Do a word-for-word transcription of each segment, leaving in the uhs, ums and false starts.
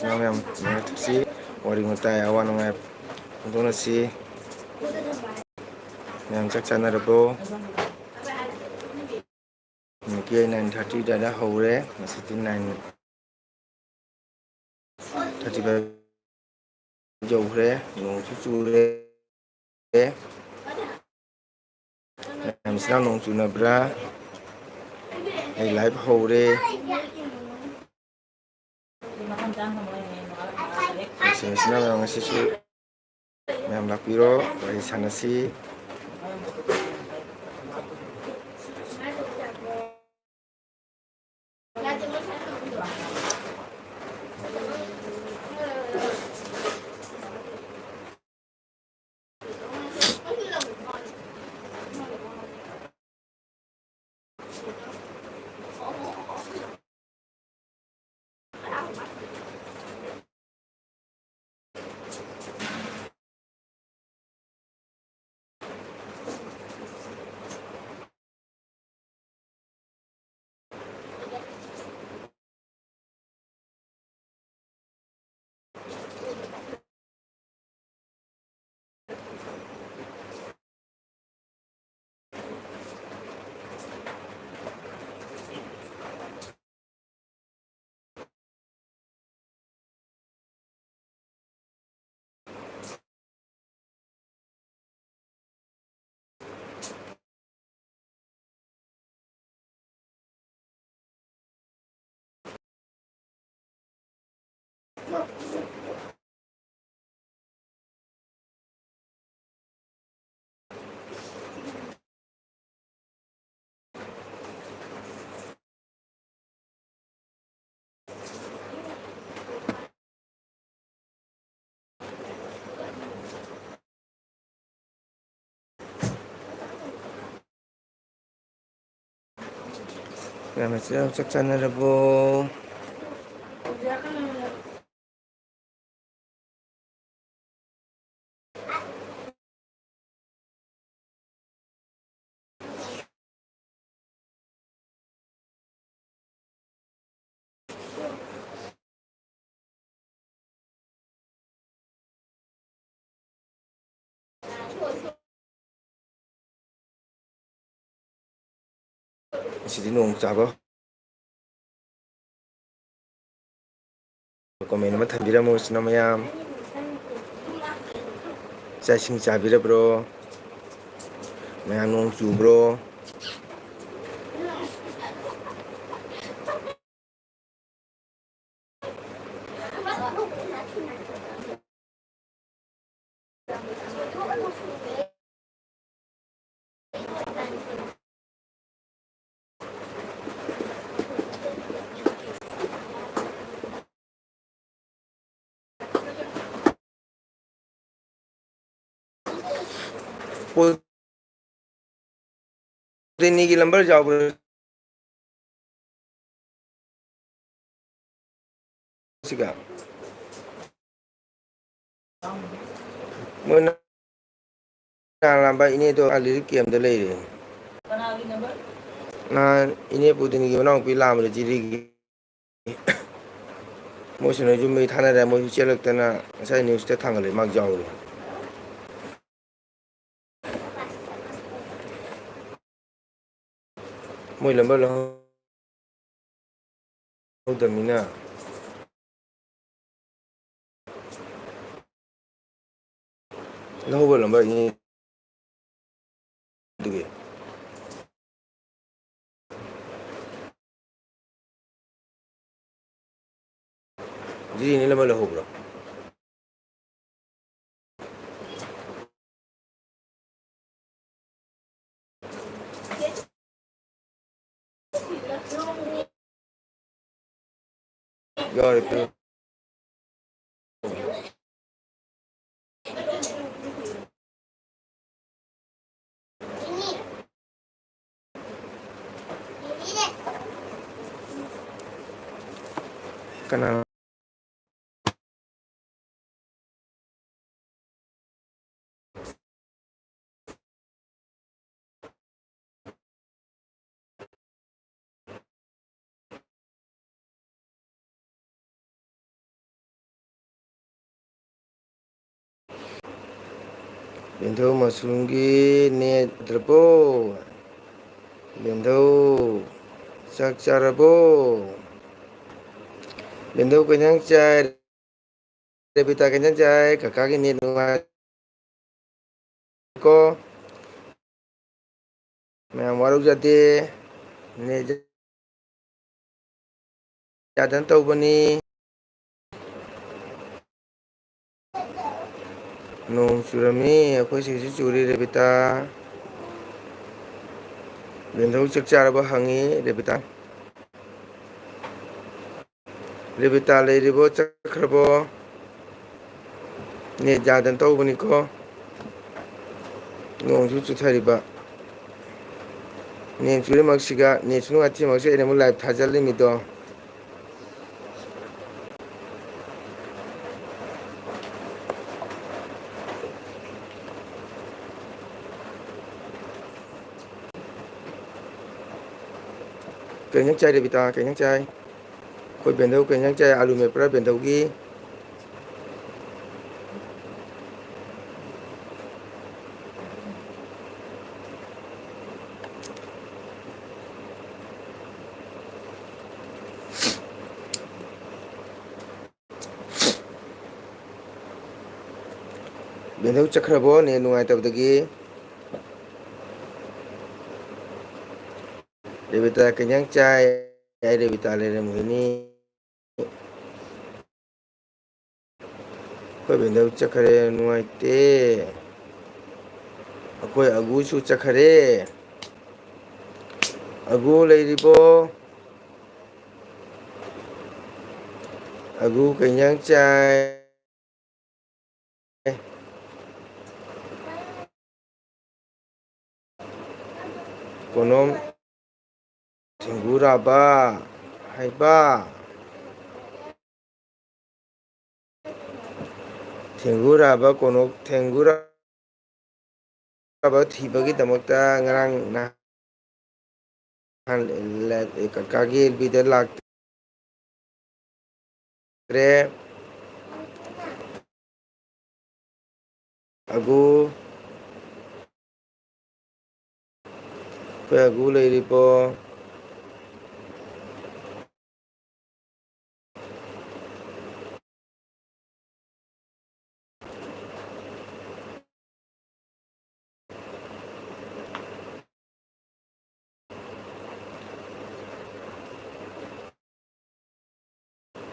ꯃꯌꯥꯝ ꯊꯛꯁꯤ, ꯋꯥꯔꯤ ꯋꯥꯇꯥꯏ, ꯑꯋꯥ ꯅꯨꯡꯉꯥꯏ ꯐꯣꯡꯗꯣꯛꯅꯁꯤ꯫ ꯃꯌꯥꯝ ꯆꯥꯛ ꯆꯥꯅꯔꯕꯣ? ꯅꯨꯃꯤꯠꯀꯤ ꯑꯩ nine thirty ꯑꯗꯨꯋꯥꯏꯗ ꯍꯧꯔꯦ꯫ ꯉꯁꯤꯗꯤ nine thirty five ꯌꯧꯈ꯭ꯔꯦ꯫ ꯅꯣꯡꯁꯨ ꯆꯨꯔꯦ꯫ ꯃꯌꯥꯝꯁꯤꯅ ꯅꯣꯡ ꯆꯨꯅꯕ꯭ꯔꯥ? ꯑꯩ live ꯍꯧꯔꯦ꯫ ꯃꯁꯤꯅ ꯃꯌꯥꯝ ꯉꯁꯤꯁꯨ ꯃꯌꯥꯝ ꯂꯥꯛꯄꯤꯔꯣ, ꯋꯥꯔꯤ ꯁꯥꯟꯅꯁꯤ꯫ ꯃꯌꯥꯝ ꯆꯥꯛ ꯆꯥꯅꯔꯕꯣ? ꯉꯁꯤꯗꯤ ꯅꯣꯡ ꯆꯥꯕ꯫ ꯀꯣꯃꯦꯟ ꯑꯃ ꯊꯝꯕꯤꯔꯝꯃꯨ ꯏꯆꯤꯟ ꯃꯌꯥꯝ꯫ ꯆꯥꯛ ꯏꯁꯤꯡ ꯆꯥꯕꯤꯔꯕ꯭ꯔꯣ? ꯃꯌꯥꯝ ꯅꯣꯡ ꯆꯨꯕ꯭ꯔꯣ? ꯄꯣꯗꯤꯅꯤꯒꯤ ꯂꯝꯕꯔ ꯌꯥꯎꯕ꯭ꯔꯣ ꯁꯤꯒ? ꯃꯣꯏꯅ ꯂꯥꯝꯕ ꯏꯅꯦꯗꯣ ꯑꯥ ꯂꯤꯔꯤꯛ ꯀꯦꯝꯗ ꯂꯩꯔꯦ꯫ ꯅꯍꯥꯟ ꯏꯅꯦ ꯄꯨꯗꯤꯅꯤꯒꯤ ꯃꯅꯥꯎꯅꯨꯄꯤ ꯂꯥꯝꯕꯗ ꯖꯤꯔꯤꯒꯤ ꯃꯣꯏꯁꯤꯅ ꯌꯨꯝ ꯃꯩ ꯊꯥꯅꯔꯦ, ꯃꯣꯏꯁꯨ ꯆꯦꯜꯂꯛꯇꯅ ꯉꯁꯥꯏ ꯅ꯭ꯌꯨꯁꯇ ꯊꯥꯡꯒꯠꯂꯦ, ꯃꯥ ꯌꯥꯎꯔꯦ꯫ ꯃꯣꯏ ꯂꯝꯕꯔ ꯂꯧꯍꯧꯗꯕꯅꯤꯅ꯫ ꯂꯧꯍꯧꯕ ꯂꯝꯕꯔ ꯑꯅꯤ ꯑꯗꯨꯒꯤ꯫ ꯖꯤꯔꯤꯅ ꯂꯝꯕꯔ ꯂꯧꯍꯧꯕ꯭ꯔꯣ? ꯌꯥꯎꯔꯦ, ꯄꯤꯔꯣ꯫ ꯀꯅꯥ? ꯕꯦꯟꯊꯧ ꯃꯁꯔꯨꯝꯒꯤ ꯅꯦꯠ ꯅꯠꯇ꯭ꯔꯕꯣ? ꯕꯦꯟꯊꯧ, ꯆꯥꯛ ꯆꯥꯔꯕꯣ? ꯕꯦꯟꯊꯧ, ꯀꯩ ꯏꯟꯖꯥꯡ ꯆꯥꯏ? ꯔꯦꯕꯤꯇꯥ, ꯀꯩ ꯏꯟꯖꯥꯡ ꯆꯥꯏ? ꯀꯀꯥꯒꯤ ꯅꯦꯠ ꯅꯨꯡꯉꯥꯏ ꯀꯣ꯫ ꯃꯌꯥꯝ ꯋꯥꯔꯧꯖꯗꯦ꯫ ꯅꯦꯠ ꯌꯥꯗꯅ ꯇꯧꯕꯅꯤ꯫ ꯅꯣꯡ ꯆꯨꯔꯝꯃꯤ, ꯑꯩꯈꯣꯏ ꯁꯤꯁꯨ ꯆꯨꯔꯤ, ꯔꯦꯕꯤꯇꯥ꯫ ꯕꯦꯟꯊꯧ ꯆꯥꯛ ꯆꯥꯔꯕ ꯍꯪꯉꯤ, ꯔꯦꯕꯤꯇꯥ꯫ ꯔꯦꯕꯤꯇꯥ ꯂꯩꯔꯤꯕꯣ, ꯆꯠꯈ꯭ꯔꯕꯣ? ꯅꯦꯠ ꯌꯥꯗꯅ ꯇꯧꯕꯅꯤꯀꯣ꯫ ꯅꯣꯡꯁꯨ ꯆꯨꯊꯔꯤꯕ꯫ ꯅꯣꯡ ꯆꯨꯔꯤꯃꯛꯁꯤꯒ, ꯅꯦꯠꯁꯨ ꯅꯨꯡꯉꯥꯏꯇ꯭ꯔꯤꯃꯛꯁꯤꯒ ꯑꯩꯅ ꯑꯃꯨꯛ ꯂꯥꯏꯚ ꯊꯥꯖꯜꯂꯤꯃꯤꯗꯣ꯫ ꯀꯩ ꯏꯟꯖꯥꯡ ꯆꯥꯏ ꯔꯦꯕꯤꯇꯥ? ꯀꯩ ꯏꯟꯖꯥꯡ ꯆꯥꯏ? ꯑꯩꯈꯣꯏ ꯕꯦꯟꯗꯧ ꯀꯩ ꯏꯟꯖꯥꯡ ꯆꯥꯏ? ꯑꯥꯂꯨ ꯃꯦꯠꯄ꯭ꯔꯥ ꯕꯦꯟꯗꯧꯒꯤ? ꯕꯦꯟꯗꯧ ꯆꯠꯈ꯭ꯔꯕꯣ ꯅꯦꯠ ꯅꯨꯡꯉꯥꯏꯇꯕꯗꯒꯤ? ꯔꯦꯕꯤꯇꯥ ꯀꯩ ꯏꯟꯖꯥꯡ ꯆꯥꯏ? ꯑꯩ ꯔꯦꯕꯤꯇꯥ ꯂꯩꯔꯝꯒꯅꯤ꯫ ꯑꯩꯈꯣꯏ ꯕꯦꯟꯗꯧ ꯆꯠꯈ꯭ꯔꯦ, ꯅꯨꯡꯉꯥꯏꯇꯦ꯫ ꯑꯩꯈꯣꯏ ꯑꯒꯨꯁꯨ ꯆꯠꯈ꯭ꯔꯦ꯫ ꯑꯒꯨ ꯂꯩꯔꯤꯕꯣ? ꯑꯒꯨ ꯀꯩ ꯏꯟꯖꯥꯡ ꯆꯥꯏ? ꯀꯣꯅꯣꯝ ꯊꯦꯡꯒꯨꯔꯥꯕ ꯍꯥꯏꯕ꯫ ꯊꯦꯡꯒꯨꯔꯥꯕ ꯀꯣꯅꯣꯝ ꯊꯦꯡꯒꯨꯔꯥ ꯊꯤꯕꯒꯤꯗꯃꯛꯇ ꯉꯔꯥꯡ ꯅꯍꯥꯟ ꯀꯀꯥꯒꯤ ꯑꯦꯜ ꯕꯤꯗ ꯂꯥꯛꯇ꯭ꯔꯦ꯫ ꯑꯒꯨ ꯒꯨ ꯂꯩꯔꯤꯕꯣ?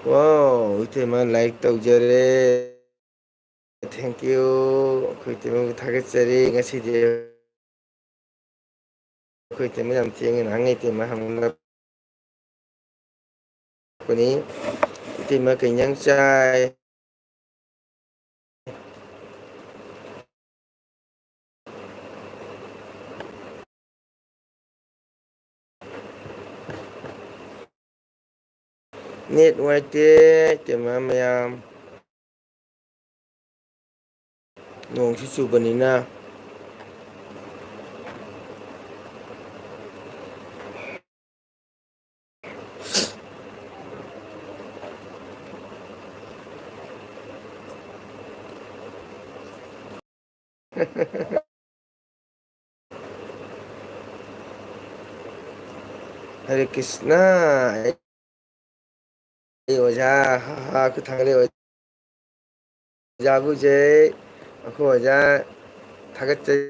Wow, ꯏꯇꯩꯃ like ꯇꯧꯖꯔꯦ꯫ Thank you꯫ ꯑꯩꯈꯣꯏ ꯏꯇꯩꯃꯕꯨ ꯊꯥꯒꯠꯆꯔꯤ꯫ ꯉꯁꯤꯗꯤ ꯑꯩꯈꯣꯏ ꯏꯇꯩꯃ ꯌꯥꯝ ꯊꯦꯡꯉꯦ꯫ ꯅꯍꯥꯟꯉꯩ ꯏꯇꯩꯃ ꯍꯪꯂꯛꯄꯅꯤ꯫ ꯏꯇꯩꯃ ꯀꯩ ꯏꯟꯖꯥꯡ ꯆꯥꯏ? Net ꯅꯨꯡꯉꯥꯏꯇꯦ, ꯏꯇꯩꯃ ꯃꯌꯥꯝ꯫ ꯅꯣꯡꯁꯨ ꯆꯨꯕꯅꯤꯅ꯫ ꯍꯔꯦ ꯀ꯭ꯔꯤꯁꯅ꯫ ꯑꯩ ꯑꯣꯖꯥ, ꯍꯥ, ꯍꯥ, ꯈꯨꯠ ꯊꯥꯒꯠꯂꯦ ꯑꯣꯖꯥꯕꯨꯁꯦ꯫ ꯑꯩꯈꯣꯏ ꯑꯣꯖꯥ ꯊꯥꯒꯠꯆꯔꯤ꯫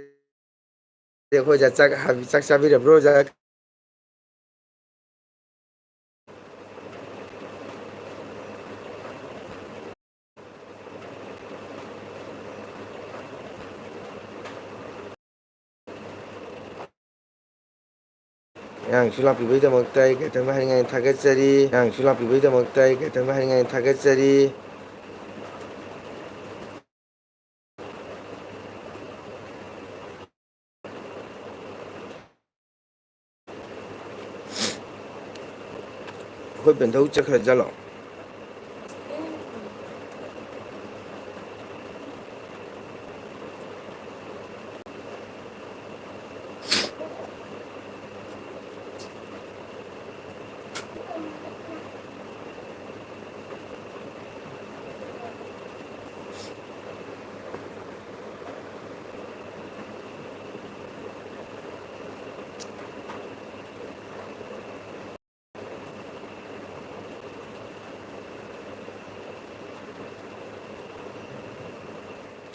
ꯑꯩꯈꯣꯏ ꯑꯣꯖꯥ ꯆꯥꯛ ꯍꯥ-, ꯆꯥꯛ ꯆꯥꯕꯤꯔꯕ꯭ꯔꯣ ꯑꯣꯖꯥ? ꯑꯉꯥꯡꯁꯨ ꯂꯥꯛꯄꯤꯕꯒꯤꯗꯃꯛꯇ ꯑꯩ ꯀꯩꯗꯝ ꯍꯥꯏꯅꯤꯡꯉꯥꯏ ꯊꯥꯒꯠꯆꯔꯤ꯫ ꯑꯉꯥꯡꯁꯨ ꯂꯥꯛꯄꯤꯕꯒꯤꯗꯃꯛꯇ ꯑꯩ ꯀꯩꯗꯝ ꯍꯥꯏꯅꯤꯡꯉꯥꯏ ꯊꯥꯒꯠꯆꯔꯤ꯫ ꯑꯩꯈꯣꯏ ꯕꯦꯟꯊꯧ ꯆꯠꯈ꯭ꯔ ꯖꯥꯠꯂꯣ?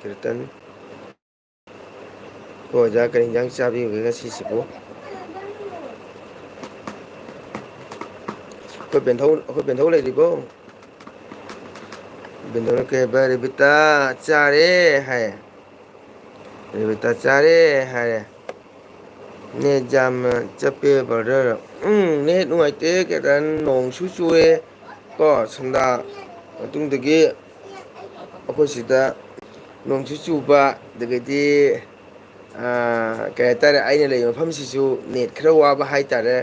ꯀꯤꯔꯇꯟ꯫ ꯑꯩꯈꯣꯏ ꯑꯣꯖꯥ ꯀꯔꯤ ꯏꯟꯖꯥꯡ ꯆꯥꯕꯤꯕꯒꯦ ꯉꯁꯤꯁꯤꯕꯨ? ꯑꯩꯈꯣꯏ ꯕꯦꯟꯊꯧ, ꯑꯩꯈꯣꯏ ꯕꯦꯟꯊꯧ ꯂꯩꯔꯤꯕꯣ? ꯕꯦꯟꯊꯧꯅ ꯀꯩ ꯍꯥꯏꯕ? "ꯔꯦꯕꯤꯇꯥ ꯆꯥꯔꯦ" ꯍꯥꯏ꯫ "ꯔꯦꯕꯤꯇꯥ ꯆꯥꯔꯦ" ꯍꯥꯏꯔꯦ꯫ "ꯅꯦꯠ ꯌꯥꯝꯅ ꯆꯞꯄꯦ brother"꯫ ꯎꯝ, ꯅꯦꯠ ꯅꯨꯡꯉꯥꯏꯇꯦ, ꯀꯩꯗꯧꯔꯦ, ꯅꯣꯡꯁꯨ ꯆꯨꯑꯦ ꯀꯣ, ꯁꯟꯗꯥ ꯃꯇꯨꯡꯗꯒꯤ ꯑꯩꯈꯣꯏ ꯁꯤꯗ ꯅꯣꯡꯁꯨ ꯆꯨꯕ, ꯑꯗꯒꯤꯗꯤ, ꯑꯥ, ꯀꯩ ꯍꯥꯏꯇꯥꯔꯦ, ꯑꯩꯅ ꯂꯩꯕ ꯃꯐꯝꯁꯤꯁꯨ ꯅꯦꯠ ꯈꯔ ꯋꯥꯕ ꯍꯥꯏꯇꯥꯔꯦ꯫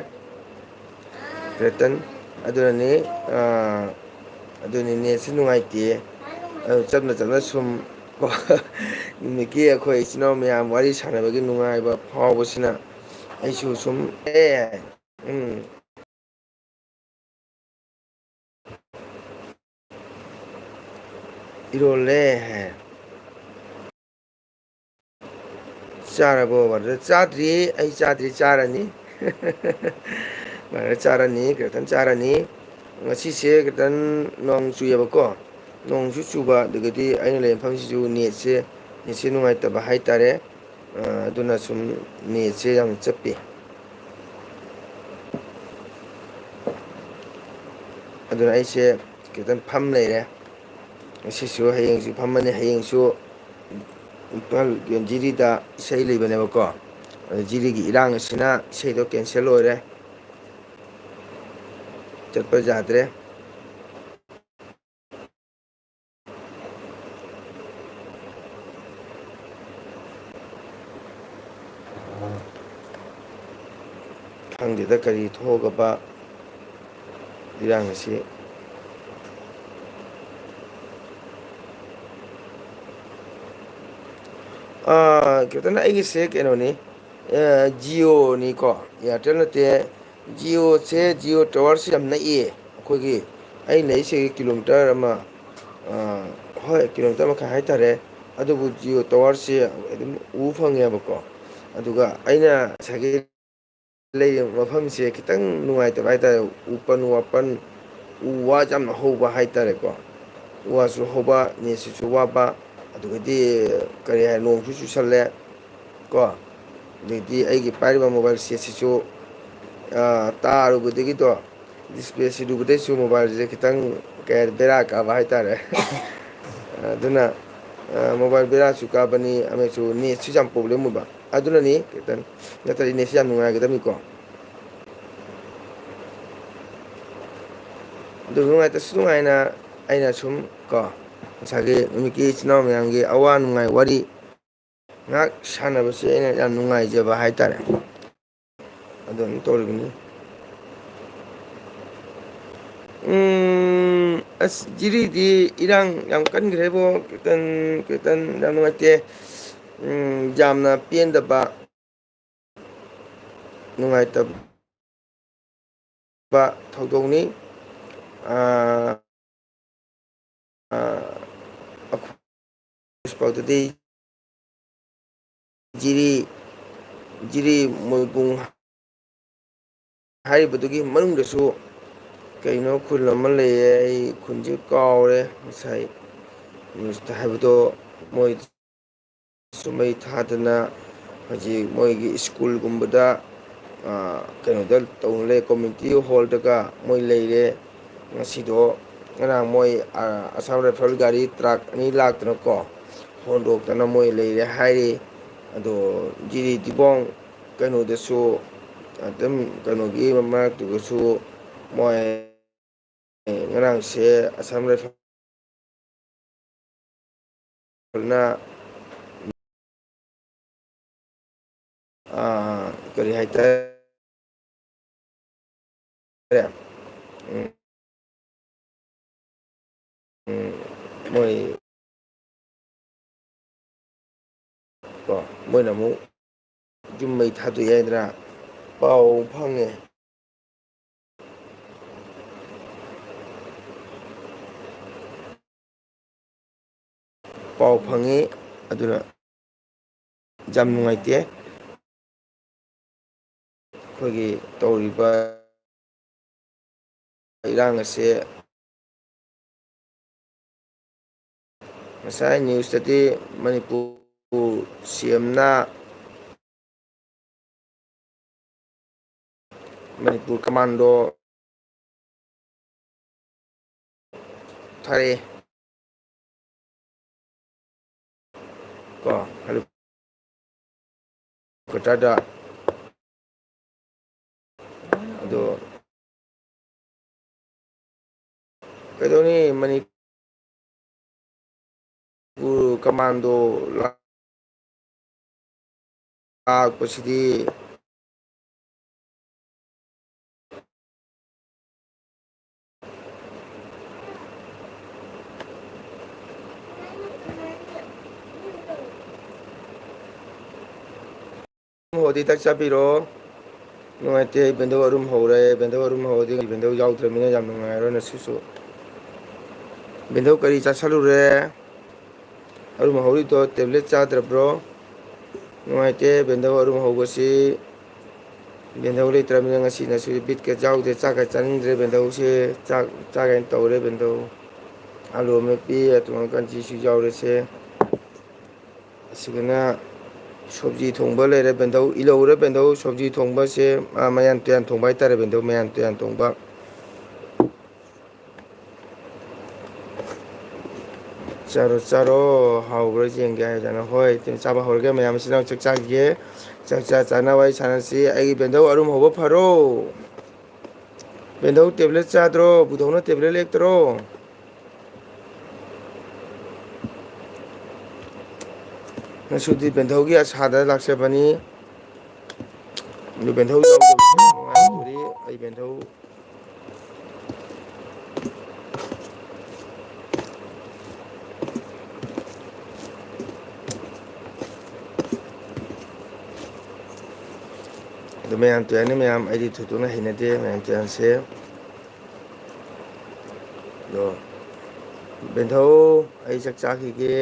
ꯔꯇꯟ, ꯑꯗꯨꯅꯅꯤ, ꯑꯥ, ꯑꯗꯨꯅꯤ, ꯅꯦꯠꯁꯤ ꯅꯨꯡꯉꯥꯏꯇꯦ꯫ ꯑꯗꯨ ꯆꯞꯅ ꯆꯞꯅ ꯁꯨꯝ ꯀꯣ, ꯅꯨꯃꯤꯠꯀꯤ ꯑꯩꯈꯣꯏ ꯏꯆꯤꯟ ꯏꯅꯥꯎ ꯃꯌꯥꯝ ꯋꯥꯔꯤ ꯁꯥꯟꯅꯕꯒꯤ ꯅꯨꯡꯉꯥꯏꯕ ꯐꯥꯎꯕꯁꯤꯅ ꯑꯩꯁꯨ ꯁꯨꯝ, ꯑꯦ, ꯎꯝ꯫ ꯏꯔꯣꯜꯂꯦ ꯍꯥꯏ꯫ ꯆꯥꯔꯕꯣ brother? ꯆꯥꯗ꯭ꯔꯤ, ꯑꯩ ꯆꯥꯗ꯭ꯔꯤ, ꯆꯥꯔꯅꯤ꯫ Brother ꯆꯥꯔꯅꯤ, ꯀꯤꯔꯇꯟ ꯆꯥꯔꯅꯤ꯫ ꯉꯁꯤꯁꯦ ꯈꯤꯇꯪ ꯅꯣꯡ ꯆꯨꯏꯌꯦꯕꯀꯣ꯫ ꯅꯣꯡꯁꯨ ꯆꯨꯕ, ꯑꯗꯒꯤꯗꯤ ꯑꯩꯅ ꯂꯩꯕ ꯃꯐꯝꯁꯤꯁꯨ ꯅꯦꯠꯁꯦ, ꯅꯦꯠꯁꯦ ꯅꯨꯡꯉꯥꯏꯇꯕ ꯍꯥꯏꯇꯥꯔꯦ꯫ ꯑ, ꯑꯗꯨꯅ ꯁꯨꯝ ꯅꯦꯠꯁꯦ ꯌꯥꯝ ꯆꯞꯄꯤ꯫ ꯑꯗꯨꯅ ꯑꯩꯁꯦ ꯈꯤꯇꯪ ꯐꯝ ꯂꯩꯔꯦ꯫ ꯉꯁꯤꯁꯨ, ꯍꯌꯦꯡꯁꯨ ꯐꯝꯃꯅꯤ꯫ ꯍꯌꯦꯡꯁꯨ ꯏꯝꯐꯥꯜ, ꯖꯤꯔꯤꯗ ꯏꯁꯩ ꯂꯩꯕꯅꯦꯕꯀꯣ꯫ ꯑꯗꯨ ꯖꯤꯔꯤꯒꯤ ꯏꯔꯥꯡ ꯑꯁꯤꯅ ꯏꯁꯩꯗꯣ cancel ꯑꯣꯏꯔꯦ꯫ ꯆꯠꯄ ꯌꯥꯗ꯭ꯔꯦ꯫ ꯈꯪꯗꯦꯗ ꯀꯔꯤ ꯊꯣꯛꯑꯒꯕ ꯏꯔꯥꯡ ꯑꯁꯤ꯫ ꯑꯥ, ꯀꯩꯅꯣ, ꯑꯩꯒꯤꯁꯦ ꯀꯩꯅꯣꯅꯤ, ꯑꯥ, Jio ꯅꯤꯀꯣ, Airtel ꯅꯠꯇꯦ꯫ Jio ꯁꯦ, Jio tower ꯁꯦ ꯌꯥꯝ ꯅꯛꯏ ꯑꯩꯈꯣꯏꯒꯤ꯫ ꯑꯩꯅ ꯂꯩꯁꯦ kilometre ꯑꯃ, ꯑꯥ, ꯍꯣꯏ, kilometre ꯃꯈꯥꯏ ꯍꯥꯏꯇꯥꯔꯦ꯫ ꯑꯗꯨꯕꯨ Jio tower ꯁꯦ ꯑꯗꯨꯝ ꯎ ꯐꯪꯉꯦꯕꯀꯣ꯫ ꯑꯗꯨꯒ ꯑꯩꯅ ꯉꯁꯥꯏꯒꯤ ꯂꯩꯔꯤꯕ ꯃꯐꯝꯁꯦ ꯈꯤꯇꯪ ꯅꯨꯡꯉꯥꯏꯇꯕ ꯍꯥꯏꯇꯥꯔꯦ꯫ ꯎꯄꯟ ꯋꯥꯄꯟ, ꯎ ꯋꯥ ꯌꯥꯝꯅ ꯍꯧꯕ ꯍꯥꯏꯇꯥꯔꯦꯀꯣ꯫ ꯎ ꯋꯥꯁꯨ ꯍꯧꯕ, ꯅꯦꯠꯁꯤꯁꯨ ꯋꯥꯕ, ꯑꯗꯨꯒꯗꯤ ꯀꯔꯤ ꯍꯥꯏ, ꯅꯣꯡꯁꯨ ꯆꯨꯁꯜꯂꯦ ꯀꯣ꯫ ꯑꯗꯩꯗꯤ ꯑꯩꯒꯤ ꯄꯥꯏꯔꯤꯕ ꯃꯣꯕꯥꯏꯜ ꯁꯦꯠꯁꯤꯁꯨ, ꯑ, ꯇꯥꯔꯨꯕꯗꯒꯤꯗꯣ, ꯗꯤꯁꯄ꯭ꯂꯦ ꯁꯤꯗꯨꯕꯗꯩꯁꯨ ꯃꯣꯕꯥꯏꯜꯁꯦ ꯈꯤꯇꯪ, ꯀꯩ ꯍꯥꯏ, ꯕꯦꯔꯥ ꯀꯥꯕ ꯍꯥꯏꯇꯥꯔꯦ꯫ ꯑꯗꯨꯅ, ꯑ, ꯃꯣꯕꯥꯏꯜ ꯕꯦꯔꯥꯁꯨ ꯀꯥꯕꯅꯤ, ꯑꯃꯁꯨ ꯅꯦꯠꯁꯨ ꯌꯥꯝ ꯄ꯭ꯔꯣꯕ꯭ꯂꯦꯝ ꯑꯣꯏꯕ꯫ ꯑꯗꯨꯅꯅꯤ ꯈꯤꯇꯪ, ꯅꯠꯇ꯭ꯔꯗꯤ ꯅꯦꯠꯁꯤ ꯌꯥꯝ ꯅꯨꯡꯉꯥꯏꯒꯗꯕꯅꯤꯀꯣ꯫ ꯑꯗꯨ ꯅꯨꯡꯉꯥꯏꯇꯁꯨ ꯅꯨꯡꯉꯥꯏꯅ ꯑꯩꯅ ꯁꯨꯝ ꯀꯣ, ꯉꯁꯥꯏꯒꯤ ꯅꯨꯃꯤꯠꯀꯤ ꯏꯆꯤꯟ ꯏꯅꯥꯎ ꯃꯌꯥꯝꯒꯤ ꯑꯋꯥ ꯅꯨꯡꯉꯥꯏ ꯋꯥꯔꯤ ꯉꯥꯏꯍꯥꯛ ꯁꯥꯟꯅꯕꯁꯦ ꯑꯩꯅ ꯌꯥꯝ ꯅꯨꯡꯉꯥꯏꯖꯕ ꯍꯥꯏꯇꯥꯔꯦ꯫ ꯑꯗꯨꯝ ꯇꯧꯔꯤꯕꯅꯤ꯫ ꯎꯝ, ꯑꯁ, ꯖꯤꯔꯤꯗꯤ ꯏꯔꯥꯡ ꯌꯥꯝ ꯀꯟꯈ꯭ꯔꯦꯕꯣ, ꯀꯤꯔꯇꯟ, ꯀꯤꯔꯇꯟ, ꯌꯥꯝ ꯅꯨꯡꯉꯥꯏꯇꯦ꯫ ꯎꯝ, ꯌꯥꯝꯅ ꯄꯦꯟꯗꯕ, ꯅꯨꯡꯉꯥꯏꯇꯕ ꯊꯧꯗꯣꯛꯅꯤ꯫ ꯑꯥ, ꯑꯥ, ꯑꯩꯈꯣꯏ ꯄꯥꯎꯗꯗꯤ ꯖꯤꯔꯤ, ꯖꯤꯔꯤ ꯃꯣꯏꯕꯨꯡ ꯍꯥꯏꯔꯤꯕꯗꯨꯒꯤ ꯃꯅꯨꯡꯗꯁꯨ ꯀꯩꯅꯣ ꯈꯨꯜ ꯑꯃ ꯂꯩꯌꯦ, ꯑꯩ ꯈꯨꯟꯁꯦ ꯀꯥꯎꯔꯦ, ꯉꯁꯥꯏ ꯅ꯭ꯌꯨꯁꯇ ꯍꯥꯏꯕꯗꯣ꯫ ꯃꯣꯏ ꯁꯨ ꯃꯩ ꯊꯥꯗꯅ ꯍꯧꯖꯤꯛ ꯃꯣꯏꯒꯤ ꯁ꯭ꯀꯨꯜꯒꯨꯝꯕꯗ, ꯑ, ꯀꯩꯅꯣꯗ ꯇꯧꯅ ꯂꯩ, ꯀꯝꯃ꯭ꯌꯨꯅꯤꯇꯤ ꯍꯣꯜꯗꯒ ꯃꯣꯏ ꯂꯩꯔꯦ꯫ ꯉꯁꯤꯗꯣ, ꯉꯔꯥꯡ ꯃꯣꯏ, ꯑ, ꯑꯁꯥꯝ ꯔꯥꯏꯐꯜ ꯒꯥꯔꯤ ꯇ꯭ꯔꯥꯛ ꯑꯅꯤ ꯂꯥꯛꯇꯅꯀꯣ, ꯍꯣꯟꯗꯣꯛꯇꯅ ꯃꯣꯏ ꯂꯩꯔꯦ ꯍꯥꯏꯔꯤ꯫ ꯑꯗꯣ ꯖꯤꯔꯤ ꯇꯤꯕꯣꯡ ꯀꯩꯅꯣꯗꯁꯨ ꯑꯗꯨꯝ, ꯀꯩꯅꯣꯒꯤ ꯃꯔꯛꯇꯨꯗꯁꯨ ꯃꯣꯏ ꯉꯔꯥꯡꯁꯦ ꯑꯁꯥꯝ ꯔꯥꯏꯐꯜꯅ, ꯑꯥ, ꯀꯔꯤ ꯍꯥꯏꯇꯥꯔꯦ? ꯎꯝ, ꯎꯝ, ꯃꯣꯏ ꯀꯣ, ꯃꯣꯏꯅ ꯑꯃꯨꯛ ꯌꯨꯝ ꯃꯩ ꯊꯥꯗꯣꯛꯑꯦ ꯍꯥꯏꯗꯅ ꯄꯥꯎ ꯐꯪꯉꯦ꯫ ꯄꯥꯎ ꯐꯪꯉꯤ꯫ ꯑꯗꯨꯅ ꯌꯥꯝ ꯅꯨꯡꯉꯥꯏꯇꯦ꯫ ꯑꯩꯈꯣꯏꯒꯤ ꯇꯧꯔꯤꯕ ꯏꯔꯥꯡ ꯑꯁꯦ ꯉꯁꯥꯏ ꯅ꯭ꯌꯨꯁꯇꯗꯤ ꯃꯅꯤꯄꯨꯔ ꯁꯤ ꯑꯦꯝꯅ ꯃꯅꯤꯄꯨꯔ ꯀꯃꯥꯟꯗꯣ ꯊꯥꯔꯛꯑꯦ꯫ ꯀꯣ, ꯍꯦꯂꯤꯀꯣꯞꯇꯔꯗ꯫ ꯑꯗꯣ ꯀꯩꯗꯧꯅꯤ, ꯃꯅꯤꯄꯨꯔ ꯀꯃꯥꯟꯗꯣ ꯂꯥꯛꯄꯁꯤꯗꯤ꯫ ꯍꯧꯗꯤ ꯆꯥꯛ ꯆꯥꯕꯤꯔꯣ꯫ ꯅꯨꯡꯉꯥꯏꯇꯦ, ꯕꯦꯟꯗꯧ ꯑꯔꯨꯝ ꯍꯧꯔꯦ꯫ ꯕꯦꯟꯗꯧ ꯑꯔꯨꯝ ꯍꯧꯔꯗꯤ ꯕꯦꯟꯗꯧ ꯌꯥꯎꯗ꯭ꯔꯕꯅꯤꯅ ꯌꯥꯝ ꯅꯨꯡꯉꯥꯏꯔꯣꯏ ꯉꯁꯤꯁꯨ꯫ ꯕꯦꯟꯗꯧ ꯀꯔꯤ ꯆꯥꯁꯜꯂꯨꯔꯦ? ꯑꯔꯨꯝ ꯍꯧꯔꯤꯗꯣ ꯇꯦꯕ꯭ꯂꯦꯠ ꯆꯥꯗ꯭ꯔꯕ꯭ꯔꯣ? ꯅꯨꯡꯉꯥꯏꯇꯦ, ꯕꯦꯟꯗꯧ ꯑꯔꯨꯝ ꯍꯧꯕꯁꯤ꯫ ꯕꯦꯟꯗꯧ ꯂꯩꯇ꯭ꯔꯕꯅꯤꯅ ꯉꯁꯤ ꯉꯁꯤ ꯕꯤꯠꯀ ꯌꯥꯎꯗꯦ, ꯆꯥꯛꯀ ꯆꯥꯅꯤꯡꯗ꯭ꯔꯦ꯫ ꯕꯦꯟꯗꯧꯁꯦ ꯆꯥꯛ ꯆꯥꯒꯦꯅ ꯇꯧꯔꯦ꯫ ꯕꯦꯟꯗꯧ, ꯑꯂꯨ ꯑꯃꯦꯠꯄꯤ, ꯑꯇꯣꯡ ꯀꯥꯟꯆꯤꯁꯨ ꯌꯥꯎꯔꯦꯁꯦ꯫ ꯑꯁꯤꯒꯅ ꯁꯣꯕꯖꯤ ꯊꯣꯡꯕ ꯂꯩꯔꯦ꯫ ꯕꯦꯟꯗꯧ ꯏꯜꯍꯧꯔꯦ꯫ ꯕꯦꯟꯗꯧ ꯁꯣꯕꯖꯤ ꯊꯣꯡꯕꯁꯦ, ꯑ, ꯃꯌꯥꯟ ꯇꯨꯌꯥꯟ ꯊꯣꯡꯕ ꯍꯥꯏꯇꯥꯔꯦ꯫ ꯕꯦꯟꯗꯧ ꯃꯌꯥꯟ ꯇꯨꯌꯥꯟ ꯊꯣꯡꯕ꯫ ꯆꯥꯔꯣ, ꯆꯥꯔꯣ, ꯍꯥꯎꯕ꯭ꯔꯥ ꯌꯦꯡꯒꯦ ꯍꯥꯏꯗꯅ꯫ ꯍꯣꯏ, ꯆꯥꯕ ꯍꯧꯔꯒꯦ꯫ ꯃꯌꯥꯝ ꯃꯆꯤꯟ ꯃꯅꯥꯎ ꯆꯥꯛ ꯆꯥꯈꯤꯒꯦ꯫ ꯆꯥꯛ ꯆꯥ ꯆꯥꯅ ꯋꯥꯔꯤ ꯁꯥꯟꯅꯁꯤ꯫ ꯑꯩꯒꯤ ꯕꯦꯟꯗꯧ ꯑꯔꯨꯝ ꯍꯧꯕ ꯐꯔꯣ꯫ ꯕꯦꯟꯗꯧ ꯇꯦꯕ꯭ꯂꯦꯠ ꯆꯥꯗ꯭ꯔꯣ? ꯕꯨꯙꯧꯅ ꯇꯦꯕ꯭ꯂꯦꯠ ꯂꯦꯛꯇ꯭ꯔꯣ? ꯉꯁꯤꯗꯤ ꯕꯦꯟꯗꯧꯒꯤ ꯑꯁꯥꯗ ꯂꯥꯛꯆꯕꯅꯤ꯫ ꯑꯗꯨ ꯕꯦꯟꯗꯧ ꯌꯥꯎꯗꯕꯁꯤ ꯅꯨꯡꯉꯥꯏꯔꯝꯒꯅꯤ꯫ ꯑꯩ ꯕꯦꯟꯗꯧ ꯑꯗꯨ ꯃꯌꯥꯝ ꯇꯨꯌꯥꯟꯅꯤ ꯃꯌꯥꯝ, ꯑꯩꯗꯤ ꯊꯣꯏꯗꯣꯛꯅ ꯍꯩꯅꯗꯦ ꯃꯌꯥꯝ ꯇꯨꯌꯥꯟꯁꯦ꯫ ꯑꯗꯣ ꯕꯦꯟꯊꯧ, ꯑꯩ ꯆꯥꯛ ꯆꯥꯈꯤꯒꯦ꯫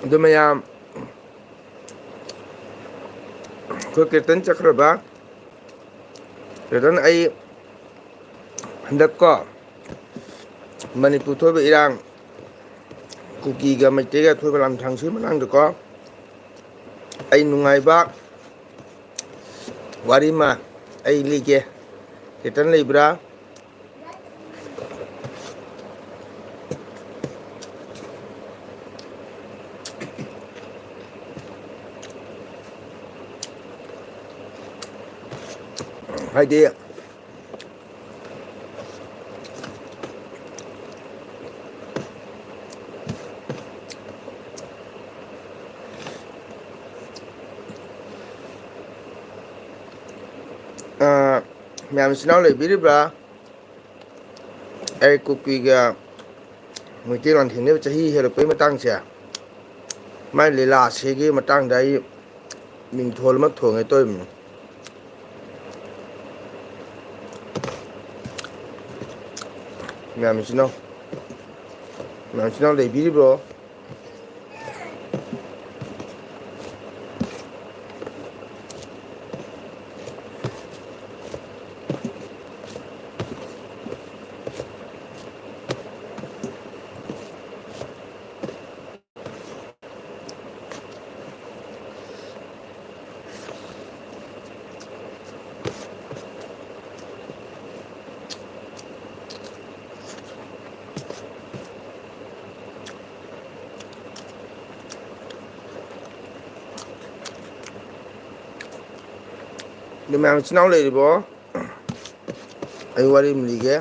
ꯑꯗꯨ ꯃꯌꯥꯝ, ꯑꯩꯈꯣꯏ ꯀꯤꯔꯇꯟ ꯆꯠꯈ꯭ꯔꯕ, ꯀꯤꯔꯇꯟ, ꯑꯩ ꯍꯟꯗꯛꯀꯣ ꯃꯅꯤꯄꯨꯔ ꯊꯣꯛꯏꯕ ꯏꯔꯥꯡ, ꯀꯨꯀꯤꯒ ꯃꯩꯇꯩꯒ ꯊꯣꯛꯏꯕ ꯂꯥꯟꯐꯥꯡꯁꯤꯒꯤ ꯃꯇꯥꯡꯗꯀꯣ ꯑꯩ ꯅꯨꯡꯉꯥꯏꯕ ꯋꯥꯔꯤ ꯑꯃ ꯑꯩ ꯂꯤꯒꯦ꯫ ꯀꯤꯔꯇꯟ ꯂꯩꯕ꯭ꯔꯥ? ꯍꯥꯏꯗꯤ, ꯑ, ꯃꯌꯥꯝ ꯏꯆꯤꯟ ꯏꯅꯥꯎ ꯂꯩꯕꯤꯔꯤꯕ꯭ꯔꯥ? ꯑꯩ ꯀꯨꯀꯤꯒ ꯃꯩꯇꯩ ꯂꯥꯟꯊꯦꯡꯅꯕ ꯆꯍꯤ ꯍꯦꯜꯂꯛꯄꯩ ꯃꯇꯥꯡꯁꯦ, ꯃꯥꯏ ꯂꯤꯂꯥꯁꯤꯒꯤ ꯃꯇꯥꯡꯗ ꯑꯩ ꯃꯤꯡꯊꯣꯜ ꯑꯃ ꯊꯣꯡꯒꯦ ꯇꯧꯔꯤꯕꯅꯤ꯫ ꯃꯌꯥꯝ ꯏꯆꯤꯟ ꯏꯅꯥꯎ, ꯃꯌꯥꯝ ꯏꯆꯤꯟ ꯏꯅꯥꯎ ꯂꯩꯕꯤꯔꯤꯕ꯭ꯔꯣ? ꯑꯗꯨ ꯃꯌꯥꯝ ꯏꯆꯤꯟ ꯏꯅꯥꯎ ꯂꯩꯔꯤꯕꯣ? ꯑꯩ ꯋꯥꯔꯤ ꯑꯃ ꯂꯤꯒꯦ꯫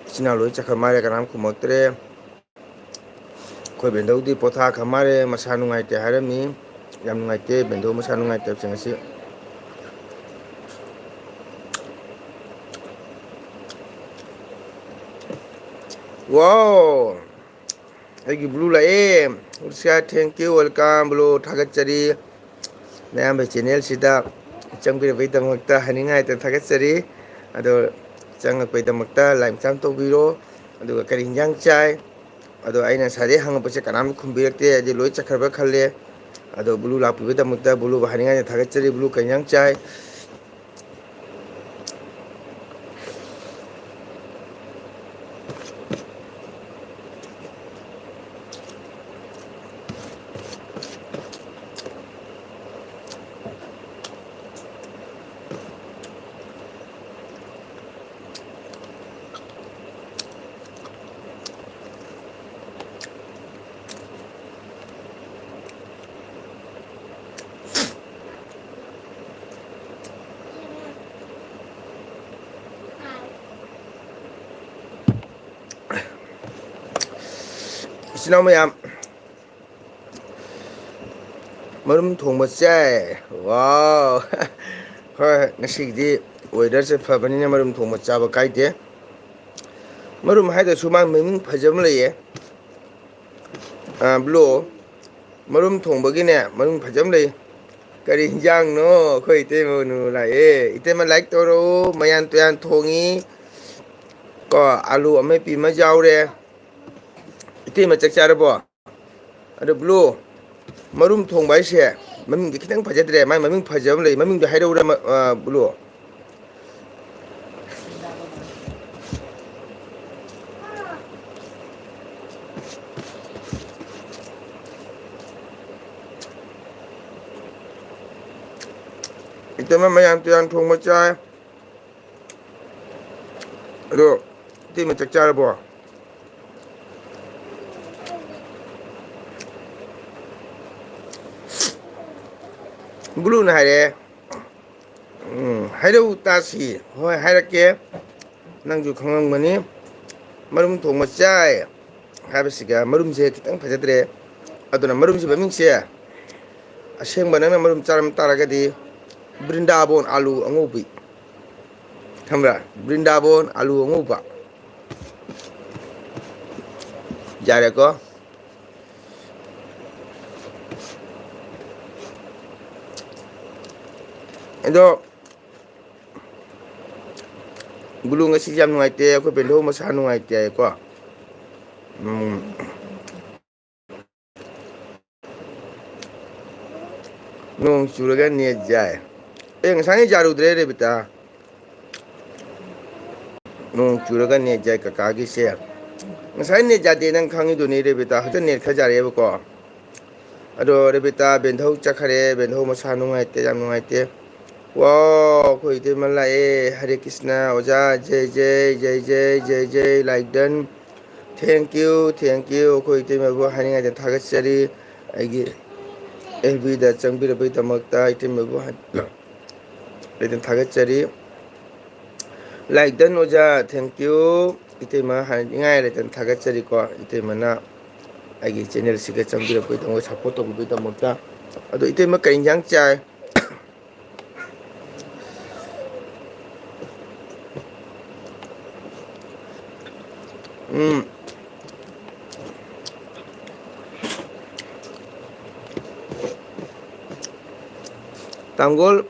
ꯏꯆꯤꯟ ꯏꯅꯥꯎ ꯂꯣꯏ ꯆꯠꯈ꯭ꯔ ꯃꯥꯜꯂꯦ, ꯀꯅꯥꯝ ꯈꯨꯝꯃꯛꯇ꯭ꯔꯦ꯫ ꯑꯩꯈꯣꯏ ꯕꯦꯟꯗꯧꯗꯤ ꯄꯣꯊꯥꯈ꯭ꯔ ꯃꯥꯜꯂꯦ, ꯃꯁꯥ ꯅꯨꯡꯉꯥꯏꯇꯦ ꯍꯥꯏꯔꯝꯃꯤ꯫ ꯌꯥꯝ ꯅꯨꯡꯉꯥꯏꯇꯦ, ꯕꯦꯟꯗꯧ ꯃꯁꯥ ꯅꯨꯡꯉꯥꯏꯇꯕꯁꯦ ꯉꯁꯤ꯫ ꯋꯥꯎ! ꯑꯩꯒꯤ ꯕ꯭ꯂꯨ ꯂꯥꯛꯑꯦ꯫ ꯎꯔꯁꯤꯌꯥ, thank you, welcome, ꯕ꯭ꯂꯨ, ꯊꯥꯒꯠꯆꯔꯤ꯫ ꯅꯌꯥꯝꯕ ꯆꯦꯅꯦꯜꯁꯤꯗ ꯆꯪꯕꯤꯔꯛꯄꯒꯤꯗꯃꯛꯇ ꯍꯥꯏꯅꯤꯡꯉꯥꯏꯇ ꯊꯥꯒꯠꯆꯔꯤ꯫ ꯑꯗꯣ ꯆꯪꯉꯛꯄꯒꯤꯗꯃꯛꯇ ꯂꯥꯏꯛ ꯃꯆꯥ ꯑꯃ ꯇꯧꯕꯤꯔꯣ꯫ ꯑꯗꯨꯒ ꯀꯔꯤ ꯍꯤꯟꯖꯥꯡ ꯆꯥꯏ? ꯑꯗꯣ ꯑꯩꯅ ꯉꯁꯥꯏꯗꯩ ꯍꯪꯉꯛꯄꯁꯦ ꯀꯅꯥꯝ ꯈꯨꯝꯕꯤꯔꯛꯇꯦ, ꯑꯩꯗꯤ ꯂꯣꯏ ꯆꯠꯈ꯭ꯔꯕ ꯈꯜꯂꯦ꯫ ꯑꯗꯣ ꯕ꯭ꯂꯨ ꯂꯥꯛꯄꯤꯕꯒꯤꯗꯃꯛꯇ ꯕ꯭ꯂꯨꯕꯨ ꯍꯥꯏꯅꯤꯡꯉꯥꯏꯅ ꯊꯥꯒꯠꯆꯔꯤ꯫ ꯕ꯭ꯂꯨ ꯀꯔꯤ ꯍꯤꯟꯖꯥꯡ ꯆꯥꯏ? ꯏꯆꯤꯟ ꯏꯅꯥꯎ ꯃꯌꯥꯝ, ꯃꯔꯨꯝ ꯊꯣꯡꯕ ꯆꯥꯏ꯫ ꯋꯥꯎ! ꯍꯣꯏ, ꯉꯁꯤꯒꯤꯗꯤ ꯋꯦꯗꯔꯁꯦ ꯐꯕꯅꯤꯅ ꯃꯔꯨꯝ ꯊꯣꯡꯕ ꯆꯥꯕ ꯀꯥꯏꯗꯦ꯫ ꯃꯔꯨꯝ ꯍꯥꯏꯗ꯭ꯔꯁꯨ ꯃꯥꯒꯤ ꯃꯃꯤꯡ ꯐꯖꯕ ꯑꯃ ꯂꯩꯌꯦ꯫ ꯑ, ꯕ꯭ꯂꯣ, ꯃꯔꯨꯝ ꯊꯣꯡꯕꯒꯤꯅꯦ, ꯃꯃꯤꯡ ꯐꯖꯕ ꯑꯃ ꯂꯩ꯫ ꯀꯔꯤ ꯍꯤꯟꯖꯥꯡꯅꯣ? ꯑꯩꯈꯣꯏ ꯏꯇꯩꯃ ꯅꯨ ꯂꯥꯛꯑꯦ꯫ ꯏꯇꯩꯃ, ꯂꯥꯏꯛ ꯇꯧꯔꯛꯎ꯫ ꯃꯌꯥꯟ ꯇꯨꯌꯥꯟ ꯊꯣꯡꯉꯤ꯫ ꯀꯣ, ꯑꯂꯨ ꯑꯃꯦꯠꯄꯤ ꯑꯃ ꯌꯥꯎꯔꯦ꯫ ꯏꯇꯩꯃ, ꯆꯥꯛ ꯆꯥꯔꯕꯣ? ꯑꯗꯣ ꯕ꯭ꯂꯨ, ꯃꯔꯨꯝ ꯊꯣꯡꯕ ꯍꯥꯏꯁꯦ ꯃꯃꯤꯡꯗꯤ ꯈꯤꯇꯪ ꯐꯖꯗ꯭ꯔꯦ꯫ ꯃꯥꯏ ꯃꯃꯤꯡ ꯐꯖꯕ ꯑꯃ ꯂꯩ, ꯃꯃꯤꯡꯗꯣ ꯍꯥꯏꯔꯛꯎꯔ, ꯃ-, ꯑ, ꯕ꯭ꯂꯨ? ꯏꯇꯩꯃ ꯃꯌꯥꯟ ꯇꯨꯌꯥꯟ ꯊꯣꯡꯕ ꯆꯥꯏ꯫ ꯑꯗꯣ ꯏꯇꯩꯃ ꯆꯥꯛ ꯆꯥꯔꯕꯣ? ꯕ꯭ꯂꯨꯅ ꯍꯥꯏꯔꯛꯑꯦ, ꯎꯝ, ꯍꯥꯏꯔꯛꯎ ꯇꯥꯁꯤ꯫ ꯍꯣꯏ, ꯍꯥꯏꯔꯛꯀꯦ꯫ ꯅꯪꯁꯨ ꯈꯪꯂꯝꯒꯅꯤ꯫ ꯃꯔꯨꯝ ꯊꯣꯡꯕ ꯆꯥꯏ ꯍꯥꯏꯕꯁꯤꯒ ꯃꯔꯨꯝꯁꯦ ꯈꯤꯇꯪ ꯐꯖꯗ꯭ꯔꯦ꯫ ꯑꯗꯨꯅ ꯃꯔꯨꯝꯁꯤ ꯃꯃꯤꯡꯁꯦ ꯑꯁꯦꯡꯕ ꯅꯪꯅ ꯃꯔꯨꯝ ꯆꯥꯔꯝ ꯇꯥꯔꯒꯗꯤ ꯕ꯭ꯔꯤꯟꯗꯥꯕꯣꯟ ꯑꯥꯂꯨ ꯑꯉꯧꯕꯤ꯫ ꯈꯪꯕ꯭ꯔꯥ? ꯕ꯭ꯔꯤꯟꯗꯥꯕꯣꯟ ꯑꯥꯂꯨ ꯑꯉꯧꯕ꯫ ꯌꯥꯔꯦꯀꯣ? ꯑꯗꯣ ꯕꯨꯂꯨ ꯉꯁꯤꯁꯦ ꯌꯥꯝ ꯅꯨꯡꯉꯥꯏꯇꯦ, ꯑꯩꯈꯣꯏ ꯕꯦꯟꯗꯧ ꯃꯁꯥ ꯅꯨꯡꯉꯥꯏꯇꯦ ꯍꯥꯏꯀꯣ꯫ ꯎꯝ꯫ ꯅꯣꯡ ꯆꯨꯔꯒ ꯅꯦꯠ ꯌꯥꯏ꯫ ꯑꯦ, ꯉꯁꯥꯏ ꯌꯥꯔꯨꯗ꯭ꯔꯦ ꯔꯦꯕꯤꯇꯥ꯫ ꯅꯣꯡ ꯆꯨꯔꯒ ꯅꯦꯠ ꯌꯥꯏ ꯀꯀꯥꯒꯤꯁꯦ꯫ ꯉꯁꯥꯏ ꯅꯦꯠ ꯌꯥꯗꯦ ꯅꯪ ꯈꯪꯉꯤꯗꯨꯅꯤ ꯔꯦꯕꯤꯇꯥ, ꯍꯧꯖꯤꯛ ꯅꯦꯠ ꯈꯔ ꯌꯥꯔꯛꯑꯦꯕꯀꯣ꯫ ꯑꯗꯣ ꯔꯦꯕꯤꯇꯥ ꯕꯦꯟꯙꯧ ꯆꯠꯈꯔꯦ, ꯕꯦꯟꯙꯧ ꯃꯁꯥ ꯅꯨꯡꯉꯥꯏꯇꯦ, ꯌꯥꯝ ꯅꯨꯡꯉꯥꯏꯇꯦ꯫ ꯋꯥꯎ, ꯑꯩꯈꯣꯏ ꯏꯇꯩꯃ ꯂꯥꯛꯑꯦ꯫ ꯍꯔꯦ ꯀ꯭ꯔꯤꯁꯅ ꯑꯣꯖꯥ, ꯖꯩ ꯖꯩ, ꯖꯩ ꯖꯩ, ꯖꯩ ꯖꯩ, like ꯗꯟ꯫ Thank you, thank you꯫ ꯑꯩꯈꯣꯏ ꯏꯇꯩꯃꯕꯨ ꯍꯥꯏꯅꯤꯡꯉꯥꯏꯗ ꯊꯥꯒꯠꯆꯔꯤ꯫ ꯑꯩꯒꯤ ꯑꯦꯐ ꯕꯤꯗ ꯆꯪꯕꯤꯔꯛꯄꯒꯤꯗꯃꯛꯇ ꯏꯇꯩꯃꯕꯨ ꯍꯥꯏ-, ꯂꯩꯇꯅ ꯊꯥꯒꯠꯆꯔꯤ꯫ ꯂꯥꯏꯛ ꯗꯟ ꯑꯣꯖꯥ, thank you꯫ ꯏꯇꯩꯃ ꯍꯥꯏꯅꯤꯡꯉꯥꯏ ꯂꯩꯇꯅ ꯊꯥꯒꯠꯆꯔꯤꯀꯣ꯫ ꯏꯇꯩꯃꯅ ꯑꯩꯒꯤ ꯆꯦꯅꯦꯜꯁꯤꯒ ꯆꯪꯕꯤꯔꯛꯄꯒꯤꯗꯃꯛ, ꯁꯞꯄꯣꯔꯠ ꯇꯧꯕꯤꯕꯒꯤꯗꯃꯛꯇ꯫ ꯑꯗꯣ ꯏꯇꯩꯃ ꯀꯩ ꯏꯟꯖꯥꯡ ꯆꯥꯏ? ꯎꯝ꯫ ꯇꯥꯡꯒꯣꯜ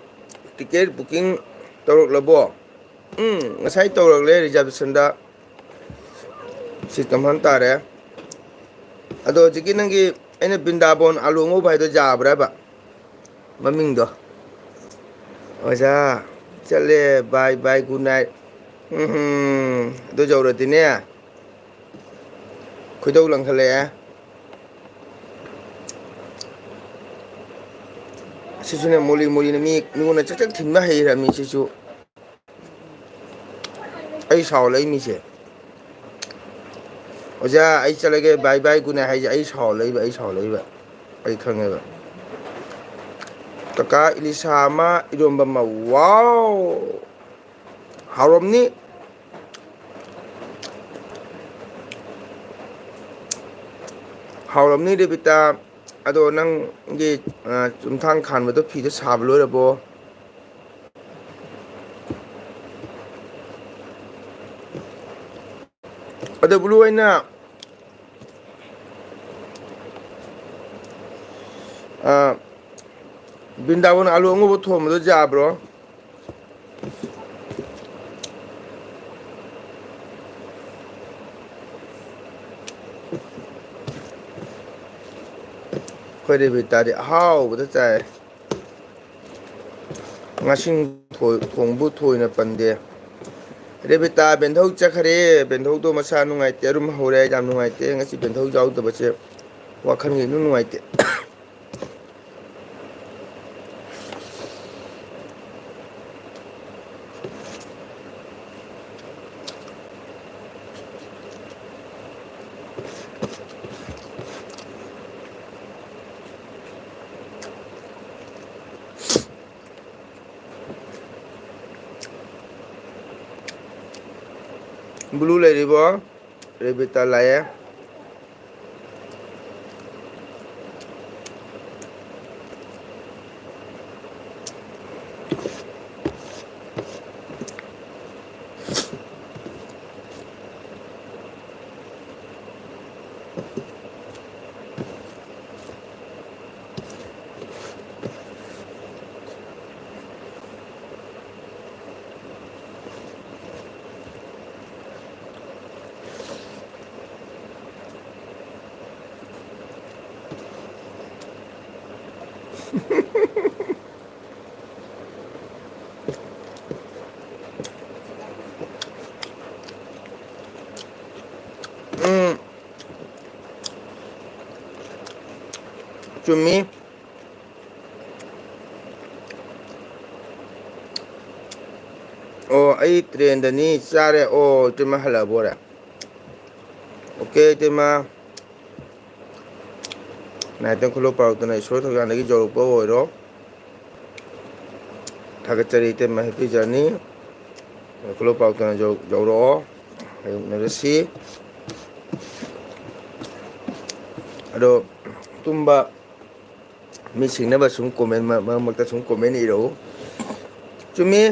ꯇꯤꯀꯦꯠ ꯕꯨꯀꯤꯡ ꯇꯧꯔꯛꯂꯕꯣ? ꯎꯝ, ꯉꯁꯥꯏ ꯇꯧꯔꯛꯂꯦ, ꯔꯤꯖꯥꯔꯕꯦꯁꯟꯗ ꯁꯤꯠ ꯀꯟꯐꯥꯔꯝ ꯇꯥꯔꯦ꯫ ꯑꯗꯣ ꯍꯧꯖꯤꯛꯀꯤ ꯅꯪꯒꯤ ꯑꯩꯅ ꯕ꯭ꯔꯤꯟꯗꯥꯕꯣꯟ ꯑꯥꯂꯨ ꯑꯉꯧꯕ ꯍꯥꯏꯗꯣ ꯌꯥꯕ꯭ꯔꯕ? ꯃꯃꯤꯡꯗꯣ꯫ ꯑꯣꯖꯥ, ꯆꯠꯂꯦ, bye bye, good night꯫ ꯎꯝ, ꯑꯗꯨ ꯌꯧꯔꯗꯤꯅꯦ, ꯈꯣꯏꯗꯧ ꯂꯪꯈꯠꯂꯛꯑꯦ꯫ ꯁꯤꯁꯨꯅꯦ, ꯃꯣꯂꯤ ꯃꯣꯂꯤꯅ ꯃꯤ, ꯃꯤꯉꯣꯟꯗ ꯆꯛ ꯆꯛ ꯊꯤꯟꯕ ꯍꯩꯔꯝꯃꯤ ꯁꯤꯁꯨ꯫ ꯑꯩ ꯁꯥꯎꯍꯜꯂꯛꯏ ꯃꯤꯁꯦ꯫ ꯑꯣꯖꯥ, ꯑꯩ ꯆꯠꯂꯒꯦ, bye bye, good night ꯍꯥꯏꯁꯦ ꯑꯩ ꯁꯥꯎꯍꯜꯂꯛꯏꯕ, ꯑꯩ ꯁꯥꯎꯍꯜꯂꯛꯏꯕ꯫ ꯑꯩ ꯈꯪꯉꯦꯕ꯫ ꯀꯀꯥ, ꯏꯂꯤꯁꯥ ꯑꯃ, ꯏꯔꯣꯝꯕ ꯑꯃ꯫ ꯋꯥꯎ! ꯍꯥꯎꯔꯝꯅꯤ꯫ ꯍꯥꯎꯔꯝꯅꯤ, ꯔꯦꯕꯤꯇꯥ꯫ ꯑꯗꯣ ꯅꯪꯒꯤ, ꯑ, ꯆꯨꯝꯊꯥꯡ ꯈꯥꯟꯕꯗꯣ, ꯐꯤꯗꯣ ꯁꯥꯕ ꯂꯣꯏꯔꯕꯣ? ꯑꯗꯣ ꯕ꯭ꯂꯨ ꯑꯩꯅ, ꯑ, ꯕ꯭ꯔꯤꯟꯗꯥꯕꯟ ꯑꯥꯂꯨ ꯑꯉꯧꯕ ꯊꯣꯡꯕꯗꯣ ꯌꯥꯕ꯭ꯔꯣ? ꯑꯩꯈꯣꯏ ꯔꯦꯕꯤꯇꯥꯗꯤ ꯑꯍꯥꯎꯕꯗ ꯆꯥꯏ꯫ ꯉꯥꯁꯤꯡ ꯊꯣꯏ-, ꯊꯣꯡꯕꯨ ꯊꯣꯏꯅ ꯄꯟꯗꯦ꯫ ꯔꯦꯕꯤꯇꯥ ꯕꯦꯟꯙꯧ ꯆꯠꯈ꯭ꯔꯦ꯫ ꯕꯦꯟꯙꯧꯗꯣ ꯃꯁꯥ ꯅꯨꯡꯉꯥꯏꯇꯦ, ꯑꯔꯨꯝ ꯍꯧꯔꯦ꯫ ꯌꯥꯝ ꯅꯨꯡꯉꯥꯏꯇꯦ꯫ ꯉꯁꯤ ꯕꯦꯟꯙꯧ ꯌꯥꯎꯗꯕꯁꯦ ꯋꯥꯈꯜꯒꯤ ꯑꯗꯨꯝ ꯅꯨꯡꯉꯥꯏꯇꯦ꯫ ꯕ꯭ꯂꯨ ꯂꯩꯔꯤꯕꯣ? ꯔꯦꯕꯤꯇꯥ ꯂꯥꯛꯑꯦ꯫ ꯎꯝ, ꯆꯨꯝꯃꯤ꯫ ꯑꯣ, ꯑꯩ ꯇ꯭ꯔꯦꯟꯗꯅꯤ꯫ ꯆꯥꯔꯦ꯫ ꯑꯣ, ꯏꯇꯩꯃ ꯍꯜꯂꯛꯑꯕ ꯑꯣꯏꯔꯦ꯫ ꯑꯣꯀꯦ, ꯏꯇꯩꯃ꯫ ꯅꯥꯏꯇꯪ ꯈꯨꯂꯣ ꯄꯥꯎꯗꯅ ꯏꯁꯣꯔ ꯊꯧꯖꯥꯟꯗꯒꯤ ꯌꯧꯔꯛꯄ ꯑꯣꯏꯔꯣ꯫ ꯊꯥꯒꯠꯆꯔꯤ ꯏꯇꯩꯃ, ꯍꯦꯄꯤ ꯖꯔꯅꯤ꯫ ꯈꯨꯂꯣ ꯄꯥꯎꯗꯅ ꯌꯧ-, ꯌꯧꯔꯛꯑꯣ꯫ ꯍꯌꯦꯡ ꯎꯅꯔꯁꯤ꯫ ꯑꯗꯣ ꯇꯨꯝꯕ ꯃꯤ ꯁꯤꯡꯅꯕ ꯁꯨꯝ comment ꯃꯔꯛ ꯃꯔꯛꯇ ꯁꯨꯝ comment ꯏꯔꯛꯎ꯫ ꯆꯨꯝꯃꯤ꯫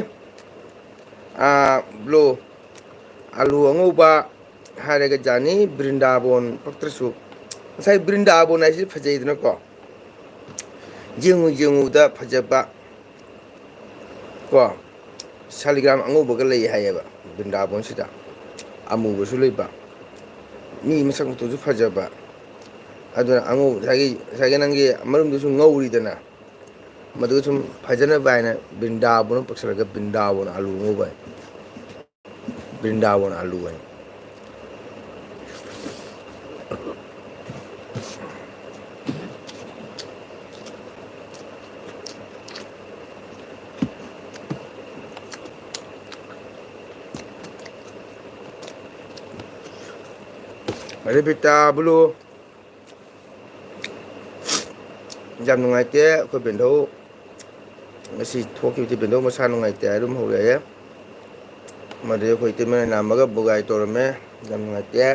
ꯑꯥ, ꯕ꯭ꯂꯨ, ꯑꯂꯨ ꯑꯉꯧꯕ ꯍꯥꯏꯔꯒ ꯖꯥꯅꯤ, ꯕ꯭ꯔꯤꯟꯗꯥꯕꯣꯟ ꯄꯛꯇ꯭ꯔꯁꯨ꯫ ꯉꯁꯥꯏ ꯕ꯭ꯔꯤꯟꯗꯥꯕꯣꯟ ꯍꯥꯏꯁꯤ ꯐꯖꯩꯗꯅꯀꯣ꯫ ꯌꯦꯡꯉꯨ ꯌꯦꯡꯉꯨꯗ ꯐꯖꯕ ꯀꯣ, ꯁꯥꯂꯤꯒ꯭ꯔꯥꯝ ꯑꯉꯧꯕꯒ ꯂꯩ ꯍꯥꯏꯌꯦꯕ ꯕ꯭ꯔꯤꯟꯗꯥꯕꯣꯟꯁꯤꯗ, ꯑꯃꯨꯕꯁꯨ ꯂꯩꯕ꯫ ꯃꯤ ꯃꯁꯛ ꯃꯇꯧꯁꯨ ꯐꯖꯕ꯫ ꯑꯗꯨꯅ ꯑꯉꯧ-, ꯉꯁꯥꯏꯒꯤ, ꯉꯁꯥꯏꯒꯤ ꯅꯪꯒꯤ ꯑꯃꯔꯣꯝꯗꯁꯨ ꯉꯧꯔꯤꯗꯅ, ꯃꯗꯨꯒ ꯁꯨꯝ ꯐꯖꯅꯕ ꯍꯥꯏꯅ ꯕ꯭ꯔꯤꯟꯗꯥꯕꯣꯟ ꯑꯃ ꯄꯛꯁꯜꯂꯒ, ꯕ꯭ꯔꯤꯟꯗꯥꯕꯣꯟ ꯑꯥꯂꯨ ꯑꯉꯧꯕ ꯍꯥꯏꯅ, ꯕ꯭ꯔꯤꯟꯗꯥꯕꯣꯟ ꯑꯥꯂꯨ ꯍꯥꯏꯅ꯫ ꯔꯦꯕꯤꯇꯥ ꯕ꯭ꯂꯨ꯫ ꯌꯥꯝ ꯅꯨꯡꯉꯥꯏꯇꯦ, ꯑꯩꯈꯣꯏ ꯕꯦꯟꯙꯧ ꯉꯁꯤ ꯊꯣꯛꯈꯤꯕꯗꯤ ꯕꯦꯟꯙꯧ ꯃꯁꯥ ꯅꯨꯡꯉꯥꯏꯇꯦ ꯍꯥꯏꯗꯨꯝ ꯍꯧꯔꯛꯑꯦ꯫ ꯃꯗꯨꯗꯤ ꯑꯩꯈꯣꯏ ꯏꯇꯩꯃ ꯅꯥꯝꯃꯒ ꯕꯨꯒꯥꯏ ꯇꯧꯔꯝꯃꯦ, ꯌꯥꯝ ꯅꯨꯡꯉꯥꯏꯇꯦ꯫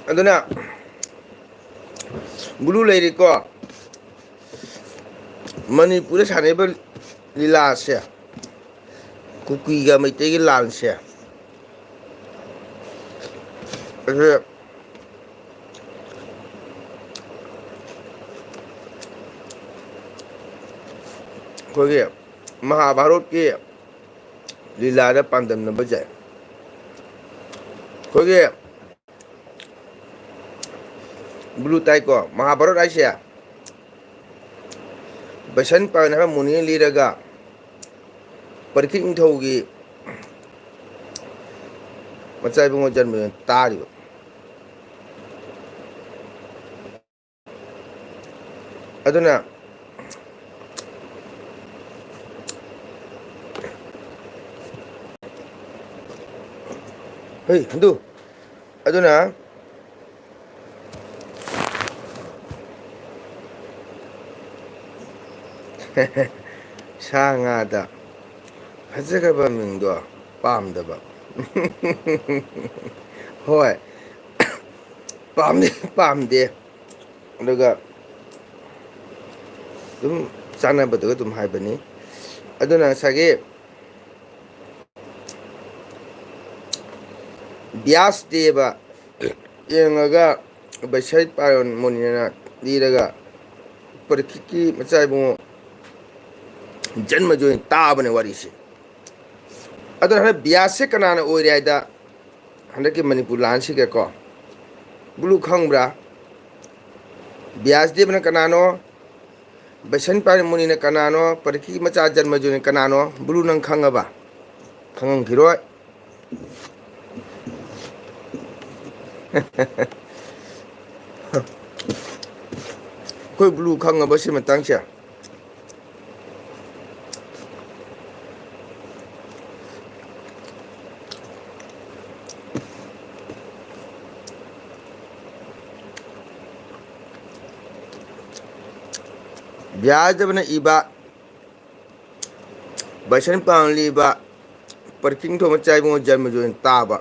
ꯑꯗꯨꯅ ꯕ꯭ꯂꯨ ꯂꯩꯔꯤꯀꯣ, ꯃꯅꯤꯄꯨꯔꯗ ꯁꯥꯟꯅꯔꯤꯕ ꯂꯤꯂꯥꯁꯦ, ꯀꯨꯀꯤꯒ ꯃꯩꯇꯩꯒꯤ ꯂꯥꯟꯁꯦ, ꯑꯁꯤ ꯑꯩꯈꯣꯏꯒꯤ ꯃꯍꯥꯚꯥꯔꯠꯀꯤ ꯂꯤꯂꯥꯗ ꯄꯥꯟꯗꯝꯅꯕ ꯌꯥꯏ꯫ ꯑꯩꯈꯣꯏꯒꯤ ꯕ꯭ꯂꯨ ꯇꯥꯏꯀꯣ, ꯃꯍꯥꯚꯥꯔꯠ ꯍꯥꯏꯁꯦ ꯕꯩꯁꯟ ꯄꯥꯏꯟ ꯍꯥꯏꯕ ꯃꯨꯅꯤꯅ ꯂꯤꯔꯒ ꯄꯔꯤꯈꯤꯠ ꯅꯤꯡꯊꯧꯒꯤ ꯃꯆꯥ ꯏꯕꯨꯡꯉꯣ ꯖꯟꯃꯗꯨꯅ ꯇꯥꯔꯤꯕ꯫ ꯑꯗꯨꯅ ꯍꯩ, ꯑꯗꯨ, ꯑꯗꯨꯅ ꯁꯥ ꯉꯥꯗ ꯐꯖꯈ꯭ꯔꯕ ꯃꯤꯡꯗꯣ ꯄꯥꯝꯗꯕ꯫ ꯍꯣꯏ, ꯄꯥꯝꯗꯦ, ꯄꯥꯝꯗꯦ꯫ ꯑꯗꯨꯒ ꯑꯗꯨꯝ ꯆꯥꯟꯅꯕꯗꯨꯒ ꯑꯗꯨꯝ ꯍꯥꯏꯕꯅꯤ꯫ ꯑꯗꯨꯅ ꯉꯁꯥꯏꯒꯤ ꯕ꯭ꯌꯥꯁ ꯗꯦꯕ ꯌꯦꯡꯉꯒ ꯕꯩꯁꯥꯏ ꯄꯥꯌꯣꯟ ꯃꯨꯅꯤꯅ ꯂꯤꯔꯒ ꯄꯔꯤꯈꯤꯠꯀꯤ ꯃꯆꯥ ꯏꯕꯨꯡꯉꯣ ꯖꯟꯃꯖꯣꯏꯅ ꯇꯥꯕꯅꯦ ꯋꯥꯔꯤꯁꯦ꯫ ꯑꯗꯨꯅ ꯍꯟꯗꯛ ꯕ꯭ꯌꯥꯁꯁꯦ ꯀꯅꯥꯅ ꯑꯣꯏꯔꯦ ꯍꯥꯏꯗ, ꯍꯟꯗꯛꯀꯤ ꯃꯅꯤꯄꯨꯔ ꯂꯥꯟꯁꯤꯒꯀꯣ, ꯕ꯭ꯂꯨ ꯈꯪꯕ꯭ꯔꯥ? ꯕ꯭ꯌꯥꯁ ꯗꯦꯕꯅ ꯀꯅꯥꯅꯣ? ꯕꯩꯁꯟ ꯄꯥꯔꯤ ꯃꯨꯅꯤꯅ ꯀꯅꯥꯅꯣ? ꯄꯔꯤꯈꯤ ꯃꯆꯥ ꯖꯟꯃꯖꯨꯅ ꯀꯅꯥꯅꯣ? ꯕ꯭ꯂꯨ ꯅꯪ ꯈꯪꯉꯕ? ꯈꯪꯉꯝꯈꯤꯔꯣꯏ꯫ ꯑꯩꯈꯣꯏ ꯕ꯭ꯂꯨ ꯈꯪꯉꯕ ꯁꯤ ꯃꯇꯥꯡꯁꯦ? ꯕ꯭ꯌꯥꯁꯗꯦꯕꯅ ꯏꯕ, ꯕꯩꯁꯟ ꯄꯥꯎꯅ ꯂꯤꯕ, ꯄꯔꯤꯈꯤꯡ ꯊꯣꯡꯕ ꯆꯥꯏꯕꯨꯡ ꯖꯟꯃꯖꯣꯏꯅ ꯇꯥꯕ꯫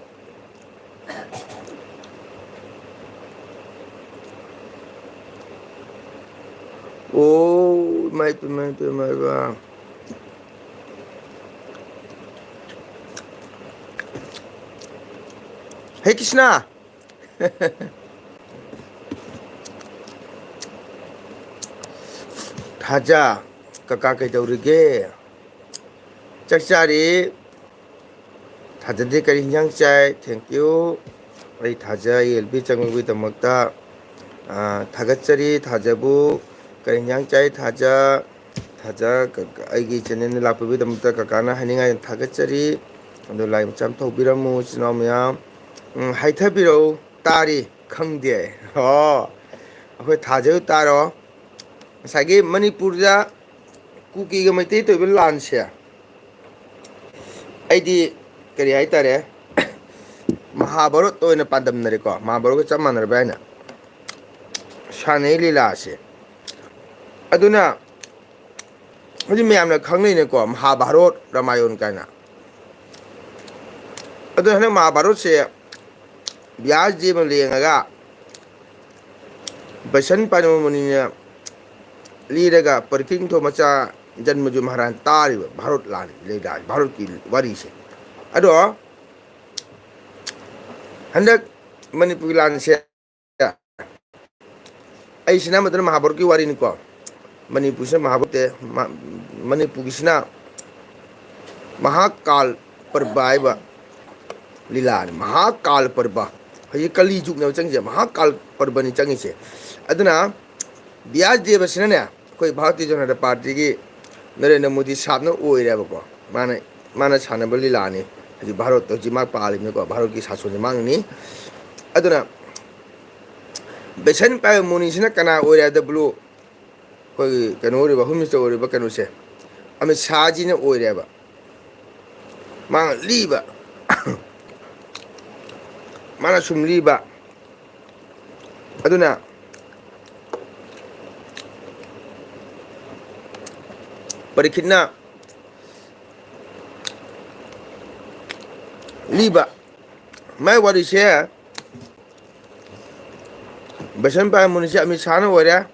ꯑꯣ, ꯏꯃꯥꯏ ꯄꯦꯝꯃ, ꯏꯃꯥꯏ ꯄꯦꯝꯃ, ꯏꯃꯥ꯫ ꯍꯦ ꯀ꯭ꯔꯤꯁꯅ! ꯊꯥꯖ, ꯀꯀꯥ ꯀꯩꯗꯧꯔꯤꯒꯦ? ꯆꯥꯛ ꯆꯥꯔꯤ꯫ ꯊꯥꯖꯗꯦ ꯀꯔꯤ ꯍꯤꯟꯖꯥꯡ ꯆꯥꯏ? Thank you꯫ ꯑꯩ ꯊꯥꯖ ꯌꯦꯜꯕꯤ ꯆꯪꯕꯒꯤꯗꯃꯛꯇ, ꯑꯥ, ꯊꯥꯒꯠꯆꯔꯤ ꯊꯥꯖꯕꯨ꯫ ꯀꯔꯤ ꯍꯤꯟꯖꯥꯡ ꯆꯥꯏ ꯊꯥꯖ? ꯊꯥꯖ, ꯀ-, ꯀ-, ꯑꯩꯒꯤ channel ꯂꯥꯛꯄꯤꯕꯒꯤꯗꯃꯛꯇ ꯀꯀꯥꯅ ꯍꯥꯏꯅꯤꯡꯉꯥꯏ ꯊꯥꯒꯠꯆꯔꯤ꯫ ꯑꯗꯣ like ꯃꯆꯥ ꯑꯃ ꯊꯧꯕꯤꯔꯝꯃꯨ, ꯏꯆꯤꯟ ꯏꯅꯥꯎ ꯃꯌꯥꯝ꯫ ꯎꯝ, ꯍꯥꯏꯊꯕꯤꯔꯛꯎ, ꯇꯥꯔꯤ, ꯈꯪꯗꯦ꯫ ꯑꯣ, ꯑꯩꯈꯣꯏ ꯊꯥꯖꯕ ꯇꯥꯔꯣ꯫ ꯉꯁꯥꯏꯒꯤ ꯃꯅꯤꯄꯨꯔꯗ ꯀꯨꯀꯤꯒ ꯃꯩꯇꯩ ꯇꯧꯔꯤꯕ ꯂꯥꯟꯁꯦ, ꯑꯩꯗꯤ ꯀꯔꯤ ꯍꯥꯏꯇꯥꯔꯦ, ꯃꯍꯥꯚꯥꯔꯠ ꯑꯣꯏꯅ ꯄꯥꯟꯗꯝꯅꯔꯦꯀꯣ, ꯃꯍꯥꯚꯥꯔꯠꯀ ꯆꯞ ꯃꯥꯟꯅꯔꯕ ꯍꯥꯏꯅ ꯁꯥꯟꯅꯩ ꯂꯤꯂꯥꯁꯦ꯫ ꯑꯗꯨꯅ ꯍꯧꯖꯤꯛ ꯃꯌꯥꯝꯅ ꯈꯪꯅꯩꯅꯦꯀꯣ, ꯃꯍꯥꯚꯥꯔꯠ, ꯔꯥꯃꯥꯌꯟ ꯀꯥꯏꯅ꯫ ꯑꯗꯨ ꯍꯟꯗꯛ ꯃꯍꯥꯚꯥꯔꯠꯁꯦ ꯕ꯭ꯌꯥꯁ ꯗꯦꯕꯅ ꯂꯦꯡꯉꯒ ꯕꯩꯁꯟ ꯄꯥꯅꯤꯃ ꯃꯨꯅꯤꯅ ꯂꯤꯔꯒ ꯄꯔꯤꯈꯤꯡꯊꯣ ꯃꯆꯥ ꯖꯟꯃꯖꯨ ꯃꯍꯥꯔꯥꯖꯅ ꯇꯥꯔꯤꯕ ꯚꯥꯔꯠ ꯂꯥꯟ, ꯂꯤꯂꯥ, ꯚꯥꯔꯠꯀꯤ ꯋꯥꯔꯤꯁꯦ꯫ ꯑꯗꯣ ꯍꯟꯗꯛ ꯃꯅꯤꯄꯨꯔꯒꯤ ꯂꯥꯟꯁꯦ, ꯑꯩꯁꯤꯅ ꯃꯗꯨꯅ ꯃꯍꯥꯚꯥꯔꯠꯀꯤ ꯋꯥꯔꯤꯅꯤꯀꯣ꯫ ꯃꯅꯤꯄꯨꯔꯁꯤꯅ ꯃꯍꯥꯚꯥꯔꯠꯇꯦ, ꯃ-, ꯃꯅꯤꯄꯨꯔꯒꯤꯁꯤꯅ ꯃꯍꯥꯀꯥꯜ ꯄꯔꯕ ꯍꯥꯏꯕ ꯂꯤꯂꯥꯅꯤ꯫ ꯃꯍꯥꯀꯥꯜ ꯄꯔꯕ꯫ ꯍꯧꯖꯤꯛ ꯀꯂꯤ ꯖꯨꯒꯅꯦꯕ ꯆꯪꯉꯤꯁꯦ, ꯃꯍꯥꯀꯥꯜ ꯄꯔꯕꯅꯤ ꯆꯪꯉꯤꯁꯦ꯫ ꯑꯗꯨꯅ ꯕ꯭ꯌꯥꯁ ꯗꯦꯕꯁꯤꯅꯅꯦ, ꯑꯩꯈꯣꯏ ꯚꯥꯔꯇꯤꯌ ꯖꯅꯇꯥ ꯄꯥꯔꯇꯤꯒꯤ ꯅꯔꯦꯟꯗ꯭ꯔ ꯃꯣꯗꯤ ꯁꯥꯕꯅ ꯑꯣꯏꯔꯦꯕꯀꯣ꯫ ꯃꯥꯅ, ꯃꯥꯅ ꯁꯥꯟꯅꯕ ꯂꯤꯂꯥꯅꯤ꯫ ꯍꯧꯖꯤꯛ ꯚꯥꯔꯠꯇ ꯍꯧꯖꯤꯛ ꯃꯥ ꯄꯥꯜꯂꯤꯕꯅꯤꯀꯣ, ꯚꯥꯔꯠꯀꯤ ꯁꯥꯁꯣꯟꯁꯦ ꯃꯥꯡꯅꯤ꯫ ꯑꯗꯨꯅ ꯕꯦꯁꯟ ꯄꯥꯏꯕ ꯃꯨꯅꯤꯁꯤꯅ ꯀꯅꯥ ꯑꯣꯏꯔꯦ ꯍꯥꯏꯕꯗ, ꯕ꯭ꯂꯨ, ꯑꯩꯈꯣꯏꯒꯤ ꯀꯩꯅꯣ ꯑꯣꯏꯔꯤꯕ, ꯍꯣꯝ ꯃꯤꯅꯤꯁꯇꯔ ꯑꯣꯏꯔꯤꯕ ꯀꯩꯅꯣꯁꯦ, ꯑꯃꯤꯠ ꯁꯥꯍꯖꯤꯅ ꯑꯣꯏꯔꯦꯕ꯫ ꯃꯥꯅ ꯂꯤꯕ, ꯃꯥꯅ ꯁꯨꯝ ꯂꯤꯕ꯫ ꯑꯗꯨꯅ ꯄꯔꯤꯈꯤꯠꯅ ꯂꯤꯕ ꯃꯥꯏ ꯋꯥꯔꯤꯁꯦ, ꯕꯦꯁꯟ ꯄꯥꯏ ꯃꯨꯅꯤꯁꯦ ꯑꯃꯤꯠ ꯁꯥꯍꯅ ꯑꯣꯏꯔꯦ꯫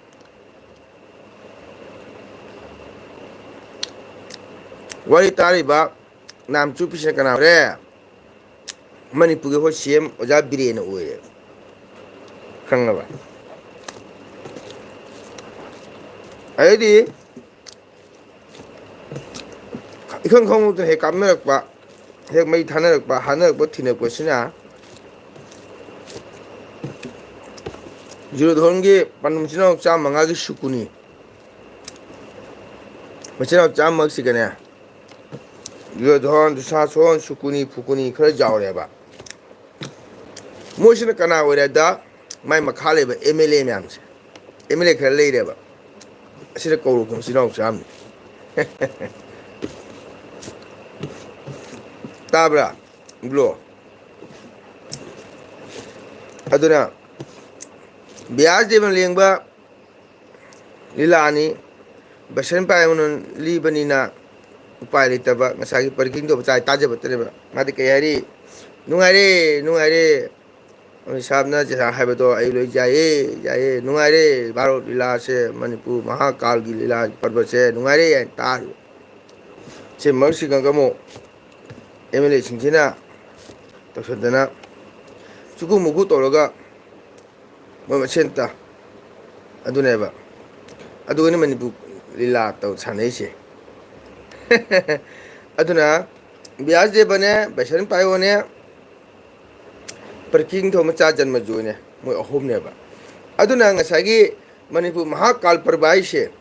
ꯋꯥꯔꯤ ꯇꯥꯔꯤꯕ ꯅꯥꯝꯆꯨ ꯄꯤꯁꯅ ꯀꯅꯥ ꯑꯣꯏꯔꯦ? ꯃꯅꯤꯄꯨꯔꯒꯤ ꯑꯩꯈꯣꯏ ꯁꯤ ꯑꯦꯝ ꯑꯣꯖꯥ ꯕꯤꯔꯦꯟꯅ ꯑꯣꯏꯔꯦ꯫ ꯈꯪꯉꯕ? ꯑꯗꯩꯗꯤ ꯏꯈꯪ ꯈꯪꯍꯧꯗꯅ ꯍꯦꯛ ꯀꯥꯞꯅꯔꯛꯄ, ꯍꯦꯛ ꯃꯩ ꯊꯥꯅꯔꯛꯄ, ꯍꯥꯠꯅꯔꯛꯄ, ꯊꯤꯅꯔꯛꯄꯁꯤꯅ ꯖꯨꯔꯣꯙꯣꯟꯒꯤ ꯄꯥꯟꯗꯨ ꯃꯆꯤꯟ ꯃꯅꯥꯎ ꯆꯥꯝꯃꯉꯥꯒꯤ ꯁꯨꯀꯨꯅꯤ꯫ ꯃꯆꯤꯟ ꯃꯅꯥꯎ ꯆꯥꯝꯃꯛꯁꯤꯒꯅꯦ, ꯖꯨꯔꯣꯙꯣꯟ, ꯗꯨꯁꯥꯁꯣꯟ, ꯁꯨꯀꯨꯅꯤ, ꯐꯨꯀꯨꯅꯤ ꯈꯔ ꯌꯥꯎꯔꯦꯕ꯫ ꯃꯣꯏꯁꯤꯅ ꯀꯅꯥ ꯑꯣꯏꯔꯦ ꯍꯥꯏꯗ, ꯃꯥꯏ ꯃꯈꯥ ꯂꯩꯕ ꯑꯦꯝ ꯑꯦꯜ ꯑꯦ ꯃꯌꯥꯝꯁꯦ, ꯑꯦꯝ ꯑꯦꯜ ꯑꯦ ꯈꯔ ꯂꯩꯔꯦꯕ꯫ ꯑꯁꯤꯗ ꯀꯧꯔꯛꯄ ꯃꯆꯤꯟ ꯃꯅꯥꯎ ꯆꯥꯝꯃꯅꯤ꯫ ꯇꯥꯕ꯭ꯔꯥ, ꯕ꯭ꯂꯣ? ꯑꯗꯨꯅ ꯕ꯭ꯌꯥꯁ ꯗꯦꯕꯅ ꯂꯦꯡꯕ ꯂꯤꯂꯥꯅꯤ꯫ ꯕꯁꯟ ꯄꯥꯏꯕꯅ ꯂꯤꯕꯅꯤꯅ ꯎꯄꯥꯏ ꯂꯩꯇꯕ, ꯉꯁꯥꯏꯒꯤ ꯄꯔꯤꯈꯤꯡꯗꯣ ꯃꯆꯥ ꯇꯥꯖꯕ ꯅꯠꯇꯅꯦꯕ꯫ ꯃꯥꯗꯤ ꯀꯩ ꯍꯥꯏꯔꯤ? "ꯅꯨꯡꯉꯥꯏꯔꯦ, ꯅꯨꯡꯉꯥꯏꯔꯦ꯫ ꯑꯃꯤꯠ ꯁꯥꯍꯅ ꯍꯥꯏꯕꯗꯣ ꯑꯩ ꯂꯣꯏ ꯌꯥꯏꯌꯦ, ꯌꯥꯏꯌꯦ꯫ ꯅꯨꯡꯉꯥꯏꯔꯦ꯫ ꯚꯥꯔꯠ ꯂꯤꯂꯥꯁꯦ, ꯃꯅꯤꯄꯨꯔ ꯃꯍꯥꯀꯥꯜꯒꯤ ꯂꯤꯂꯥ ꯄꯔꯕꯁꯦ ꯅꯨꯡꯉꯥꯏꯔꯦ" ꯍꯥꯏꯅ ꯇꯥꯔꯤꯕ꯫ ꯁꯤ ꯃꯔꯛꯁꯤꯒ ꯑꯃꯨꯛ ꯑꯦꯝ ꯑꯦꯜ ꯑꯦꯁꯤꯡꯁꯤꯅ ꯇꯧꯁꯟꯗꯅ ꯁꯨꯒꯨ ꯃꯨꯒꯨ ꯇꯧꯔꯒ ꯃꯣꯏ ꯃꯁꯦꯟꯇ ꯑꯗꯨꯅꯦꯕ꯫ ꯑꯗꯨꯒꯅꯤ ꯃꯅꯤꯄꯨꯔ ꯂꯤꯂꯥ ꯇꯧ ꯁꯥꯟꯅꯩꯁꯦ꯫ ꯑꯗꯨꯅ ꯕ꯭ꯌꯥꯁ ꯗꯦꯕꯅꯦ, ꯕꯩꯁꯟ ꯄꯥꯏꯌꯣꯅꯦ, ꯄ꯭ꯔꯀꯤꯡꯊꯧ ꯃꯆꯥ ꯖꯟꯃꯖꯣꯏꯅꯦ, ꯃꯣꯏ ꯑꯍꯨꯝꯅꯦꯕ꯫ ꯑꯗꯨꯅ ꯉꯁꯥꯏꯒꯤ ꯃꯅꯤꯄꯨꯔ ꯃꯍꯥꯀꯥꯜ ꯄꯔꯕ ꯍꯥꯏꯁꯦ,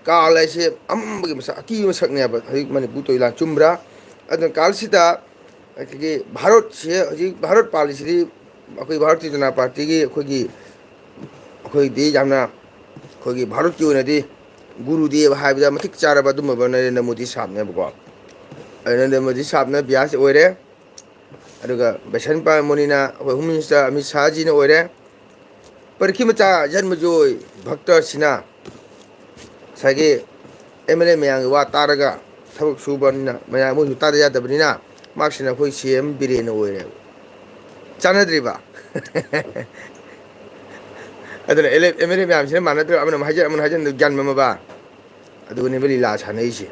ꯀꯥꯜ ꯍꯥꯏꯁꯦ ꯑꯃꯝꯕꯒꯤ ꯃꯁꯛ, ꯑꯀꯤꯕ ꯃꯁꯛꯅꯦꯕ ꯍꯧꯖꯤꯛ ꯃꯅꯤꯄꯨꯔ ꯇꯧꯔꯤ ꯂꯥꯟ, ꯆꯨꯝꯕ꯭ꯔꯥ? ꯑꯗꯨꯅ ꯀꯥꯜꯁꯤꯗ ꯑꯩꯈꯣꯏꯒꯤ ꯚꯥꯔꯠꯁꯦ, ꯍꯧꯖꯤꯛ ꯚꯥꯔꯠ ꯄꯥꯜꯂꯤꯁꯤꯗꯤ ꯑꯩꯈꯣꯏ ꯚꯥꯔꯠꯇꯤꯌ ꯖꯅꯇꯥ ꯄꯥꯔꯇꯤꯒꯤ ꯑꯩꯈꯣꯏꯒꯤ, ꯑꯩꯈꯣꯏꯗꯤ ꯌꯥꯝꯅ, ꯑꯩꯈꯣꯏꯒꯤ ꯚꯥꯔꯠꯀꯤ ꯑꯣꯏꯅꯗꯤ ꯒꯨꯔꯨꯗꯦꯕ ꯍꯥꯏꯕꯗ ꯃꯇꯤꯛ ꯆꯥꯔꯕ ꯑꯗꯨꯝꯕ ꯅꯔꯦꯟꯗ꯭ꯔ ꯃꯣꯗꯤ ꯁꯥꯍꯦꯕꯅꯦꯕꯀꯣ꯫ ꯅꯔꯦꯟꯗ꯭ꯔ ꯃꯣꯗꯤ ꯁꯥꯍꯦꯕꯅ ꯕ꯭ꯌꯥꯁ ꯑꯣꯏꯔꯦ꯫ ꯑꯗꯨꯒ ꯕꯩꯁꯟ ꯄꯥꯏ ꯃꯨꯅꯤꯅ ꯑꯩꯈꯣꯏ ꯍꯣꯝ ꯃꯤꯅꯤꯁꯇꯔ ꯑꯃꯤꯠ ꯁꯥꯍꯖꯤꯅ ꯑꯣꯏꯔꯦ꯫ ꯄꯔꯈꯤ ꯃꯆꯥ ꯖꯟꯃꯖꯣꯏ ꯚꯛꯇ ꯁꯤꯅ ꯉꯁꯥꯏꯒꯤ ꯑꯦꯝ ꯑꯦꯜ ꯑꯦ ꯃꯌꯥꯝꯒꯤ ꯋꯥ ꯇꯥꯔꯒ ꯊꯕꯛ ꯁꯨꯕꯅꯤꯅ ꯃꯌꯥꯝ ꯃꯣꯏꯁꯨ ꯇꯥꯗ ꯌꯥꯗꯕꯅꯤꯅ ꯃꯍꯥꯛꯁꯤꯅ ꯑꯩꯈꯣꯏ ꯁꯤ ꯑꯦꯝ ꯕꯤꯔꯦꯟ ꯑꯣꯏꯔꯦꯕ꯫ ꯆꯥꯟꯅꯗ꯭ꯔꯤꯕ? ꯑꯗꯨꯅ ꯑꯦꯝ ꯑꯦꯜ ꯑꯦ ꯃꯌꯥꯝꯁꯤꯅ ꯃꯥꯟꯅꯗ꯭ꯔꯒ ꯑꯃꯅ ꯑꯃꯨꯛ ꯍꯥꯏꯖꯤꯟ, ꯑꯃꯅ ꯍꯥꯏꯖꯤꯟ, ꯒ꯭ꯌꯥꯟ ꯃꯝꯃꯕ? ꯑꯗꯨꯒꯅꯦꯕ ꯂꯤꯂꯥ ꯁꯥꯟꯅꯩꯁꯦ꯫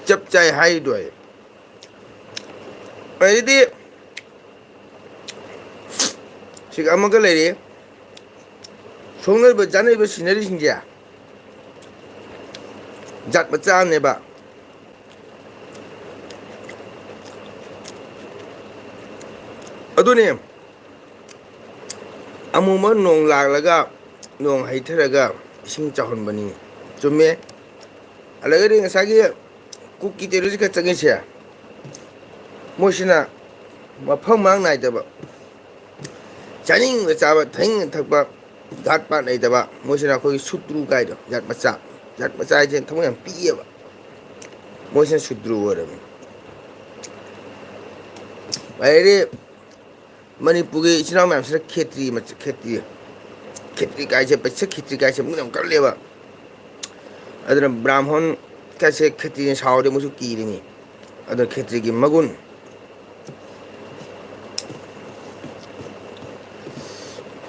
ꯆꯞ ꯆꯥꯏ ꯍꯥꯏꯗꯣ ꯑꯩ꯫ ꯑꯗꯩꯗꯤ ꯁꯤꯒ ꯑꯃꯒ ꯂꯩꯔꯤ꯫ ꯁꯣꯛꯅꯔꯤꯕ ꯆꯥꯅꯔꯤꯕ ꯁꯤꯅꯔꯤꯁꯤꯡꯁꯦ ꯖꯥꯠ ꯃꯆꯥ ꯑꯃꯅꯦꯕ꯫ ꯑꯗꯨꯅꯦ, ꯑꯃꯨꯛ ꯑꯃꯨꯛ ꯅꯣꯡ ꯂꯥꯛꯂꯒ, ꯅꯣꯡ ꯍꯩꯊꯔꯒ ꯏꯁꯤꯡ ꯆꯥꯎꯍꯟꯕꯅꯤ꯫ ꯆꯨꯝꯃꯦ꯫ ꯑꯗꯒꯤꯗꯤ ꯉꯁꯥꯏꯒꯤ ꯀꯨꯀꯤ ꯇꯦꯔꯣꯔꯤꯁꯀ ꯆꯪꯉꯤꯁꯦ, ꯃꯣꯏꯁꯤꯅ ꯃꯐꯝ ꯃꯔꯥꯡ ꯅꯥꯏꯗꯕ, ꯆꯥꯅꯤꯡꯕ ꯆꯥꯕ, ꯊꯛꯅꯤꯡꯕ ꯊꯛꯄ, ꯒꯥꯠ ꯄꯥꯠ ꯂꯩꯇꯕ, ꯃꯣꯏꯁꯤꯅ ꯑꯩꯈꯣꯏꯒꯤ ꯁꯨꯇ꯭ꯔꯨ ꯀꯥꯏꯗꯣ, ꯖꯥꯠ ꯃꯆꯥ, ꯖꯥꯠ ꯃꯆꯥ ꯍꯥꯏꯁꯦ ꯊꯃꯣꯏ ꯌꯥꯝ ꯄꯤꯛꯑꯦꯕ꯫ ꯃꯣꯏꯁꯤꯅ ꯁꯨꯇ꯭ꯔꯨ ꯑꯣꯏꯔꯝꯃꯤ꯫ ꯑꯗꯩꯗꯤ ꯃꯅꯤꯄꯨꯔꯒꯤ ꯏꯆꯤꯟ ꯏꯅꯥꯎ ꯃꯌꯥꯝꯁꯤꯅ ꯈꯦꯇ꯭ꯔꯤ ꯃꯆꯥ, ꯈꯦꯇ꯭ꯔꯤ, ꯈꯦꯇ꯭ꯔꯤ ꯀꯥꯏꯁꯦ, ꯄꯩꯁꯥ ꯈꯦꯇ꯭ꯔꯤ ꯀꯥꯏꯁꯦ ꯃꯒꯨꯟ ꯌꯥꯝ ꯀꯜꯂꯦꯕ꯫ ꯑꯗꯨꯅ ꯕ꯭ꯔꯥꯍꯃꯟ ꯀꯥꯏꯁꯦ ꯈꯦꯇ꯭ꯔꯤꯅ ꯁꯥꯎꯔꯗꯤ ꯃꯣꯏꯁꯨ ꯀꯤꯔꯤꯅꯤ꯫ ꯑꯗꯨꯅ ꯈꯦꯇ꯭ꯔꯤꯒꯤ ꯃꯒꯨꯟ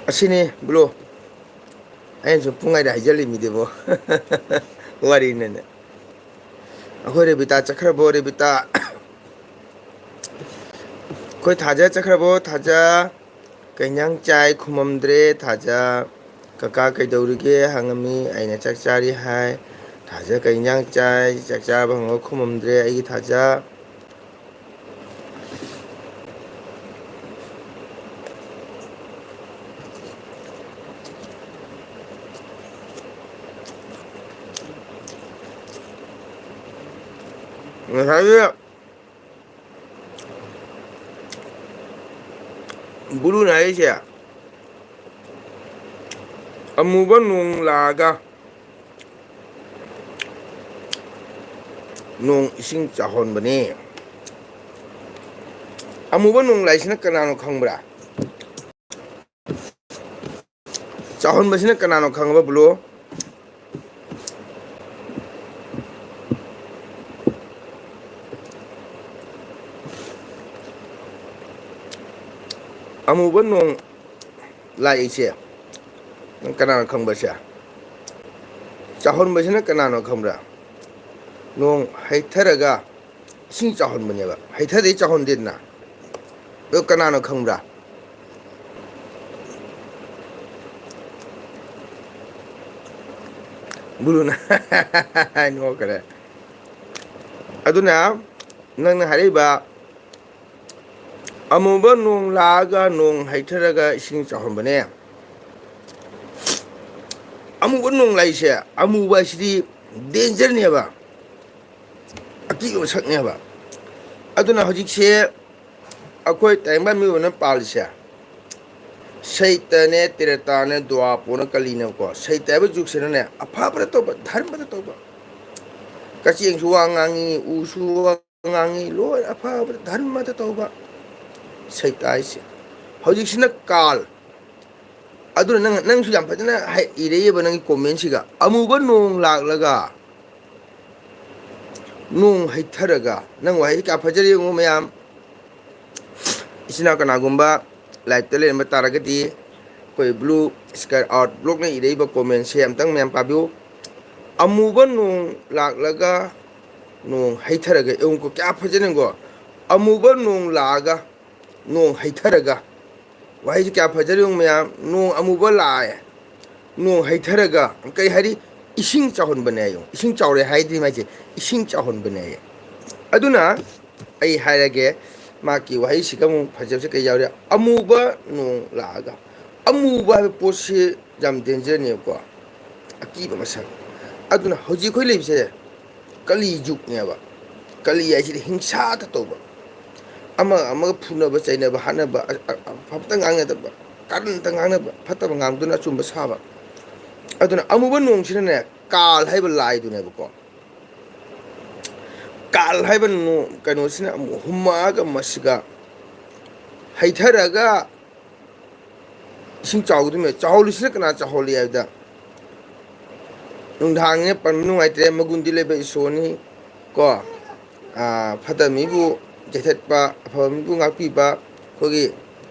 ꯑꯁꯤꯅꯤ ꯕ꯭ꯔꯣ꯫ ꯑꯩꯅꯁꯨ ꯄꯨꯡꯍꯥꯏꯗ ꯍꯥꯏꯖꯜꯂꯤ ꯃꯤꯗꯨꯕꯣ꯫ ꯋꯥꯔꯤꯅꯅꯦ꯫ ꯑꯩꯈꯣꯏ ꯔꯦꯕꯤꯇꯥ ꯆꯠꯈ꯭ꯔꯕꯣ, ꯔꯦꯕꯤꯇꯥ? ꯑꯩꯈꯣꯏ ꯊꯥꯖ ꯆꯠꯈ꯭ꯔꯕꯣ, ꯊꯥꯖ? ꯀꯩ ꯏꯟꯖꯥꯡ ꯆꯥꯏ ꯈꯨꯝꯃꯝꯗ꯭ꯔꯦ, ꯊꯥꯖ꯫ ꯀꯀꯥ ꯀꯩꯗꯧꯔꯤꯒꯦ ꯍꯪꯉꯝꯃꯤ, ꯑꯩꯅ ꯆꯥꯛ ꯆꯥꯔꯤ ꯍꯥꯏ꯫ ꯊꯥꯖ ꯀꯩ ꯏꯟꯖꯥꯡ ꯆꯥꯏ, ꯆꯥꯛ ꯆꯥꯔꯕ ꯍꯪꯉꯒ ꯈꯨꯝꯃꯝꯗ꯭ꯔꯦ ꯑꯩꯒꯤ ꯊꯥꯖ꯫ ꯉꯁꯥꯏꯒꯤ ꯕꯨꯂꯨꯅ ꯍꯥꯏꯔꯤꯁꯦ, ꯑꯃꯨꯕ ꯅꯣꯡ ꯂꯥꯛꯑꯒ ꯅꯣꯡ ꯏꯁꯤꯡ ꯆꯥꯎꯍꯟꯕꯅꯤ꯫ ꯑꯃꯨꯕ ꯅꯣꯡ ꯂꯥꯛꯏꯁꯤꯅ ꯀꯅꯥꯅꯣ ꯈꯪꯕ꯭ꯔꯥ? ꯆꯥꯎꯍꯟꯕꯁꯤꯅ ꯀꯅꯥꯅꯣ ꯈꯪꯉꯕ, ꯕ꯭ꯔꯣ? ꯑꯃꯨꯕ ꯅꯣꯡ ꯂꯥꯛꯏꯁꯦ ꯅꯪ ꯀꯅꯥꯅꯣ ꯈꯪꯕꯁꯦ? ꯆꯥꯎꯍꯟꯕꯁꯤꯅ ꯀꯅꯥꯅꯣ ꯈꯪꯕ꯭ꯔꯥ? ꯅꯣꯡ ꯍꯩꯊꯔꯒ ꯏꯁꯤꯡ ꯆꯥꯎꯍꯟꯕꯅꯦꯕ, ꯍꯩꯊꯗꯩ ꯆꯥꯎꯍꯟꯗꯦꯗꯅ꯫ ꯑꯗꯣ ꯀꯅꯥꯅꯣ ꯈꯪꯕ꯭ꯔꯥ? ꯕꯨꯂꯨꯅ ꯅꯣꯛꯈ꯭ꯔꯦ꯫ ꯑꯗꯨꯅ ꯅꯪꯅ ꯍꯥꯏꯔꯛꯏꯕ ꯑꯃꯨꯕ ꯅꯣꯡ ꯂꯥꯛꯑꯒ ꯅꯣꯡ ꯍꯩꯊꯔꯒ ꯏꯁꯤꯡ ꯆꯥꯎꯍꯟꯕꯅꯦ꯫ ꯑꯃꯨꯕ ꯅꯣꯡ ꯂꯥꯛꯏꯁꯦ, ꯑꯃꯨꯕ ꯍꯥꯏꯁꯤꯗꯤ ꯗꯦꯟꯖꯔꯅꯦꯕ, ꯑꯀꯤꯕ ꯃꯁꯛꯅꯦꯕ꯫ ꯑꯗꯨꯅ ꯍꯧꯖꯤꯛꯁꯦ ꯑꯩꯈꯣꯏ ꯇꯥꯏꯕꯪ ꯃꯤꯑꯣꯏꯕꯅ ꯄꯥꯜꯂꯤꯁꯦ ꯁꯩꯇꯅꯦ, ꯇ꯭ꯔꯦꯇꯥꯅꯦ, ꯗ꯭ꯋꯥꯄꯣꯔꯅꯦ, ꯀꯂꯤꯅꯦꯕꯀꯣ꯫ ꯁꯩꯇ ꯍꯥꯏꯕ ꯖꯨꯒꯁꯤꯅꯅꯦ ꯑꯐꯕꯗ ꯇꯧꯕ, ꯙꯔꯃꯗ ꯇꯧꯕ꯫ ꯀꯆꯦꯡꯁꯨ ꯋꯥ ꯉꯥꯡꯉꯤ, ꯎꯁꯨ ꯋꯥ ꯉꯥꯡꯉꯤ, ꯂꯣꯏ ꯑꯐꯕꯗ ꯙꯔꯃꯗ ꯇꯧꯕ ꯁꯩꯇ ꯍꯥꯏꯁꯦ꯫ ꯍꯧꯖꯤꯛꯁꯤꯅ ꯀꯥꯜ, ꯑꯗꯨꯅ ꯅꯪ, ꯅꯪꯁꯨ ꯌꯥꯝ ꯐꯖꯅ ꯍꯥꯏ-, ꯏꯔꯛꯑꯦꯕ ꯅꯪꯒꯤ comment ꯁꯤꯒ꯫ "ꯑꯃꯨꯕ ꯅꯣꯡ ꯂꯥꯛꯂꯒ ꯅꯣꯡ ꯍꯩꯊꯔꯒ", ꯅꯪ ꯋꯥꯍꯩꯁꯤ ꯀꯌꯥ ꯐꯖꯔꯤ ꯌꯦꯡꯉꯨ ꯃꯌꯥꯝ꯫ ꯏꯆꯤꯟ ꯏꯅꯥꯎ ꯀꯅꯥꯒꯨꯝꯕ live ꯇ ꯂꯩꯔꯝꯕ ꯇꯥꯔꯒꯗꯤ, ꯑꯩꯈꯣꯏ blue sky art block ꯅ ꯏꯔꯛꯏꯕ comment ꯁꯦ ꯑꯝꯇꯪ ꯃꯌꯥꯝ ꯄꯥꯕꯤꯌꯨ꯫ "ꯑꯃꯨꯕ ꯅꯣꯡ ꯂꯥꯛꯂꯒ ꯅꯣꯡ ꯍꯩꯊꯔꯒ", ꯌꯦꯡꯉꯨꯀꯣ, ꯀꯌꯥ ꯐꯖꯅꯤꯀꯣ꯫ "ꯑꯃꯨꯕ ꯅꯣꯡ ꯂꯥꯛꯑꯒ ꯅꯣꯡ ꯍꯩꯊꯔꯒ", ꯋꯥꯍꯩꯁꯤ ꯀꯌꯥ ꯐꯖꯔꯤ ꯌꯦꯡꯉꯨ ꯃꯌꯥꯝ꯫ ꯅꯣꯡ ꯑꯃꯨꯕ ꯂꯥꯛꯑꯦ, ꯅꯣꯡ ꯍꯩꯊꯔꯒ ꯀꯩ ꯍꯥꯏꯔꯤ? ꯏꯁꯤꯡ ꯆꯥꯎꯍꯟꯕꯅꯦ ꯍꯥꯏꯌꯣ꯫ ꯏꯁꯤꯡ ꯆꯥꯎꯔꯦ ꯍꯥꯏꯗꯤ ꯃꯥꯏꯁꯦ ꯏꯁꯤꯡ ꯆꯥꯎꯍꯟꯕꯅꯦ ꯍꯥꯏꯌꯦ꯫ ꯑꯗꯨꯅ ꯑꯩ ꯍꯥꯏꯔꯒꯦ, ꯃꯥꯒꯤ ꯋꯥꯍꯩꯁꯤꯒ ꯑꯃꯨꯛ ꯐꯖꯕꯁꯦ ꯀꯩ ꯌꯥꯎꯔꯤ? "ꯑꯃꯨꯕ ꯅꯣꯡ ꯂꯥꯛꯑꯒ"꯫ ꯑꯃꯨꯕ ꯍꯥꯏꯕ ꯄꯣꯠꯁꯤ ꯌꯥꯝ danger ꯅꯦꯕꯀꯣ, ꯑꯀꯤꯕ ꯃꯁꯛ꯫ ꯑꯗꯨꯅ ꯍꯧꯖꯤꯛ ꯑꯩꯈꯣꯏ ꯂꯩꯕꯁꯦ ꯀꯂꯤ ꯖꯨꯒꯅꯦꯕ꯫ ꯀꯂꯤ ꯍꯥꯏꯁꯤꯗꯤ ꯍꯤꯡꯁꯥꯗ ꯇꯧꯕ, ꯑꯃꯒ ꯑꯃꯒ ꯐꯨꯅꯕ ꯆꯩꯅꯕ ꯍꯥꯠꯅꯕ, ꯑ-, ꯑ-, ꯑꯐꯕꯇ ꯉꯥꯡꯅꯗꯕ, ꯀꯥꯔꯟꯇ ꯉꯥꯡꯅꯕ, ꯐꯠꯇꯕ ꯉꯥꯡꯗꯨꯅ ꯑꯆꯨꯝꯕ ꯁꯥꯕ꯫ ꯑꯗꯨꯅ ꯑꯃꯨꯕ ꯅꯣꯡꯁꯤꯅꯅꯦ ꯀꯥꯜ ꯍꯥꯏꯕ ꯂꯥꯏꯗꯨꯅꯦꯕꯀꯣ꯫ ꯀꯥꯜ ꯍꯥꯏꯕ ꯅꯣꯡ ꯀꯩꯅꯣꯁꯤꯅ ꯑꯃꯨꯛ ꯍꯨꯝꯃꯛꯑꯒ ꯃꯁꯤꯒ ꯍꯩꯊꯔꯒ ꯏꯁꯤꯡ ꯆꯥꯎꯒꯗꯣꯏꯅꯦ꯫ ꯆꯥꯎꯍꯜꯂꯤꯁꯤꯅ ꯀꯅꯥ ꯆꯥꯎꯍꯜꯂꯤ ꯍꯥꯏꯕꯗ, ꯅꯨꯡꯗꯥꯡꯅꯤꯅ ꯄꯟꯕ ꯅꯨꯡꯉꯥꯏꯇ꯭ꯔꯦ, ꯃꯒꯨꯟꯗꯤ ꯂꯩꯕ ꯏꯁꯣꯔꯅꯤ ꯀꯣ꯫ ꯑꯥ, ꯐꯠꯇꯕ ꯃꯤꯕꯨ ꯌꯩꯊꯠꯄ, ꯑꯐꯕ ꯃꯤꯕꯨ ꯉꯥꯛꯄꯤꯕ, ꯑꯩꯈꯣꯏꯒꯤ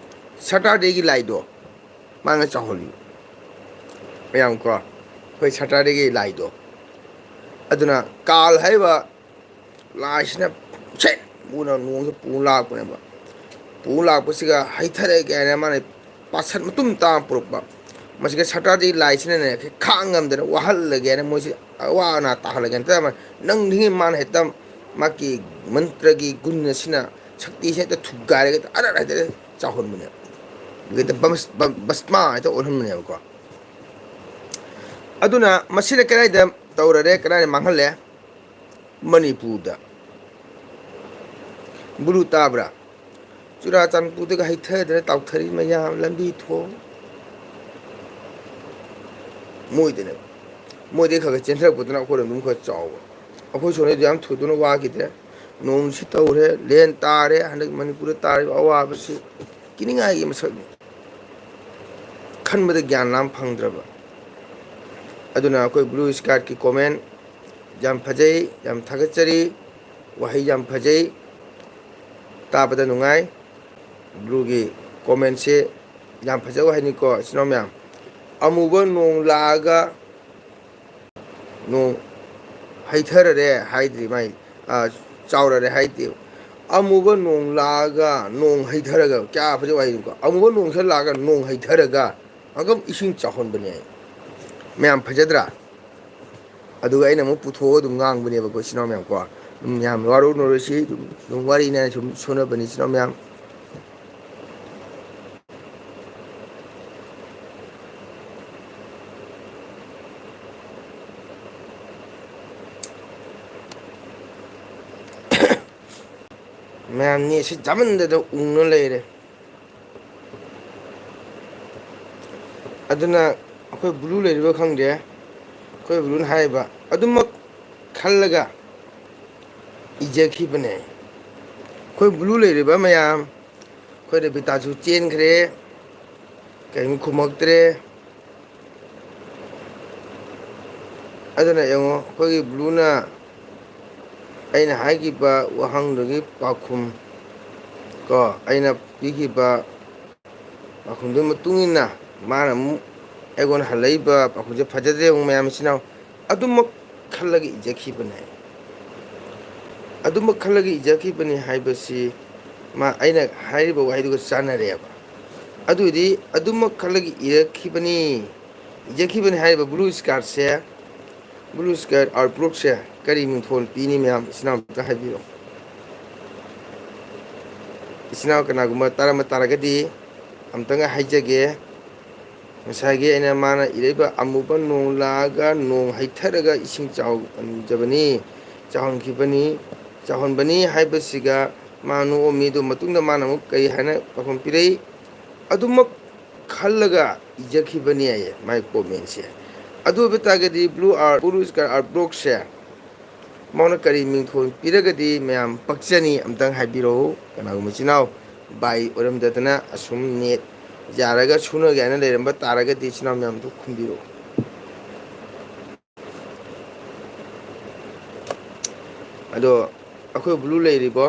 ꯁꯇꯔꯗꯦꯒꯤ ꯂꯥꯏꯗꯣ ꯃꯥꯅ ꯆꯥꯎꯍꯜꯂꯤ ꯃꯌꯥꯝ ꯀꯣ, ꯑꯩꯈꯣꯏ ꯁꯇꯔꯗꯦꯒꯤ ꯂꯥꯏꯗꯣ꯫ ꯑꯗꯨꯅ ꯀꯥꯜ ꯍꯥꯏꯔꯤꯕ ꯂꯥꯏꯁꯤꯅ ꯁꯦꯠ ꯃꯨꯅ ꯅꯣꯡꯁꯦ ꯄꯨ ꯂꯥꯛꯄꯅꯦꯕ꯫ ꯄꯨ ꯂꯥꯛꯄꯁꯤꯒ ꯍꯩꯊꯔꯒꯦ ꯍꯥꯏꯅ ꯃꯥꯅ ꯄꯥꯁꯟ ꯃꯇꯨꯝ ꯇꯥ ꯄꯨꯔꯛꯄ꯫ ꯃꯁꯤꯒ ꯁꯇꯔꯗꯦ ꯂꯥꯏꯁꯤꯅꯅꯦ ꯈꯥꯡ ꯉꯝꯗꯅ ꯋꯥꯍꯜꯂꯒꯦꯅ ꯃꯣꯏꯁꯤ ꯑꯋꯥ ꯑꯅꯥ ꯇꯥꯍꯜꯂꯒꯦꯅ ꯇꯧꯔꯝꯕ꯫ ꯅꯪ ꯅꯤꯡꯉꯤ ꯃꯥꯅ ꯍꯦꯛꯇ ꯃꯥꯒꯤ ꯃꯟꯇ꯭ꯔꯒꯤ ꯒꯨꯟ ꯑꯁꯤꯅ, ꯁꯛꯇꯤꯁꯤ ꯍꯦꯛꯇ ꯊꯨꯒꯥꯏꯔꯒ ꯍꯦꯛꯇ ꯑꯔꯠ ꯍꯦꯛꯇ ꯆꯥꯎꯍꯟꯕꯅꯦ꯫ ꯍꯦꯛꯇ ꯕꯝꯁ-, ꯕꯝ-, ꯕꯁꯃꯥ ꯍꯦꯛꯇ ꯑꯣꯜꯍꯟꯕꯅꯦꯕꯀꯣ꯫ ꯑꯗꯨꯅ ꯃꯁꯤꯅ ꯀꯗꯥꯏꯗ ꯇꯧꯔꯔꯦ, ꯀꯗꯥꯏꯗ ꯃꯥꯡꯍꯜꯂꯦ? ꯃꯅꯤꯄꯨꯔꯗ꯫ ꯕꯨꯂꯨ ꯇꯥꯕ꯭ꯔꯥ? ꯆꯨꯔꯥꯆꯥꯟꯄꯨꯔꯗꯒ ꯍꯩꯊꯗꯅ ꯇꯥꯎꯊꯔꯤ ꯃꯌꯥꯝ ꯂꯝꯕꯤ ꯊꯣꯡ꯫ ꯃꯣꯏꯗꯅꯦꯕ꯫ ꯃꯣꯏꯗꯩ ꯈꯔ ꯈꯔ ꯆꯦꯟꯊꯔꯛꯄꯗꯨꯅ ꯑꯩꯈꯣꯏꯔꯣꯝ ꯑꯗꯨꯝ ꯈꯔ ꯆꯥꯎꯕ꯫ ꯑꯩꯈꯣꯏ ꯁꯣꯝꯗꯗꯤ ꯌꯥꯝ ꯊꯨꯗꯨꯅ ꯋꯥꯈꯤꯗ꯭ꯔꯦ꯫ ꯅꯣꯡꯁꯤ ꯇꯧꯔꯦ, ꯂꯦꯟ ꯇꯥꯔꯦ, ꯍꯟꯗꯛ ꯃꯅꯤꯄꯨꯔꯗ ꯇꯥꯔꯤꯕ ꯑꯋꯥꯕꯁꯤ ꯀꯤꯅꯤꯡꯉꯥꯏꯒꯤ ꯃꯁꯛꯅꯤ꯫ ꯈꯟꯕꯗ ꯒ꯭ꯌꯥꯟ ꯂꯥꯝ ꯐꯪꯗ꯭ꯔꯕ꯫ ꯑꯗꯨꯅ ꯑꯩꯈꯣꯏ ꯕ꯭ꯂꯨ ꯁ꯭ꯀꯥꯔꯠꯀꯤ ꯀꯣꯃꯦꯟ ꯌꯥꯝ ꯐꯖꯩ, ꯌꯥꯝ ꯊꯥꯒꯠꯆꯔꯤ, ꯋꯥꯍꯩ ꯌꯥꯝ ꯐꯖꯩ꯫ ꯇꯥꯕꯗ ꯅꯨꯡꯉꯥꯏ꯫ ꯕ꯭ꯂꯨꯒꯤ ꯀꯣꯃꯦꯟꯁꯦ ꯌꯥꯝ ꯐꯖꯕ ꯋꯥꯍꯩꯅꯤꯀꯣ, ꯏꯆꯤꯟ ꯏꯅꯥꯎ ꯃꯌꯥꯝ꯫ "ꯑꯃꯨꯕ ꯅꯣꯡ ꯂꯥꯛꯑꯒ ꯅꯣꯡ ꯍꯩꯊꯔꯔꯦ" ꯍꯥꯏꯗ꯭ꯔꯤ ꯃꯥꯏ, ꯑ, "ꯆꯥꯎꯔꯔꯦ" ꯍꯥꯏꯗꯦꯕ꯫ "ꯑꯃꯨꯕ ꯅꯣꯡ ꯂꯥꯛꯑꯒ ꯅꯣꯡ ꯍꯩꯊꯔꯒ"꯫ ꯀꯌꯥ ꯐꯖꯕ ꯋꯥꯍꯩꯅꯤꯀꯣ꯫ "ꯑꯃꯨꯕ ꯅꯣꯡꯁꯦ ꯂꯥꯛꯑꯒ ꯅꯣꯡ ꯍꯩꯊꯔꯒ ꯑꯗꯨꯝ ꯏꯁꯤꯡ ꯆꯥꯎꯍꯟꯕꯅꯦ" ꯍꯥꯏ꯫ ꯃꯌꯥꯝ ꯐꯖꯗ꯭ꯔꯥ? ꯑꯗꯨꯒ ꯑꯩꯅ ꯑꯃꯨꯛ ꯄꯨꯊꯣꯛꯑꯒ ꯑꯗꯨꯝ ꯉꯥꯡꯕꯅꯦꯕꯀꯣ, ꯏꯆꯤꯟ ꯏꯅꯥꯎ ꯃꯌꯥꯝ ꯀꯣ꯫ ꯑꯗꯨꯝ ꯌꯥꯝ ꯋꯥꯔꯧꯅꯔꯣꯏꯁꯤ, ꯑꯗꯨꯝ, ꯑꯗꯨꯝ ꯋꯥꯔꯤꯅꯦ ꯍꯥꯏꯅ ꯁꯨꯝ ꯁꯣꯟꯅꯕꯅꯤ, ꯏꯆꯤꯟ ꯏꯅꯥꯎ ꯃꯌꯥꯝ꯫ ꯃꯌꯥꯝ ꯅꯦꯠꯁꯤ ꯆꯥꯃꯟꯗꯗ ꯎꯪꯉ ꯂꯩꯔꯦ꯫ ꯑꯗꯨꯅ ꯑꯩꯈꯣꯏ ꯕ꯭ꯂꯨ ꯂꯩꯔꯤꯕ ꯈꯪꯗꯦ, ꯑꯩꯈꯣꯏ ꯕ꯭ꯂꯨꯅ ꯍꯥꯏꯔꯤꯕ ꯑꯗꯨꯃꯛ ꯈꯜꯂꯒ ꯏꯖꯈꯤꯕꯅꯦ꯫ ꯑꯩꯈꯣꯏ ꯕ꯭ꯂꯨ ꯂꯩꯔꯤꯕ ꯃꯌꯥꯝ, ꯑꯩꯈꯣꯏ ꯔꯦꯕꯤꯇꯥꯁꯨ ꯆꯦꯟꯈ꯭ꯔꯦ, ꯀꯔꯤꯝ ꯈꯨꯝꯃꯛꯇ꯭ꯔꯦ꯫ ꯑꯗꯨꯅ ꯌꯦꯡꯉꯣ, ꯑꯩꯈꯣꯏꯒꯤ ꯕ꯭ꯂꯨꯅ ꯑꯩꯅ ꯍꯥꯏꯈꯤꯕ ꯋꯥꯍꯪꯗꯨꯒꯤ ꯄꯥꯎꯈꯨꯝ ꯀꯣ, ꯑꯩꯅ ꯄꯤꯈꯤꯕ ꯄꯥꯎꯈꯨꯝꯗꯨꯒꯤ ꯃꯇꯨꯡ ꯏꯟꯅ ꯃꯥꯅ ꯑꯃꯨꯛ ꯑꯩꯉꯣꯟꯗ ꯍꯜꯂꯛꯏꯕ ꯄꯥꯎꯈꯨꯝꯁꯦ ꯐꯖꯗ꯭ꯔꯦ꯫ ꯑꯃꯨꯛ ꯃꯌꯥꯝ ꯏꯆꯤꯟ ꯏꯅꯥꯎ ꯑꯗꯨꯃꯛ ꯈꯜꯂꯒ ꯏꯖꯈꯤꯕꯅꯦ꯫ ꯑꯗꯨꯃꯛ ꯈꯜꯂꯒ ꯏꯖꯈꯤꯕꯅꯤ ꯍꯥꯏꯕꯁꯤ ꯃꯥ, ꯑꯩꯅ ꯍꯥꯏꯔꯤꯕ ꯋꯥꯍꯩꯗꯨꯒ ꯆꯥꯟꯅꯔꯦꯕ꯫ ꯑꯗꯨꯗꯤ ꯑꯗꯨꯃꯛ ꯈꯜꯂꯒ ꯏꯔꯛꯈꯤꯕꯅꯤ, ꯏꯖꯈꯤꯕꯅꯤ ꯍꯥꯏꯔꯤꯕ ꯕ꯭ꯂꯨ ꯁ꯭ꯀꯥꯔꯠꯁꯦ, ꯕ꯭ꯂꯨ ꯁ꯭ꯀꯥꯔꯠ ꯑꯥꯔꯠ ꯕ꯭ꯂꯣꯛꯁꯦ ꯀꯔꯤ ꯃꯤꯡꯊꯣꯜ ꯄꯤꯅꯤ? ꯃꯌꯥꯝ ꯏꯆꯤꯟ ꯏꯅꯥꯎ ꯑꯝꯇ ꯍꯥꯏꯕꯤꯔꯛꯑꯣ꯫ ꯏꯆꯤꯟ ꯏꯅꯥꯎ ꯀꯅꯥꯒꯨꯝꯕ ꯇꯥꯔꯝꯕ ꯇꯥꯔꯒꯗꯤ ꯑꯝꯇꯪꯒ ꯍꯥꯏꯖꯒꯦ꯫ ꯉꯁꯥꯏꯒꯤ ꯑꯩꯅ ꯃꯥꯅ ꯏꯔꯛꯏꯕ "ꯑꯃꯨꯕ ꯅꯣꯡ ꯂꯥꯛꯑꯒ ꯅꯣꯡ ꯍꯩꯊꯔꯒ ꯏꯁꯤꯡ ꯆꯥꯎꯍꯟꯖꯕꯅꯤ, ꯆꯥꯎꯍꯟꯈꯤꯕꯅꯤ, ꯆꯥꯎꯍꯟꯕꯅꯤ" ꯍꯥꯏꯕꯁꯤꯒ ꯃꯥ ꯅꯣꯛꯑꯝꯃꯤ꯫ ꯑꯗꯨ ꯃꯇꯨꯡꯗ ꯃꯥꯅ ꯑꯃꯨꯛ ꯀꯔꯤ ꯍꯥꯏꯅ ꯄꯥꯎꯈꯨꯝ ꯄꯤꯔꯛꯏ? "ꯑꯗꯨꯃꯛ ꯈꯜꯂꯒ ꯏꯖꯈꯤꯕꯅꯤ" ꯍꯥꯏꯌꯦ ꯃꯥꯏ ꯀꯣꯃꯦꯟꯁꯦ꯫ ꯑꯗꯨ ꯑꯣꯏꯕ ꯇꯥꯔꯒꯗꯤ ꯕ꯭ꯂꯨ ꯑꯥꯔꯠ, ꯕ꯭ꯂꯨ ꯁ꯭ꯀꯥꯔꯠ ꯑꯥꯔꯠ ꯕ꯭ꯂꯣꯛꯁꯦ ꯃꯉꯣꯟꯗ ꯀꯔꯤ ꯃꯤꯡꯊꯣꯜ ꯄꯤꯔꯒꯗꯤ ꯃꯌꯥꯝ ꯄꯛꯆꯅꯤ? ꯑꯝꯇꯪ ꯍꯥꯏꯕꯤꯔꯛꯎ꯫ ꯀꯅꯥꯒꯨꯝꯕ ꯏꯆꯤꯟ ꯏꯅꯥꯎ ꯕꯥꯏ ꯑꯣꯏꯔꯝꯗꯗꯅ ꯑꯁꯨꯝ ꯅꯦꯠ ꯌꯥꯔꯒ ꯁꯨꯅꯒꯦ ꯍꯥꯏꯅ ꯂꯩꯔꯝꯕ ꯇꯥꯔꯒꯗꯤ, ꯏꯆꯤꯟ ꯏꯅꯥꯎ ꯃꯌꯥꯝꯗꯨ ꯈꯨꯝꯕꯤꯔꯛꯑꯣ꯫ ꯑꯗꯣ ꯑꯩꯈꯣꯏ ꯕ꯭ꯂꯨ ꯂꯩꯔꯤꯕꯣ?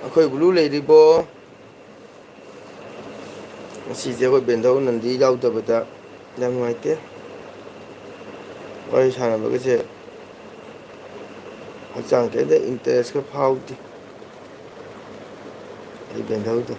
ꯑꯩꯈꯣꯏ ꯕ꯭ꯂꯨ ꯂꯩꯔꯤꯕꯣ? ꯉꯁꯤꯁꯦ ꯑꯩꯈꯣꯏ ꯕꯦꯟꯙꯧ ꯅꯟꯗꯤ ꯌꯥꯎꯗꯕꯗ ꯌꯥꯝ ꯅꯨꯡꯉꯥꯏꯇꯦ꯫ ꯋꯥꯔꯤ ꯁꯥꯟꯅꯕꯒꯁꯦ ꯍꯛꯆꯥꯡ ꯀꯩꯝꯇ ꯏꯟꯇꯔꯦꯁꯀ ꯐꯥꯎꯗꯦ꯫ ꯑꯩ ꯕꯦꯟꯙꯧꯗꯣ꯫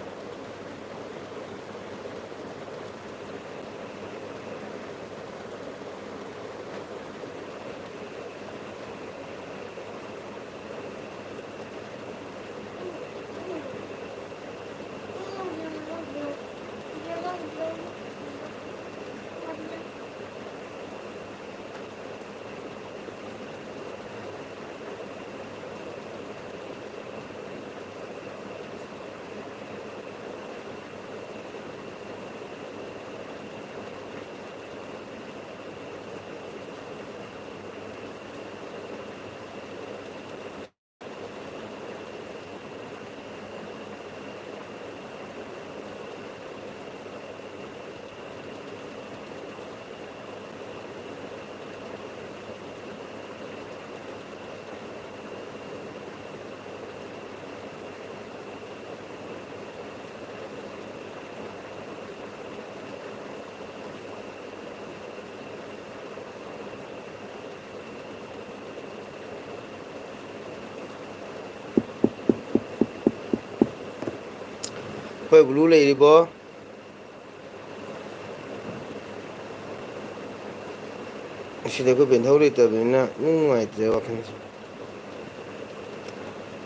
ꯑꯩꯈꯣꯏ ꯕ꯭ꯂꯨ ꯂꯩꯔꯤꯕꯣ? ꯑꯁꯤꯗ ꯑꯩꯈꯣꯏ ꯕꯦꯟꯊꯧ ꯂꯩꯇꯕꯅꯤꯅ ꯏꯅꯨꯡ ꯅꯨꯡꯉꯥꯏꯇ꯭ꯔꯦ ꯋꯥꯈꯜꯁꯦ꯫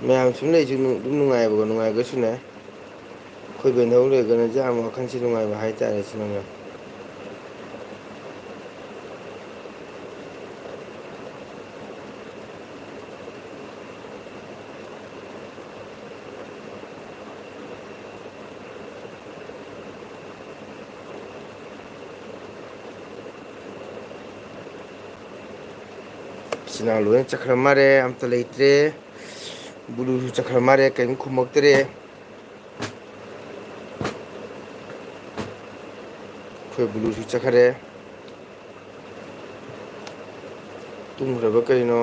ꯃꯌꯥꯝ ꯁꯨꯝ ꯂꯩꯁꯨ ꯅꯨꯡ-, ꯑꯗꯨꯝ ꯅꯨꯡꯉꯥꯏꯕꯀꯣ, ꯅꯨꯡꯉꯥꯏꯔꯒꯁꯨꯅꯦ꯫ ꯑꯩꯈꯣꯏ ꯕꯦꯟꯊꯧ ꯂꯩꯔꯒꯅ ꯌꯥꯝ ꯋꯥꯈꯜꯁꯦ ꯅꯨꯡꯉꯥꯏꯕ ꯍꯥꯏꯇꯥꯔꯦ, ꯁꯤꯅ ꯃꯌꯥꯝ꯫ ꯏꯆꯤꯟ ꯏꯅꯥꯎ ꯂꯣꯏꯅ ꯆꯠꯈ꯭ꯔ ꯃꯥꯜꯂꯦ, ꯑꯝꯇ ꯂꯩꯇ꯭ꯔꯦ꯫ ꯕꯨꯂꯨꯁꯨ ꯆꯠꯈ꯭ꯔ ꯃꯥꯜꯂꯦ, ꯀꯔꯤꯝ ꯈꯨꯝꯃꯛꯇ꯭ꯔꯦ꯫ ꯑꯩꯈꯣꯏ ꯕꯨꯂꯨꯁꯨ ꯆꯠꯈ꯭ꯔꯦ꯫ ꯇꯨꯝꯈ꯭ꯔꯕ ꯀꯩꯅꯣ?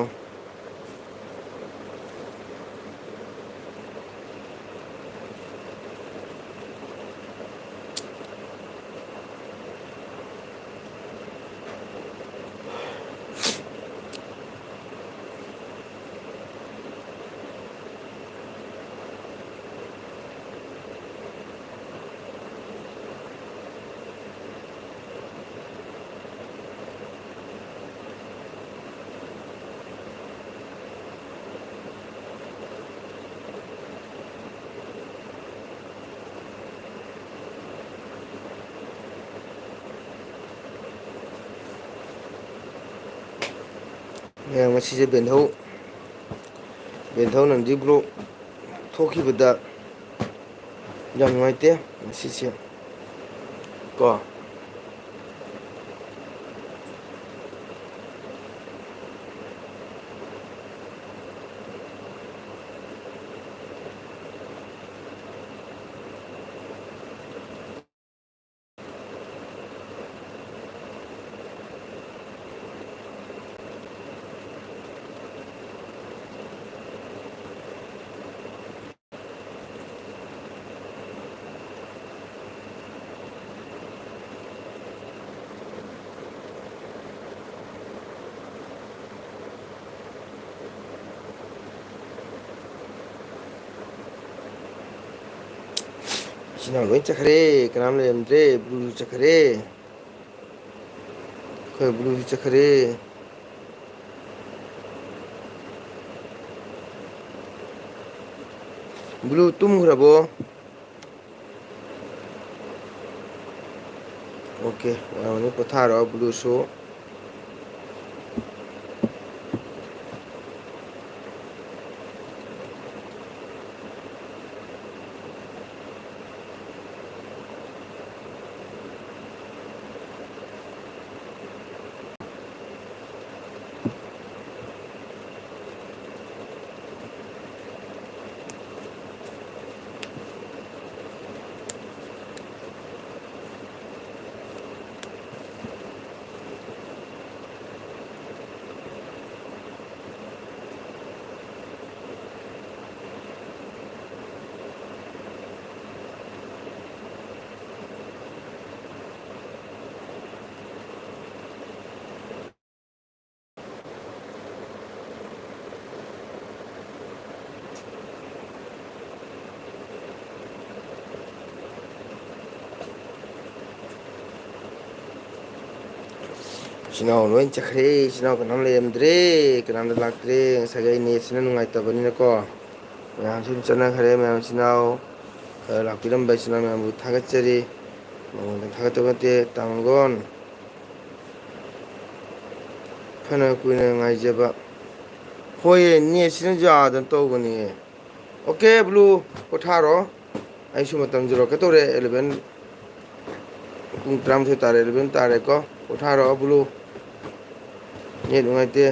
ꯃꯌꯥꯝ, ꯉꯁꯤꯁꯦ ꯕꯦꯟꯙꯧ, ꯕꯦꯟꯙꯧ ꯅꯟꯗꯤ ꯕ꯭ꯂꯣꯛ ꯊꯣꯛꯈꯤꯕꯗ ꯌꯥꯝ ꯅꯨꯡꯉꯥꯏꯇꯦ ꯉꯁꯤꯁꯦ ꯀꯣ꯫ ꯏꯆꯤꯟ ꯏꯅꯥꯎ ꯂꯣꯏ ꯆꯠꯈ꯭ꯔꯦ, ꯀꯅꯥꯝ ꯂꯩꯔꯝꯗ꯭ꯔꯦ, ꯕ꯭ꯂꯨꯁꯨ ꯆꯠꯈ꯭ꯔꯦ꯫ ꯑꯩꯈꯣꯏ ꯕ꯭ꯂꯨꯁꯨ ꯆꯠꯈ꯭ꯔꯦ꯫ ꯕ꯭ꯂꯨ ꯇꯨꯝꯈ꯭ꯔꯕꯣ? ꯑꯣꯀꯦ, ꯋꯥꯔꯝꯃꯅꯤ, ꯄꯣꯊꯥꯔꯣ ꯕ꯭ꯂꯨꯁꯨ꯫ ꯏꯆꯤꯟ ꯏꯅꯥꯎ ꯂꯣꯏ ꯆꯠꯈ꯭ꯔꯦ, ꯏꯆꯤꯟ ꯏꯅꯥꯎ ꯀꯅꯥꯝ ꯂꯩꯔꯝꯗ꯭ꯔꯦ, ꯀꯅꯥꯝꯇ ꯂꯥꯛꯇ꯭ꯔꯦ꯫ ꯉꯁꯥꯏꯒꯤ ꯑꯩ ꯅꯦꯠꯁꯤꯅ ꯅꯨꯡꯉꯥꯏꯇꯕꯅꯤꯅꯀꯣ, ꯃꯌꯥꯝꯁꯨ ꯑꯗꯨꯝ ꯆꯠꯅꯈ꯭ꯔꯦ꯫ ꯃꯌꯥꯝ ꯏꯆꯤꯟ ꯏꯅꯥꯎ ꯈꯔ ꯂꯥꯛꯄꯤꯔꯝꯕ ꯏꯆꯤꯟ ꯏꯅꯥꯎ ꯃꯌꯥꯝꯕꯨ ꯊꯥꯒꯠꯆꯔꯤ꯫ ꯃꯉꯣꯟꯗ ꯊꯥꯒꯠꯇꯕ ꯅꯠꯇꯦ, ꯇꯥꯃꯣꯒꯣꯟ꯫ ꯐꯅ ꯀꯨꯏꯅ ꯉꯥꯏꯖꯕ꯫ ꯍꯣꯏꯌꯦ, ꯅꯦꯠꯁꯤꯅ ꯌꯥꯗꯅ ꯇꯧꯕꯅꯦ꯫ ꯑꯣꯀꯦ, ꯕ꯭ꯂꯨ, ꯄꯣꯊꯥꯔꯣ꯫ ꯑꯩꯁꯨ ꯃꯇꯝꯁꯨ ꯂꯣꯏꯔꯛꯀꯗꯧꯔꯦ, eleven, ꯄꯨꯡ ꯇꯔꯥꯃꯥꯊꯣꯏ ꯇꯥꯔꯦ, eleven ꯇꯥꯔꯦꯀꯣ꯫ ꯄꯣꯊꯥꯔꯣ, ꯕ꯭ꯂꯨ꯫ ꯅꯦꯠ ꯅꯨꯡꯉꯥꯏꯇꯦ꯫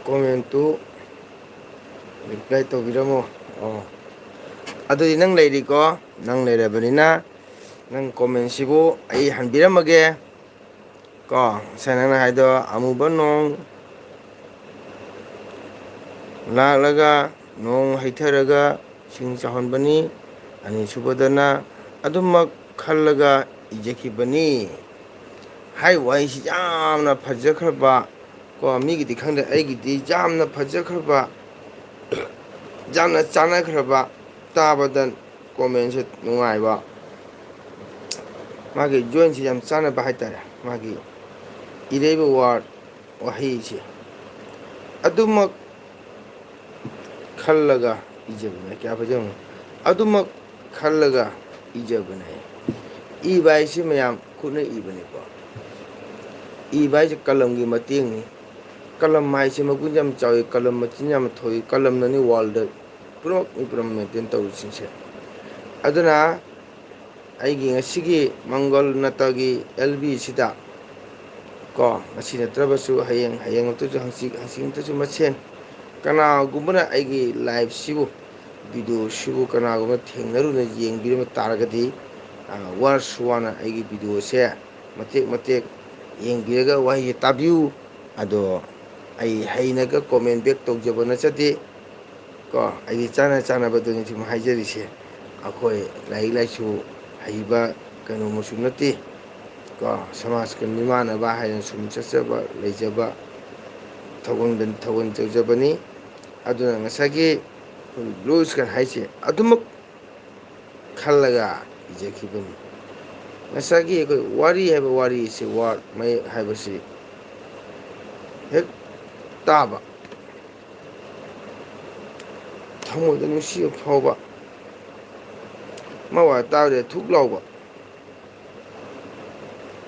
Comment ꯇꯨ reply ꯇꯧꯕꯤꯔꯝꯃꯣ꯫ ꯑꯣ, ꯑꯗꯨꯗꯤ ꯅꯪ ꯂꯩꯔꯤꯀꯣ? ꯅꯪ ꯂꯩꯔꯕꯅꯤꯅ ꯅꯪ comment ꯁꯤꯕꯨ ꯑꯩ ꯍꯟꯕꯤꯔꯝꯃꯒꯦ꯫ ꯀꯣ, ꯉꯁꯥꯏ ꯅꯪꯅ ꯍꯥꯏꯗꯣ, ꯑꯃꯨꯕ ꯅꯣꯡ ꯂꯥꯛꯂꯒ ꯅꯣꯡ ꯍꯩꯊꯔꯒ ꯏꯁꯤꯡ ꯆꯥꯎꯍꯟꯕꯅꯤ꯫ ꯑꯅꯤꯁꯨꯕꯗꯅ ꯑꯗꯨꯃꯛ ꯈꯜꯂꯒ ꯏꯖꯈꯤꯕꯅꯤ꯫ ꯍꯥꯏꯔꯤꯕ ꯋꯥꯍꯩꯁꯤ ꯌꯥꯝꯅ ꯐꯖꯈ꯭ꯔꯕ, ꯀꯣ, ꯃꯤꯒꯤꯗꯤ ꯈꯪꯗꯦ, ꯑꯩꯒꯤꯗꯤ ꯌꯥꯝꯅ ꯐꯖꯈ꯭ꯔꯕ, ꯌꯥꯝꯅ ꯆꯥꯟꯅꯈ꯭ꯔꯕ, ꯇꯥꯕꯗ comment ꯁꯦ ꯅꯨꯡꯉꯥꯏꯕ, ꯃꯥꯒꯤ ꯖꯣꯏꯟꯁꯤ ꯌꯥꯝ ꯆꯥꯟꯅꯕ ꯍꯥꯏꯇꯥꯔꯦ꯫ ꯃꯥꯒꯤ ꯏꯔꯩꯕ ꯋꯥꯔꯗ, ꯋꯥꯍꯩꯁꯦ ꯑꯗꯨꯃꯛ ꯈꯜꯂꯒ ꯏꯖꯕꯅꯦ꯫ ꯀꯌꯥ ꯐꯖꯕꯅꯣ! ꯑꯗꯨꯃꯛ ꯈꯜꯂꯒ ꯏꯖꯕꯅꯦ꯫ ꯏꯕ ꯍꯥꯏꯁꯤ ꯃꯌꯥꯝ ꯈꯨꯠꯅ ꯏꯕꯅꯤꯀꯣ꯫ ꯏꯕ ꯍꯥꯏꯁꯦ ꯀꯂꯝꯒꯤ ꯃꯇꯦꯡꯅꯤ꯫ ꯀꯂꯝ ꯍꯥꯏꯁꯦ ꯃꯒꯨꯟ ꯌꯥꯝ ꯆꯥꯎꯏ, ꯀꯂꯝ ꯃꯆꯤꯟ ꯌꯥꯝ ꯊꯣꯛꯏ, ꯀꯂꯝꯅꯅꯤ ꯋꯥꯔꯜꯗ ꯄꯨꯝꯅꯃꯛ ꯃꯤ ꯄꯨꯝꯅꯃꯛ ꯃꯦꯟꯇꯦꯟ ꯇꯧꯔꯤꯁꯤꯡꯁꯦ꯫ ꯑꯗꯨꯅ ꯑꯩꯒꯤ ꯉꯁꯤꯒꯤ ꯃꯪꯒꯣꯜ ꯅꯠꯇꯒꯤ ꯑꯦꯜ ꯕꯤꯁꯤꯗ ꯀꯣ, ꯉꯁꯤ ꯅꯠꯇ꯭ꯔꯕꯁꯨ ꯍꯌꯦꯡ, ꯍꯌꯦꯡ ꯅꯠꯇ꯭ꯔꯁꯨ ꯍꯪꯆꯤꯠ, ꯍꯪꯆꯤꯠ ꯅꯠꯇ꯭ꯔꯁꯨ ꯃꯁꯦꯟ ꯀꯅꯥꯒꯨꯝꯕꯅ ꯑꯩꯒꯤ ꯂꯥꯏꯐꯁꯤꯕꯨ, ꯚꯤꯗꯤꯑꯣꯁꯤꯕꯨ ꯀꯅꯥꯒꯨꯝꯕ ꯊꯦꯡꯅꯔꯨꯅ ꯌꯦꯡꯕꯤꯔꯝꯕ ꯇꯥꯔꯒꯗꯤ, ꯑ, ꯋꯥꯔꯁꯨ ꯋꯥꯅ ꯑꯩꯒꯤ ꯚꯤꯗꯤꯑꯣꯁꯦ ꯃꯇꯦꯛ ꯃꯇꯦꯛ ꯌꯦꯡꯕꯤꯔꯒ ꯋꯥꯍꯩꯁꯦ ꯇꯥꯕꯤꯌꯨ꯫ ꯑꯗꯣ ꯑꯩ ꯍꯩꯅꯒ ꯀꯣꯃꯦꯟ ꯕꯦꯛ ꯇꯧꯖꯕ ꯅꯠꯆꯗꯦ꯫ ꯀꯣ, ꯑꯩꯗꯤ ꯆꯥꯅ ꯆꯥꯅꯕꯗꯨꯅꯤ ꯁꯨꯝ ꯍꯥꯏꯖꯔꯤꯁꯦ꯫ ꯑꯩꯈꯣꯏ ꯂꯥꯏꯔꯤꯛ ꯂꯥꯏꯁꯨ ꯍꯩꯕ ꯀꯩꯅꯣꯃꯁꯨ ꯅꯠꯇꯦ꯫ ꯀꯣ, ꯁꯃꯥꯖꯀ ꯃꯤꯃꯥꯟꯅꯕ ꯍꯥꯏꯅ ꯁꯨꯝ ꯆꯠꯆꯕ ꯂꯩꯖꯕ ꯊꯧꯒꯜ, ꯊꯧꯒꯜ ꯇꯧꯖꯕꯅꯤ꯫ ꯑꯗꯨꯅ ꯉꯁꯥꯏꯒꯤ ꯑꯩꯈꯣꯏ ꯕ꯭ꯂꯨ ꯁ꯭ꯀꯥꯏ ꯍꯥꯏꯁꯦ ꯑꯗꯨꯃꯛ ꯈꯜꯂꯒ ꯏꯖꯈꯤꯕꯅꯤ꯫ ꯉꯁꯥꯏꯒꯤ ꯑꯩꯈꯣꯏ ꯋꯥꯔꯤ ꯍꯥꯏꯕ ꯋꯥꯔꯤꯁꯤ, ꯋꯥꯔꯗ ꯃꯌꯦꯛ ꯍꯥꯏꯕꯁꯤ ꯍꯦꯛ ꯇꯥꯕ, ꯊꯃꯣꯏꯗ ꯅꯨꯡꯁꯤꯕ ꯐꯥꯎꯕ, ꯃꯋꯥ ꯇꯥꯕꯗ ꯊꯨꯛ ꯂꯥꯎꯕ꯫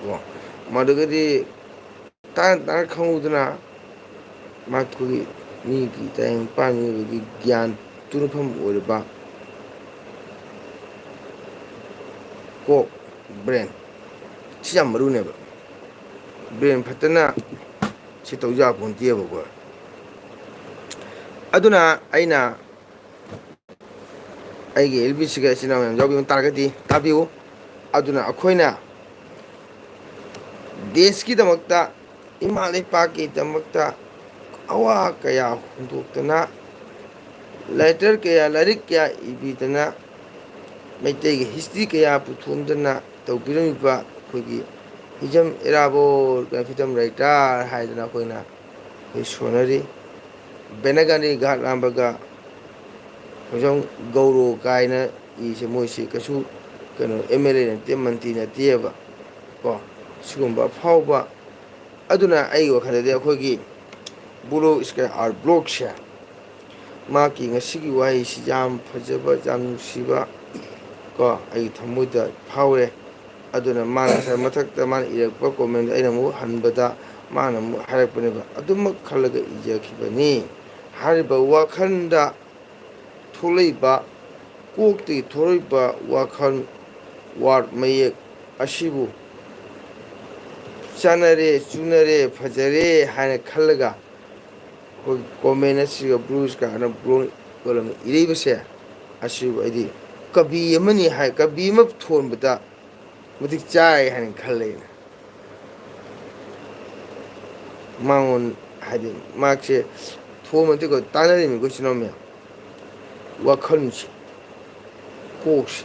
ꯀꯣ, ꯃꯗꯨꯒꯗꯤ ꯇꯥꯅ ꯇꯥꯅ ꯈꯪꯍꯧꯗꯅ ꯃꯈꯣꯏꯒꯤ ꯃꯤꯒꯤ ꯇꯥꯏꯕꯪ ꯃꯤꯑꯣꯏꯕꯒꯤ ꯒ꯭ꯌꯥꯟ ꯇꯨꯔꯐꯝ ꯑꯣꯏꯔꯕ ꯀꯣꯛ, ꯕ꯭ꯔꯦꯟ, ꯁꯤ ꯌꯥꯝ ꯃꯔꯨꯅꯦꯕ꯫ ꯕ꯭ꯔꯦꯟ ꯐꯠꯇꯅ ꯁꯤ ꯇꯧ ꯌꯥꯄꯣꯟꯇꯦꯕꯀꯣ꯫ ꯑꯗꯨꯅ ꯑꯩꯅ ꯑꯩꯒꯤ ꯑꯦꯜ ꯕꯤꯁꯤꯒ ꯏꯆꯤꯟ ꯏꯅꯥꯎ ꯃꯌꯥꯝ ꯌꯥꯎꯕꯤꯕ ꯇꯥꯔꯒꯗꯤ ꯇꯥꯕꯤꯌꯨ꯫ ꯑꯗꯨꯅ ꯑꯩꯈꯣꯏꯅ ꯗꯦꯁꯀꯤꯗꯃꯛꯇ, ꯏꯃꯥ ꯂꯩꯄꯥꯛꯀꯤꯗꯃꯛꯇ ꯑꯋꯥ ꯀꯌꯥ ꯍꯨꯟꯗꯣꯛꯇꯅ, ꯂꯦꯇꯔ ꯀꯌꯥ, ꯂꯥꯏꯔꯤꯛ ꯀꯌꯥ ꯏꯕꯤꯗꯅ, ꯃꯩꯇꯩꯒꯤ ꯍꯤꯁꯇ꯭ꯔꯤ ꯀꯌꯥ ꯄꯨꯊꯣꯛꯗꯅ ꯇꯧꯕꯤꯔꯝꯃꯤꯕ ꯑꯩꯈꯣꯏꯒꯤ ꯍꯤꯖꯝ ꯏꯔꯥꯕꯣꯠ, ꯐ꯭ꯔꯤꯗꯝ ꯔꯥꯏꯇꯔ ꯍꯥꯏꯗꯅ ꯑꯩꯈꯣꯏꯅ ꯑꯩꯈꯣꯏ ꯁꯣꯟꯅꯔꯤ꯫ ꯕꯦꯅꯒꯥꯅꯤ ꯘꯥꯠ ꯂꯥꯝꯕꯒ ꯍꯧꯖꯤꯛ ꯒꯧꯔꯣ ꯀꯥꯏꯅ ꯏꯁꯦ, ꯃꯣꯏꯁꯤ ꯀꯩꯁꯨ ꯀꯩꯅꯣ ꯑꯦꯝ ꯑꯦꯜ ꯑꯦ ꯅꯠꯇꯦ, ꯃꯟꯇ꯭ꯔꯤ ꯅꯠꯇꯦꯕ ꯀꯣ꯫ ꯁꯤꯒꯨꯝꯕ ꯑꯐꯥꯎꯕ, ꯑꯗꯨꯅ ꯑꯩꯒꯤ ꯋꯥꯈꯜꯗꯗꯤ ꯑꯩꯈꯣꯏꯒꯤ ꯕ꯭ꯂꯣꯛ ꯁ꯭ꯀꯥꯏ ꯑꯥꯔ ꯕ꯭ꯂꯣꯛꯁꯦ, ꯃꯍꯥꯛꯀꯤ ꯉꯁꯤꯒꯤ ꯋꯥꯍꯩꯁꯤ ꯌꯥꯝ ꯐꯖꯕ, ꯌꯥꯝ ꯅꯨꯡꯁꯤꯕ ꯀꯣ, ꯑꯩꯒꯤ ꯊꯃꯣꯏꯗ ꯐꯥꯎꯔꯦ꯫ ꯑꯗꯨꯅ ꯃꯥꯅ ꯉꯁꯥꯏ ꯃꯊꯛꯇ ꯃꯥꯅ ꯏꯔꯛꯄ comment ꯑꯩꯅ ꯑꯃꯨꯛ ꯍꯟꯕꯗ ꯃꯥꯅ ꯑꯃꯨꯛ ꯍꯥꯏꯔꯛꯄꯅꯦꯕ, ꯑꯗꯨꯃꯛ ꯈꯜꯂꯒ ꯏꯖꯈꯤꯕꯅꯤ꯫ ꯍꯥꯏꯔꯤꯕ ꯋꯥꯈꯜꯗ ꯊꯣꯛꯂꯛꯏꯕ, ꯀꯣꯛꯇꯒꯤ ꯊꯣꯛꯂꯛꯏꯕ ꯋꯥꯈꯜ, word ꯃꯌꯦꯛ ꯑꯁꯤꯕꯨ ꯆꯥꯟꯅꯔꯦ, ꯆꯨꯅꯔꯦ, ꯐꯖꯔꯦ ꯍꯥꯏꯅ ꯈꯜꯂꯒ ꯑꯩꯈꯣꯏꯒꯤ comment ꯑꯁꯤꯒ blue sky ꯍꯥꯏꯅ blue ꯀꯣꯂꯝꯅ ꯏꯔꯛꯏꯕꯁꯦ, ꯑꯁꯤꯕꯨ ꯑꯩꯗꯤ ꯀꯕꯤ ꯑꯃꯅꯤ ꯍꯥꯏ, ꯀꯕꯤ ꯑꯃ ꯊꯣꯟꯕꯗ ꯃꯇꯤꯛ ꯆꯥꯏ ꯍꯥꯏꯅ ꯈꯜꯂꯦ ꯑꯩꯅ꯫ ꯃꯉꯣꯟ ꯍꯥꯏꯗꯤ ꯃꯍꯥꯛꯁꯦ ꯊꯣꯟꯕ ꯅꯠꯇꯦꯀꯣ, ꯇꯥꯟꯅꯔꯤꯕ ꯑꯩꯈꯣꯏ ꯏꯆꯤꯟ ꯏꯅꯥꯎ ꯃꯌꯥꯝ꯫ ꯋꯥꯈꯜꯁꯦ, ꯀꯣꯛꯁꯦ,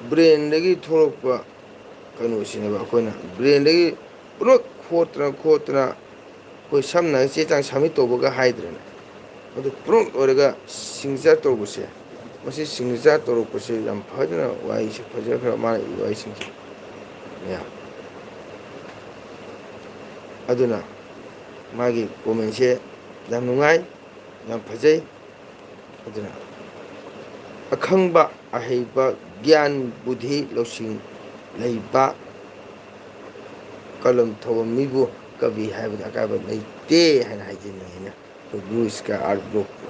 brainꯗꯒꯤ ꯊꯣꯛꯂꯛꯄ ꯀꯩꯅꯣꯁꯤꯅꯦꯕ, ꯑꯩꯈꯣꯏꯅ brainꯗꯒꯤ ꯄꯨꯂꯞ ꯈꯣꯠꯇꯅ ꯈꯣꯠꯇꯅ ꯑꯩꯈꯣꯏ ꯁꯝꯅ ꯍꯥꯏꯔꯒ ꯆꯦ ꯆꯥꯡ submit ꯇꯧꯕꯒ ꯍꯥꯏꯗ꯭ꯔꯅꯦ, ꯑꯗꯨ prompt ꯑꯣꯏꯔꯒ signature ꯇꯧꯕꯁꯦ, ꯃꯁꯤ signature ꯇꯧꯔꯛꯄꯁꯦ ꯌꯥꯝ ꯐꯖꯅ ꯋꯥꯍꯩꯁꯦ ꯐꯖꯈ꯭ꯔꯕ ꯃꯥꯅ ꯏꯕ ꯋꯥꯍꯩꯁꯤꯡꯁꯦ ꯃꯌꯥꯝ꯫ ꯑꯗꯨꯅ ꯃꯥꯒꯤ commentꯁꯦ ꯌꯥꯝ ꯅꯨꯡꯉꯥꯏ, ꯌꯥꯝ ꯐꯖꯩ꯫ ꯑꯗꯨꯅ ꯑꯈꯪꯕ, ꯑꯍꯩꯕ, ꯒ꯭ꯌꯥꯟ, ꯕꯨꯙꯤ, ꯂꯧꯁꯤꯡ ꯂꯩꯕ ꯀꯂꯝ ꯊꯧꯕ ꯃꯤꯕꯨ ꯀꯕꯤ ꯍꯥꯏꯕꯗ ꯑꯀꯥꯏꯕ ꯂꯩꯇꯦ ꯍꯥꯏꯅ ꯍꯥꯏꯖꯅꯤꯡꯉꯤ ꯑꯩꯅ꯫ ꯑꯩꯈꯣꯏ blue sky art blockꯄꯨ꯫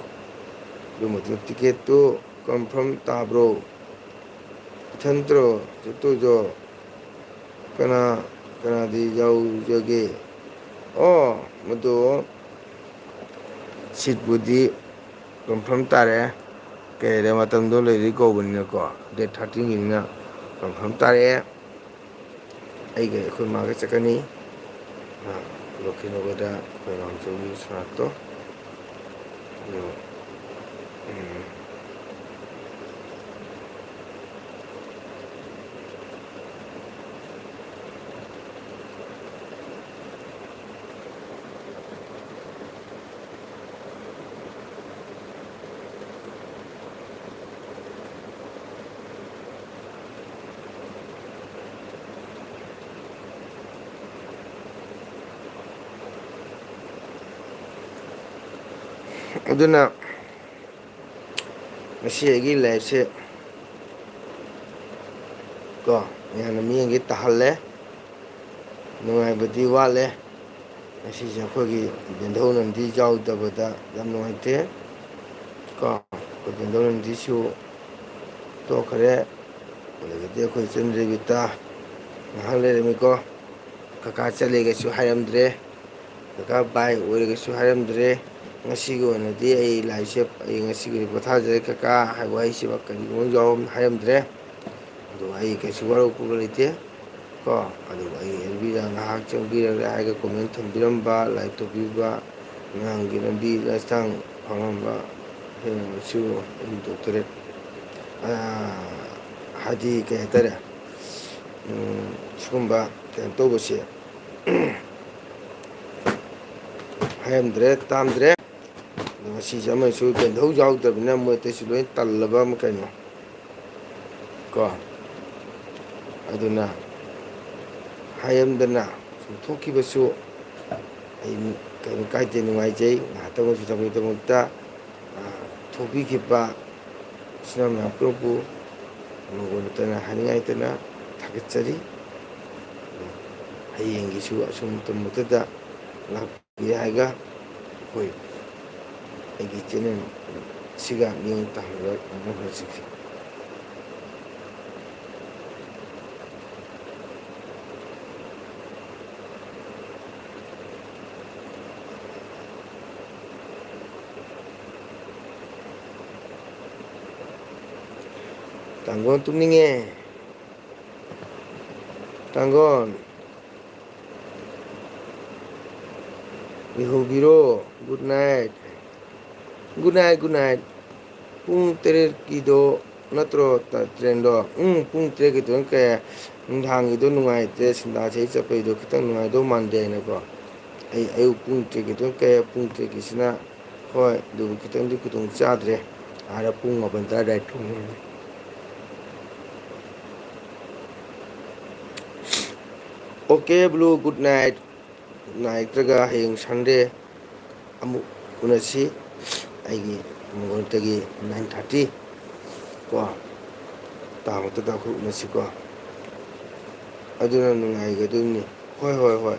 ꯑꯗꯨ ꯃꯇꯨꯡ ticketꯇꯨ confirm ꯇꯥꯕ꯭ꯔꯣ? ꯏꯊꯟꯇ꯭ꯔꯣ ꯆꯠꯇꯣꯏꯗꯣ? ꯀꯅꯥ ꯀꯅꯥꯗꯤ ꯌꯥꯎꯖꯒꯦ? ꯑꯣ, ꯃꯗꯨ seatꯄꯨꯗꯤ confirm ꯇꯥꯔꯦ꯫ ꯀꯩ ꯍꯥꯏꯔꯦ, ꯃꯇꯝꯗꯣ ꯂꯩꯔꯤ ꯀꯧꯕꯅꯤꯅꯀꯣ, date thirteenꯒꯤꯅꯤꯅ confirm ꯇꯥꯔꯛꯑꯦ꯫ ꯑꯩꯒ ꯑꯩꯈꯣꯏ ꯃꯥꯒ ꯆꯠꯀꯅꯤ꯫ ꯑ, ꯂꯣꯛꯈꯤꯅꯧꯕꯗ ꯑꯩꯈꯣꯏ ꯃꯥꯝꯆꯧꯒꯤ ꯁꯣꯅꯥꯠꯇꯣ꯫ ꯑꯗꯣ, ꯎꯝ, ꯑꯗꯨꯅ ꯉꯁꯤ ꯑꯩꯒꯤ liveꯁꯦ ꯀꯣ, ꯃꯌꯥꯝꯅ ꯃꯤꯠꯌꯦꯡꯁꯦ ꯇꯥꯍꯜꯂꯦ꯫ ꯅꯨꯡꯉꯥꯏꯕꯗꯤ ꯋꯥꯠꯂꯦ꯫ ꯉꯁꯤꯁꯦ ꯑꯩꯈꯣꯏꯒꯤ ꯕꯦꯟꯙꯧ ꯅꯟꯗꯤ ꯌꯥꯎꯗꯕꯗ ꯌꯥꯝ ꯅꯨꯡꯉꯥꯏꯇꯦ꯫ ꯀꯣ, ꯑꯩꯈꯣꯏ ꯕꯦꯟꯙꯧ ꯅꯟꯗꯤꯁꯨ ꯇꯣꯛꯈ꯭ꯔꯦ꯫ ꯑꯗꯒꯤꯗꯤ ꯑꯩꯈꯣꯏ ꯏꯆꯟ ꯔꯦꯕꯤꯇꯥ ꯉꯥꯏꯍꯥꯛ ꯂꯩꯔꯝꯃꯤꯀꯣ꯫ ꯀꯀꯥ ꯆꯠꯂꯦꯒꯁꯨ ꯍꯥꯏꯔꯝꯗ꯭ꯔꯦ꯫ ꯀꯀꯥ ꯕꯥꯏ ꯑꯣꯏꯔꯒꯁꯨ ꯍꯥꯏꯔꯝꯗ꯭ꯔꯦ꯫ ꯉꯁꯤꯒꯤ ꯑꯣꯏꯅꯗꯤ ꯑꯩ ꯂꯥꯏꯁꯦ, ꯑꯩ ꯉꯁꯤꯒꯤ ꯑꯣꯏꯅ ꯄꯣꯊꯥꯖꯔꯦ ꯀꯀꯥ ꯍꯥꯏꯕ ꯋꯥꯍꯩꯁꯤꯃ ꯀꯔꯤꯒꯨꯝꯕ ꯌꯥꯎꯔꯝ-, ꯍꯥꯏꯔꯝꯗ꯭ꯔꯦ꯫ ꯑꯗꯣ ꯑꯩ ꯀꯩꯁꯨ ꯋꯥꯔꯧ ꯄꯨꯛꯅꯤꯡ ꯂꯩꯇꯦ꯫ ꯀꯣ, ꯑꯗꯨꯒ ꯑꯩ ꯑꯦꯜ ꯕꯤꯗ ꯉꯥꯏꯍꯥꯛ ꯆꯪꯕꯤꯔꯒ ꯍꯥꯏꯔꯒ comment ꯊꯝꯕꯤꯔꯝꯕ, like ꯇꯧꯕꯤꯕ, ꯃꯌꯥꯝꯒꯤ ꯂꯝꯕꯤ ꯂꯩꯁꯥꯡ ꯐꯪꯂꯝꯕ ꯍꯦꯟꯅꯁꯨ ꯑꯩ ꯗꯣꯛꯇꯔꯦꯠ, ꯑꯥ, ꯍꯥꯏꯗꯤ ꯀꯩ ꯍꯥꯏꯇꯥꯔꯦ, ꯎꯝ, ꯁꯤꯒꯨꯝꯕ ꯀꯩꯅꯣ ꯇꯧꯕꯁꯦ ꯍꯥꯏꯔꯝꯗ꯭ꯔꯦ, ꯇꯥꯝꯗ꯭ꯔꯦ꯫ ꯑꯗꯣ ꯉꯁꯤꯁꯦ ꯑꯃꯁꯨ ꯕꯦꯟꯙꯧ ꯌꯥꯎꯗ꯭ꯔꯕꯅꯤꯅ ꯃꯣꯏ ꯑꯇꯩꯁꯨ ꯂꯣꯏ ꯇꯜꯂꯕ ꯑꯃ ꯀꯩꯅꯣ꯫ ꯀꯣ, ꯑꯗꯨꯅ ꯍꯥꯏꯔꯝꯗꯅ ꯁꯨꯝ ꯊꯣꯛꯈꯤꯕꯁꯨ ꯑꯩ ꯀꯩꯝ ꯀꯥꯏꯗꯦ, ꯅꯨꯡꯉꯥꯏꯖꯩ꯫ ꯉꯥꯏꯍꯥꯛꯇꯪ ꯑꯣꯏꯔꯁꯨ ꯊꯕꯛꯀꯤꯗꯃꯛꯇ, ꯑ, ꯊꯣꯛꯄꯤꯈꯤꯕ ꯏꯆꯤꯟ ꯏꯅꯥꯎ ꯃꯌꯥꯝ ꯄꯨꯝꯅꯃꯛꯄꯨ ꯃꯉꯣꯟꯗ ꯍꯥꯏꯅꯤꯡꯉꯥꯏ ꯂꯩꯇꯅ ꯊꯥꯒꯠꯆꯔꯤ꯫ ꯑꯗꯣ ꯍꯌꯦꯡꯒꯤꯁꯨ ꯑꯁꯨꯝ ꯃꯇꯝ ꯑꯃꯠꯇꯗ ꯂꯥꯛꯄꯤꯔꯦ ꯍꯥꯏꯔꯒ ꯑꯩꯈꯣꯏ ꯑꯩꯒꯤ channel ꯁꯤꯒ ꯃꯤꯠꯌꯦꯡ ꯇꯥꯍꯟꯕ ꯉꯝꯅꯕ ꯍꯣꯠꯅꯖꯒꯦ꯫ ꯇꯥꯡꯒꯣꯟ ꯇꯨꯝꯅꯤꯡꯉꯦ꯫ ꯇꯥꯡꯒꯣꯟ꯫ ꯏꯍꯧꯕꯤꯔꯣ꯫ Good night꯫ Good night, good night꯫ ꯄꯨꯡ ꯇꯔꯦꯠꯀꯤꯗꯣ ꯅꯠꯇ꯭ꯔꯣ ꯇ-, train ꯗꯣ? ꯎꯝ, ꯄꯨꯡ ꯇꯔꯦꯠꯀꯤꯗꯣ ꯀꯌꯥ? ꯅꯨꯡꯗꯥꯡꯒꯤꯗꯣ ꯅꯨꯡꯉꯥꯏꯇ꯭ꯔꯦ, ꯁꯤꯡꯗꯥ ꯁꯍꯤ ꯆꯠꯄꯩꯗꯣ ꯈꯤꯇꯪ ꯅꯨꯡꯉꯥꯏꯗꯧ ꯃꯥꯟꯗꯦ ꯍꯥꯏꯅꯀꯣ꯫ ꯑꯩ ꯑꯌꯨꯛ ꯄꯨꯡ ꯇꯔꯦꯠꯀꯤꯗꯣ ꯀꯌꯥ? ꯄꯨꯡ ꯇꯔꯦꯠꯀꯤꯁꯤꯅ, ꯍꯣꯏ, ꯑꯗꯨꯕꯨ ꯈꯤꯇꯪꯗꯤ ꯈꯨꯗꯣꯡ ꯆꯥꯗ꯭ꯔꯦ꯫ ꯑꯥꯗ ꯄꯨꯡ ꯃꯥꯄꯟ ꯇꯔꯥ ꯑꯗꯨꯋꯥꯏ ꯊꯨꯡꯉꯦ꯫ Okay, Blue, good night꯫ ꯅꯥꯏꯇ꯭ꯔꯒ ꯍꯌꯦꯡ Sunday ꯑꯃꯨꯛ ꯎꯅꯁꯤ꯫ ꯑꯩꯒꯤ ꯃꯉꯣꯟꯗꯒꯤ nine thirty ꯀꯣ, ꯇꯥꯕꯗꯨꯗ ꯑꯩꯈꯣꯏ ꯎꯅꯁꯤꯀꯣ꯫ ꯑꯗꯨꯅ ꯅꯨꯡꯉꯥꯏꯒꯗꯣꯏꯅꯤ꯫ ꯍꯣꯏ, ꯍꯣꯏ, ꯍꯣꯏ꯫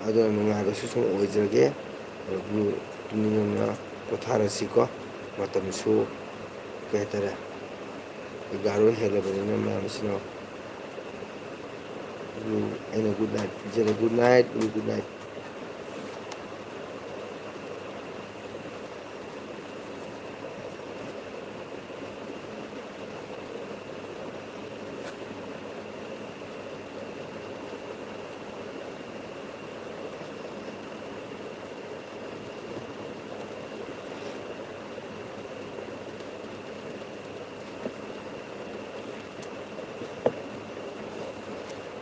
ꯑꯗꯨꯅ ꯅꯨꯡꯉꯥꯏꯕꯁꯨ ꯁꯨꯝ ꯑꯣꯏꯖꯔꯒꯦ꯫ ꯑꯗꯨ ꯇꯨꯝꯅꯤꯡꯉꯝꯅ ꯄꯣꯊꯥꯔꯁꯤꯀꯣ꯫ ꯃꯇꯝꯁꯨ ꯀꯩ ꯍꯥꯏꯇꯥꯔꯦ, ꯑꯦꯒꯥꯔꯣ ꯍꯦꯜꯂꯕꯅꯤꯅ ꯃꯌꯥꯝꯁꯤꯅ ꯑꯩꯅ good night ꯄꯤꯖꯔꯦ꯫ Good night, good night꯫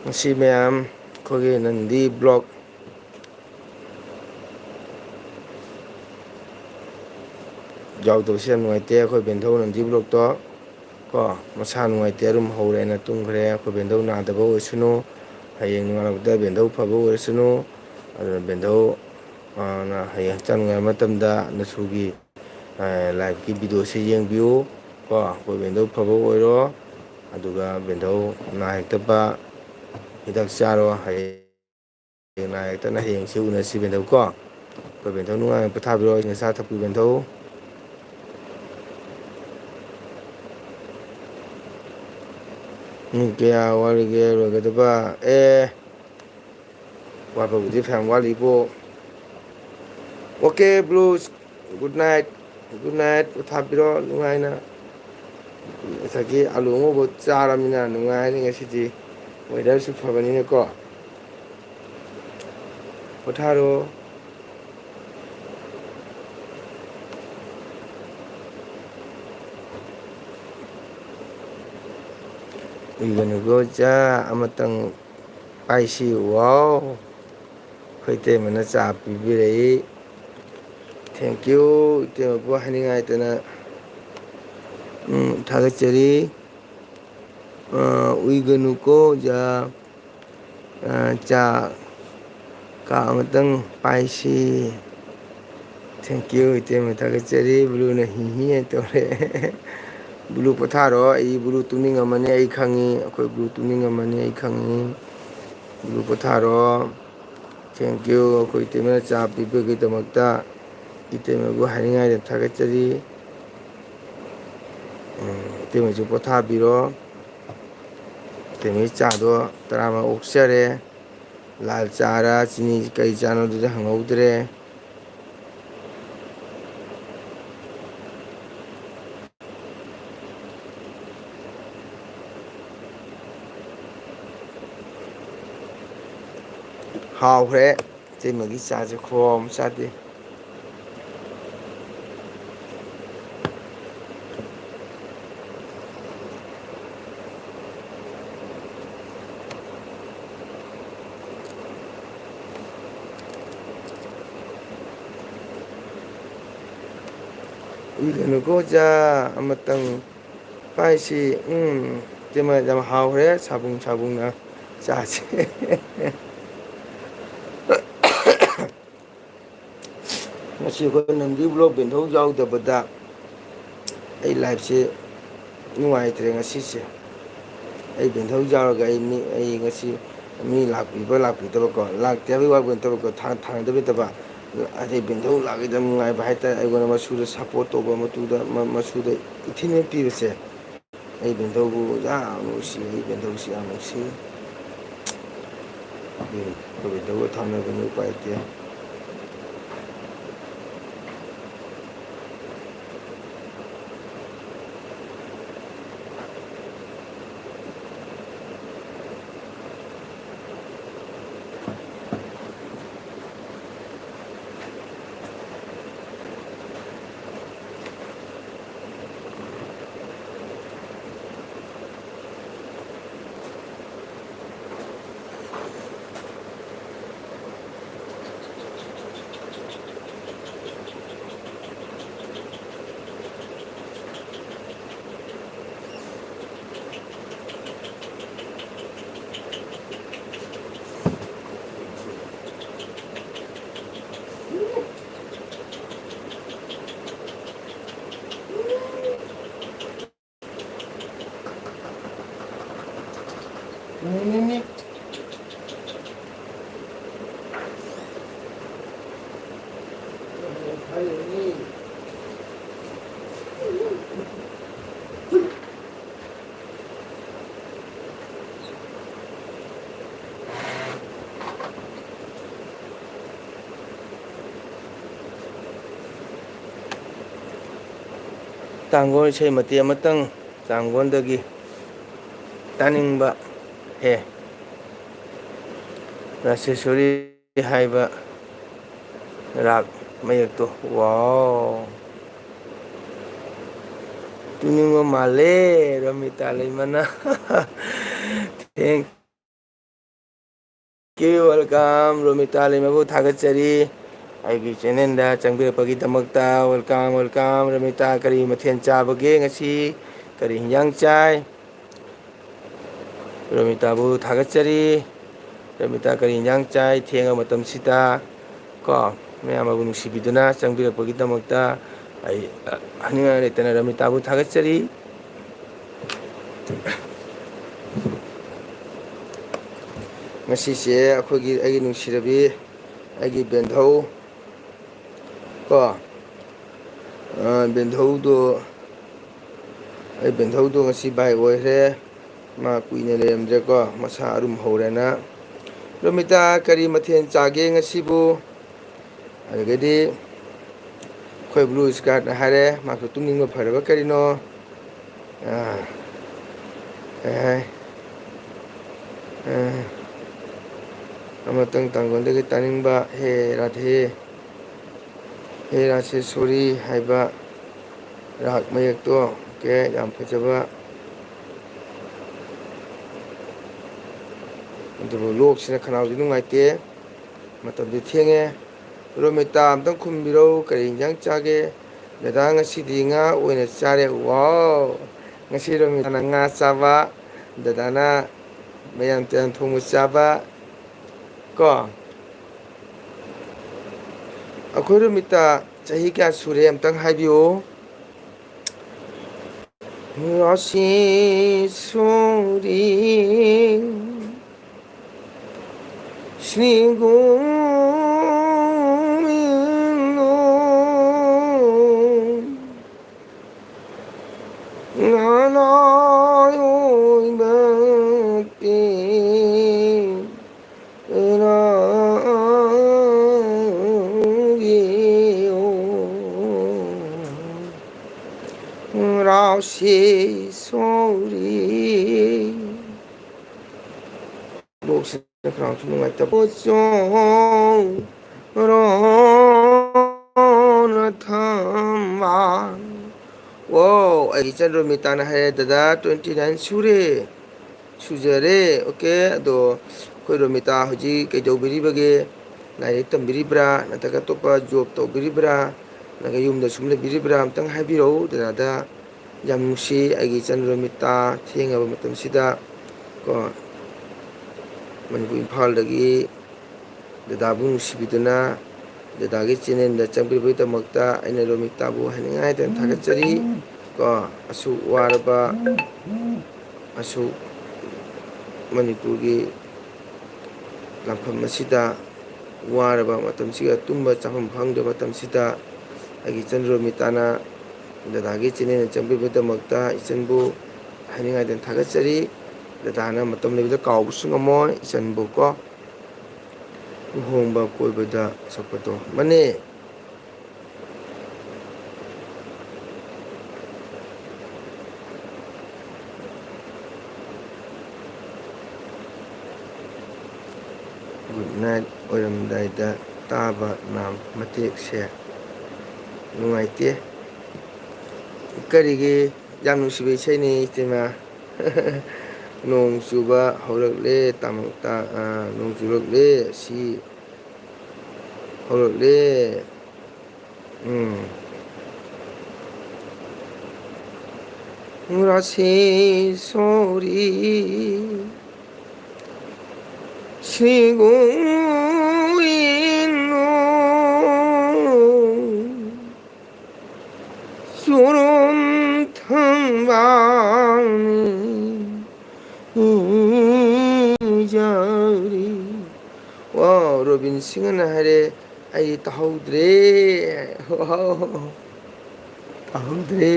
ꯉꯁꯤ ꯃꯌꯥꯝ ꯑꯩꯈꯣꯏꯒꯤ ꯅꯟꯗꯤ vlog ꯌꯥꯎꯗꯕꯁꯦ ꯌꯥꯝ ꯅꯨꯡꯉꯥꯏꯇꯦ꯫ ꯑꯩꯈꯣꯏ ꯕꯦꯟꯊꯧ ꯅꯟꯗꯤ vlogꯇꯣ ꯀꯣ, ꯃꯁꯥ ꯅꯨꯡꯉꯥꯏꯇꯦ, ꯑꯗꯨꯝ ꯍꯧꯔꯦꯅ ꯇꯨꯝꯈ꯭ꯔꯦ꯫ ꯑꯩꯈꯣꯏ ꯕꯦꯟꯊꯧ ꯅꯥꯗꯕ ꯑꯣꯏꯁꯅꯨ, ꯍꯌꯦꯡ ꯅꯣꯡꯉꯥꯜꯂꯛꯄꯗ ꯕꯦꯟꯊꯧ ꯐꯕ ꯑꯣꯏꯔꯁꯅꯨ꯫ ꯑꯗꯨꯅ ꯕꯦꯟꯊꯧ, ꯑ, ꯅ ꯍꯌꯦꯡ ꯍꯛꯆꯥꯡ ꯅꯨꯡꯉꯥꯏꯕ ꯃꯇꯝꯗ ꯅꯁꯨꯒꯤ, ꯑ, liveꯀꯤ videoꯁꯤ ꯌꯦꯡꯕꯤꯌꯨ ꯀꯣ꯫ ꯑꯩꯈꯣꯏ ꯕꯦꯟꯊꯧ ꯐꯕ ꯑꯣꯏꯔꯣ, ꯑꯗꯨꯒ ꯕꯦꯟꯊꯧ ꯅꯥ ꯌꯦꯛꯇꯕ ꯍꯤꯗꯥꯛ ꯆꯥꯔꯣ꯫ ꯍꯌꯦꯡ ꯅꯥ ꯌꯦꯛꯇꯅ ꯍꯌꯦꯡꯁꯤ ꯎꯅꯁꯤ ꯕꯦꯟꯊꯧ ꯀꯣ꯫ ꯑꯩꯈꯣꯏ ꯕꯦꯟꯊꯧ ꯅꯨꯡꯉꯥꯏꯅ ꯄꯣꯊꯥꯕꯤꯔꯣ, ꯏꯁꯤꯡ ꯑꯁꯥ ꯊꯛꯄꯤꯌꯨ ꯕꯦꯟꯊꯧ꯫ ꯃꯤ ꯀꯌꯥ ꯋꯥꯠꯂꯤꯒꯦ ꯂꯣꯏꯒꯗꯕ? ꯑꯦ, ꯋꯥꯠꯄꯕꯨꯗꯤ ꯐꯅꯌꯥꯝ ꯋꯥꯠꯂꯤꯕꯣ꯫ Okay, Blue, good night, good night, ꯄꯣꯊꯥꯕꯤꯔꯣ ꯅꯨꯡꯉꯥꯏꯅ꯫ ꯉꯁꯥꯏꯒꯤ ꯑꯂꯨ ꯑꯉꯧꯕ ꯆꯥꯔꯃꯤꯅ ꯅꯨꯡꯉꯥꯏꯔꯅꯤ ꯉꯁꯤꯗꯤ, weatherꯁꯨ ꯐꯕꯅꯤꯅꯀꯣ꯫ ꯄꯣꯊꯥꯔꯣ꯫ ꯎꯏꯒꯅꯨꯀꯣ ꯏꯆꯥ, ꯑꯃꯇꯪ ꯄꯥꯏꯁꯤ꯫ Wow! ꯑꯩꯈꯣꯏ ꯏꯇꯩꯃꯅ ꯆꯥ ꯄꯤꯕꯤꯔꯛꯏ꯫ Thank you, ꯏꯇꯩꯃꯕꯨ ꯍꯥꯏꯅꯤꯡꯉꯥꯏꯇꯅ, ꯎꯝ, ꯊꯥꯒꯠꯆꯔꯤ꯫ ꯑ, ꯎꯏꯒꯅꯨꯀꯣ ꯑꯣꯖꯥ꯫ ꯑ, ꯆꯥ ꯀꯥ ꯑꯃꯇꯪ ꯄꯥꯏꯁꯤ꯫ Thank you, ꯏꯇꯩꯃ ꯊꯥꯒꯠꯆꯔꯤ꯫ Blueꯅ ꯍꯤ ꯍꯤ ꯍꯥꯏꯅ ꯇꯧꯔꯦ꯫ ꯕ꯭ꯂꯨ ꯄꯣꯊꯥꯔꯣ, ꯑꯩ ꯕ꯭ꯂꯨ ꯇꯨꯝꯅꯤꯡꯉꯝꯃꯅꯤ, ꯑꯩ ꯈꯪꯉꯤ꯫ ꯑꯩꯈꯣꯏ ꯕ꯭ꯂꯨ ꯇꯨꯝꯅꯤꯡꯉꯝꯃꯅꯤ, ꯑꯩ ꯈꯪꯉꯤ꯫ ꯕ꯭ꯂꯨ ꯄꯣꯊꯥꯔꯣ꯫ Thank you꯫ ꯑꯩꯈꯣꯏ ꯏꯇꯩꯃꯅ ꯆꯥ ꯄꯤꯕꯒꯤꯗꯃꯛꯇ ꯏꯇꯩꯃꯕꯨ ꯍꯥꯏꯅꯤꯡꯉꯥꯏꯗ ꯊꯥꯒꯠꯆꯔꯤ꯫ ꯎꯝ, ꯏꯇꯩꯃꯁꯨ ꯄꯣꯊꯥꯕꯤꯔꯣ꯫ ꯏꯇꯩꯃꯒꯤ ꯆꯥꯗꯣ ꯇꯔꯥꯃ ꯑꯣꯛꯆꯔꯦ꯫ ꯂꯥꯜ ꯆꯥꯔ ꯆꯤꯅꯤ ꯀꯩ ꯆꯥꯅꯣ ꯑꯗꯨꯗꯤ ꯍꯪꯍꯧꯗ꯭ꯔꯦ꯫ ꯍꯥꯎꯈ꯭ꯔꯦ꯫ ꯏꯇꯩꯃꯒꯤ ꯆꯥꯁꯦ ꯈꯨꯍꯥꯎ ꯑꯃ ꯆꯥꯗꯦ꯫ ꯎꯏꯒꯅꯨꯀꯣ ꯑꯣꯖꯥ, ꯑꯃꯇꯪ ꯄꯥꯏꯁꯤ꯫ ꯎꯝ, ꯏꯇꯩꯃ, ꯌꯥꯝ ꯍꯥꯎꯈ꯭ꯔꯦ, ꯁꯥꯕꯨꯡ ꯁꯥꯕꯨꯡꯅ ꯆꯥꯁꯦ꯫ ꯉꯁꯤ ꯑꯩꯈꯣꯏ ꯅꯝꯗꯤ ꯕ꯭ꯂꯣꯛ ꯕꯦꯟꯊꯧ ꯌꯥꯎꯗꯕꯗ ꯑꯩ ꯂꯥꯏꯐꯁꯦ ꯅꯨꯡꯉꯥꯏꯇ꯭ꯔꯦ ꯉꯁꯤꯁꯦ꯫ ꯑꯩ ꯕꯦꯟꯊꯧ ꯌꯥꯎꯔꯒ ꯑꯩ ꯃꯤ, ꯑꯩ ꯉꯁꯤ ꯃꯤ ꯂꯥꯛꯄꯤꯕ ꯂꯥꯛꯄꯤꯗꯕꯀꯣ, ꯂꯥꯛꯇꯦ ꯍꯥꯏꯕꯒꯤ ꯋꯥꯕ ꯅꯠꯇꯕꯀꯣ, ꯊꯥ-, ꯊꯥꯡꯅꯗꯕ ꯅꯠꯇꯕ, ꯑꯗꯩ ꯕꯦꯟꯊꯧ ꯂꯥꯛꯀꯗꯕ ꯅꯨꯡꯉꯥꯏꯕ ꯍꯥꯏꯇꯥꯔꯦ꯫ ꯑꯩꯉꯣꯟꯗ ꯃꯁꯨꯗ ꯁꯞꯄꯣꯔꯠ ꯇꯧꯕ, ꯃꯇꯨꯗ ꯃ-, ꯃꯁꯨꯗ ꯏꯊꯤꯟ ꯍꯦꯛ ꯄꯤꯕꯁꯦ, ꯑꯩ ꯕꯦꯟꯊꯧꯕꯨ ꯌꯥꯝ ꯅꯨꯡꯁꯤ, ꯑꯩ ꯕꯦꯟꯊꯧꯁꯤ ꯌꯥꯝ ꯅꯨꯡꯁꯤ꯫ ꯑꯗꯨꯅꯤ, ꯑꯩꯈꯣꯏ ꯕꯦꯟꯊꯧꯒ ꯊꯥꯡꯅꯕꯅꯤ, ꯎꯄꯥꯏ ꯂꯩꯇꯦ꯫ ꯇꯥꯡꯒꯣꯜ ꯏꯁꯩ ꯃꯇꯦꯛ ꯑꯃꯇꯪ ꯇꯥꯡꯒꯣꯜꯗꯒꯤ ꯇꯥꯅꯤꯡꯕ ꯍꯦ꯫ ꯔꯥꯁꯦꯁꯣꯔꯤ ꯍꯥꯏꯕ ꯔꯥꯒ ꯃꯌꯦꯛꯇꯣ꯫ ꯋꯥꯎ! ꯇꯨꯝꯅꯤꯡꯕ ꯃꯥꯜꯂꯦ, Romita ꯂꯩꯃꯅ꯫ Thank you, welcome, Romita ꯂꯩꯃꯕꯨ ꯊꯥꯒꯠꯆꯔꯤ꯫ ꯑꯩꯒꯤ channelꯗ ꯆꯪꯕꯤꯔꯛꯄꯒꯤꯗꯃꯛꯇ welcome, welcome꯫ ꯔꯣꯃꯤꯇꯥ, ꯀꯔꯤ ꯃꯊꯦꯜ ꯆꯥꯕꯒꯦ ꯉꯁꯤ? ꯀꯔꯤ ꯍꯤꯟꯖꯥꯡ ꯆꯥꯏ? ꯔꯣꯃꯤꯇꯥꯕꯨ ꯊꯥꯒꯠꯆꯔꯤ꯫ ꯔꯣꯃꯤꯇꯥ ꯀꯔꯤ ꯍꯤꯟꯖꯥꯡ ꯆꯥꯏ ꯊꯦꯡꯉ ꯃꯇꯝꯁꯤꯗ? ꯀꯣ, ꯃꯌꯥꯝ ꯑꯃꯕꯨ ꯅꯨꯡꯁꯤꯕꯤꯗꯨꯅ ꯆꯪꯕꯤꯔꯛꯄꯒꯤꯗꯃꯛꯇ ꯑꯩ, ꯑ, ꯍꯥꯏꯅꯤꯡꯉꯥꯏ ꯂꯩꯇꯅ ꯔꯣꯃꯤꯇꯥꯕꯨ ꯊꯥꯒꯠꯆꯔꯤ꯫ ꯉꯁꯤꯁꯦ ꯑꯩꯈꯣꯏꯒꯤ, ꯑꯩꯒꯤ ꯅꯨꯡꯁꯤꯔꯕꯤ, ꯑꯩꯒꯤ ꯕꯦꯟꯙꯧ, ꯀꯣ, ꯑ, ꯕꯦꯟꯙꯧꯗꯣ, ꯑꯩ ꯕꯦꯟꯙꯧꯗꯣ ꯉꯁꯤ ꯚꯥꯏ ꯑꯣꯏꯈ꯭ꯔꯦ꯫ ꯃꯥ ꯀꯨꯏꯅ ꯂꯩꯔꯝꯗ꯭ꯔꯦꯀꯣ, ꯃꯁꯥ ꯑꯔꯨꯝ ꯍꯧꯔꯦꯅ꯫ ꯔꯣꯃꯤꯇꯥ, ꯀꯔꯤ ꯃꯊꯦꯜ ꯆꯥꯒꯦ ꯉꯁꯤꯕꯨ? ꯑꯗꯨꯗꯒꯤꯗꯤ ꯑꯩꯈꯣꯏ blue skirt ꯍꯥꯏꯔꯦ, ꯃꯥꯁꯨ ꯇꯨꯝꯅꯤꯡꯕ ꯐꯔꯕ ꯀꯔꯤꯅꯣ? ꯑꯥ, ꯀꯩ ꯍꯥꯏ? ꯑꯥ, ꯑꯃꯇꯪ ꯇꯥꯡꯒꯣꯜꯗꯒꯤ ꯇꯥꯅꯤꯡꯕ, ꯍꯦ ꯔꯥꯙꯦ, ꯍꯦ ꯔꯥꯁꯦꯁꯣꯔꯤ ꯍꯥꯏꯕ ꯔꯥꯒ ꯃꯌꯦꯛꯇꯣ꯫ ꯑꯣꯀꯦ, ꯌꯥꯝ ꯐꯖꯕ꯫ ꯑꯗꯨꯕꯨ ꯂꯣꯛꯁꯤꯅ ꯈꯅꯥꯎꯁꯤ ꯅꯨꯡꯉꯥꯏꯇꯦ꯫ ꯃꯇꯝꯗꯤ ꯊꯦꯡꯉꯦ꯫ ꯔꯣꯃꯤꯇꯥ ꯑꯝꯇꯪ ꯈꯨꯝꯕꯤꯔꯧ, ꯀꯔꯤ ꯏꯟꯖꯥꯡ ꯆꯥꯒꯦ? ꯗꯗꯥ, ꯉꯁꯤꯗꯤ ꯉꯥ ꯑꯣꯏꯅ ꯆꯥꯔꯦ꯫ ꯋꯥꯎ! ꯉꯁꯤ ꯔꯣꯃꯤꯇꯥꯅ ꯉꯥ ꯆꯥꯕ, ꯗꯗꯥꯅ ꯃꯌꯥꯟ ꯇꯨꯌꯥꯟ ꯊꯣꯡꯕ ꯆꯥꯕ꯫ ꯀꯣ? ꯑꯩꯈꯣꯏ ꯔꯣꯃꯤꯇꯥ ꯆꯍꯤ ꯀꯌꯥ ꯁꯨꯔꯦ ꯑꯝꯇꯪ ꯍꯥꯏꯕꯤꯌꯨ꯫ Rasi suri Sri Govinda Nganayoi Bhakti Rasi suri ꯕꯣꯛꯁꯤꯅ ꯈꯅꯥꯎꯁꯨ ꯅꯨꯡꯉꯥꯏꯇꯕ꯫ ꯆꯣꯡ ꯔꯣꯅ ꯊꯝꯕꯥꯜ꯫ ꯋꯥꯎ, ꯑꯩꯒꯤ ꯏꯆꯟ ꯔꯣꯃꯤꯇꯥꯅ ꯍꯥꯏꯔꯦ, "ꯗꯗꯥ, twenty nine ꯁꯨꯔꯦ, ꯁꯨꯖꯔꯦ꯫ ꯑꯣꯀꯦ, ꯑꯗꯣ ꯑꯩꯈꯣꯏ ꯔꯣꯃꯤꯇꯥ ꯍꯧꯖꯤꯛ ꯀꯩꯗꯧꯕꯤꯔꯤꯕꯒꯦ? ꯂꯥꯏꯔꯤꯛ ꯇꯝꯕꯤꯔꯤꯕ꯭ꯔꯥ? ꯅꯠꯇ꯭ꯔꯒ ꯑꯇꯣꯞꯄ ꯖꯣꯕ ꯇꯧꯕꯤꯔꯤꯕ꯭ꯔꯥ? ꯅꯠꯇ꯭ꯔꯒ ꯌꯨꯝꯗ ꯁꯨꯝ ꯂꯩꯕꯤꯔꯤꯕ꯭ꯔꯥ? ꯑꯝꯇꯪ ꯍꯥꯏꯕꯤꯔꯛꯎ ꯗꯗꯥꯗ꯫ ꯌꯥꯝ ꯅꯨꯡꯁꯤ ꯑꯩꯒꯤ ꯏꯆꯟ ꯔꯣꯃꯤꯇꯥ, ꯊꯦꯡꯉꯕ ꯃꯇꯝꯁꯤꯗ ꯀꯣ, ꯃꯅꯤꯄꯨꯔ ꯏꯝꯐꯥꯜꯗꯒꯤ ꯗꯗꯥꯕꯨ ꯅꯨꯡꯁꯤꯕꯤꯗꯨꯅ ꯗꯗꯥꯒꯤ ꯆꯦꯅꯦꯜꯗ ꯆꯪꯕꯤꯕꯒꯤꯗꯃꯛꯇ ꯑꯩꯅ ꯔꯣꯃꯤꯇꯥꯕꯨ ꯍꯥꯏꯅꯤꯡꯉꯥꯏ ꯂꯩꯇꯅ ꯊꯥꯒꯠꯆꯔꯤ꯫ ꯀꯣ, ꯑꯁꯨꯛ ꯋꯥꯔꯕ, ꯑꯁꯨꯛ ꯃꯅꯤꯄꯨꯔꯒꯤ ꯂꯝꯐꯝ ꯑꯁꯤꯗ ꯋꯥꯔꯕ ꯃꯇꯝꯁꯤꯒ, ꯇꯨꯝꯕ ꯆꯥꯐꯝ ꯈꯪꯗꯕ ꯃꯇꯝꯁꯤꯗ, ꯑꯩꯒꯤ ꯏꯆꯟ ꯔꯣꯃꯤꯇꯥꯅ ꯗꯗꯥꯒꯤ ꯆꯦꯅꯦꯜꯗ ꯆꯪꯕꯤꯕꯒꯤꯗꯃꯛꯇ ꯏꯆꯟꯕꯨ ꯍꯥꯏꯅꯤꯡꯉꯥꯏꯗꯅ ꯊꯥꯒꯠꯆꯔꯤ꯫ ꯗꯗꯥꯅ ꯃꯇꯝ ꯂꯩꯕꯗ ꯀꯥꯎꯕꯁꯨ ꯉꯝꯃꯣꯏ ꯏꯆꯟꯕꯨ ꯀꯣ꯫ ꯂꯨꯍꯣꯡꯕ ꯀꯣꯏꯕꯗ ꯆꯠꯄꯗꯣ꯫ ꯃꯅꯦ꯫ Good night ꯑꯣꯏꯔꯝꯗꯥꯏꯗ ꯇꯥꯕ ꯅꯥꯝ ꯃꯇꯦꯛꯁꯦ ꯅꯨꯡꯉꯥꯏꯇꯦ꯫ ꯀꯔꯤꯒꯤ? ꯌꯥꯝ ꯅꯨꯡꯁꯤꯕ ꯏꯁꯩꯅꯤ, ꯏꯇꯩꯃ꯫ ꯅꯣꯡ ꯆꯨꯕ ꯍꯧꯔꯛꯂꯦ, ꯇꯥꯃꯣ-, ꯇꯥ-, ꯑ, ꯅꯣꯡ ꯆꯨꯔꯛꯂꯦ, ꯁꯤ ꯍꯧꯔꯛꯂꯦ꯫ ꯎꯝ꯫ ꯔꯥꯁꯦꯁꯣꯔꯤ ꯁ꯭ꯔꯤ ꯒꯣꯕꯤꯟꯗ ꯆꯨꯔꯨꯝ ꯊꯝ ꯋꯥꯡꯅꯤ ꯏꯖꯔꯤ꯫ ꯋꯥ, ꯔꯣꯕꯤꯟ ꯁꯤꯡꯍꯅ ꯍꯥꯏꯔꯦ, "ꯑꯩ ꯇꯥꯍꯧꯗ꯭ꯔꯦ"꯫ ꯋꯥ, ꯇꯥꯍꯧꯗ꯭ꯔꯦ꯫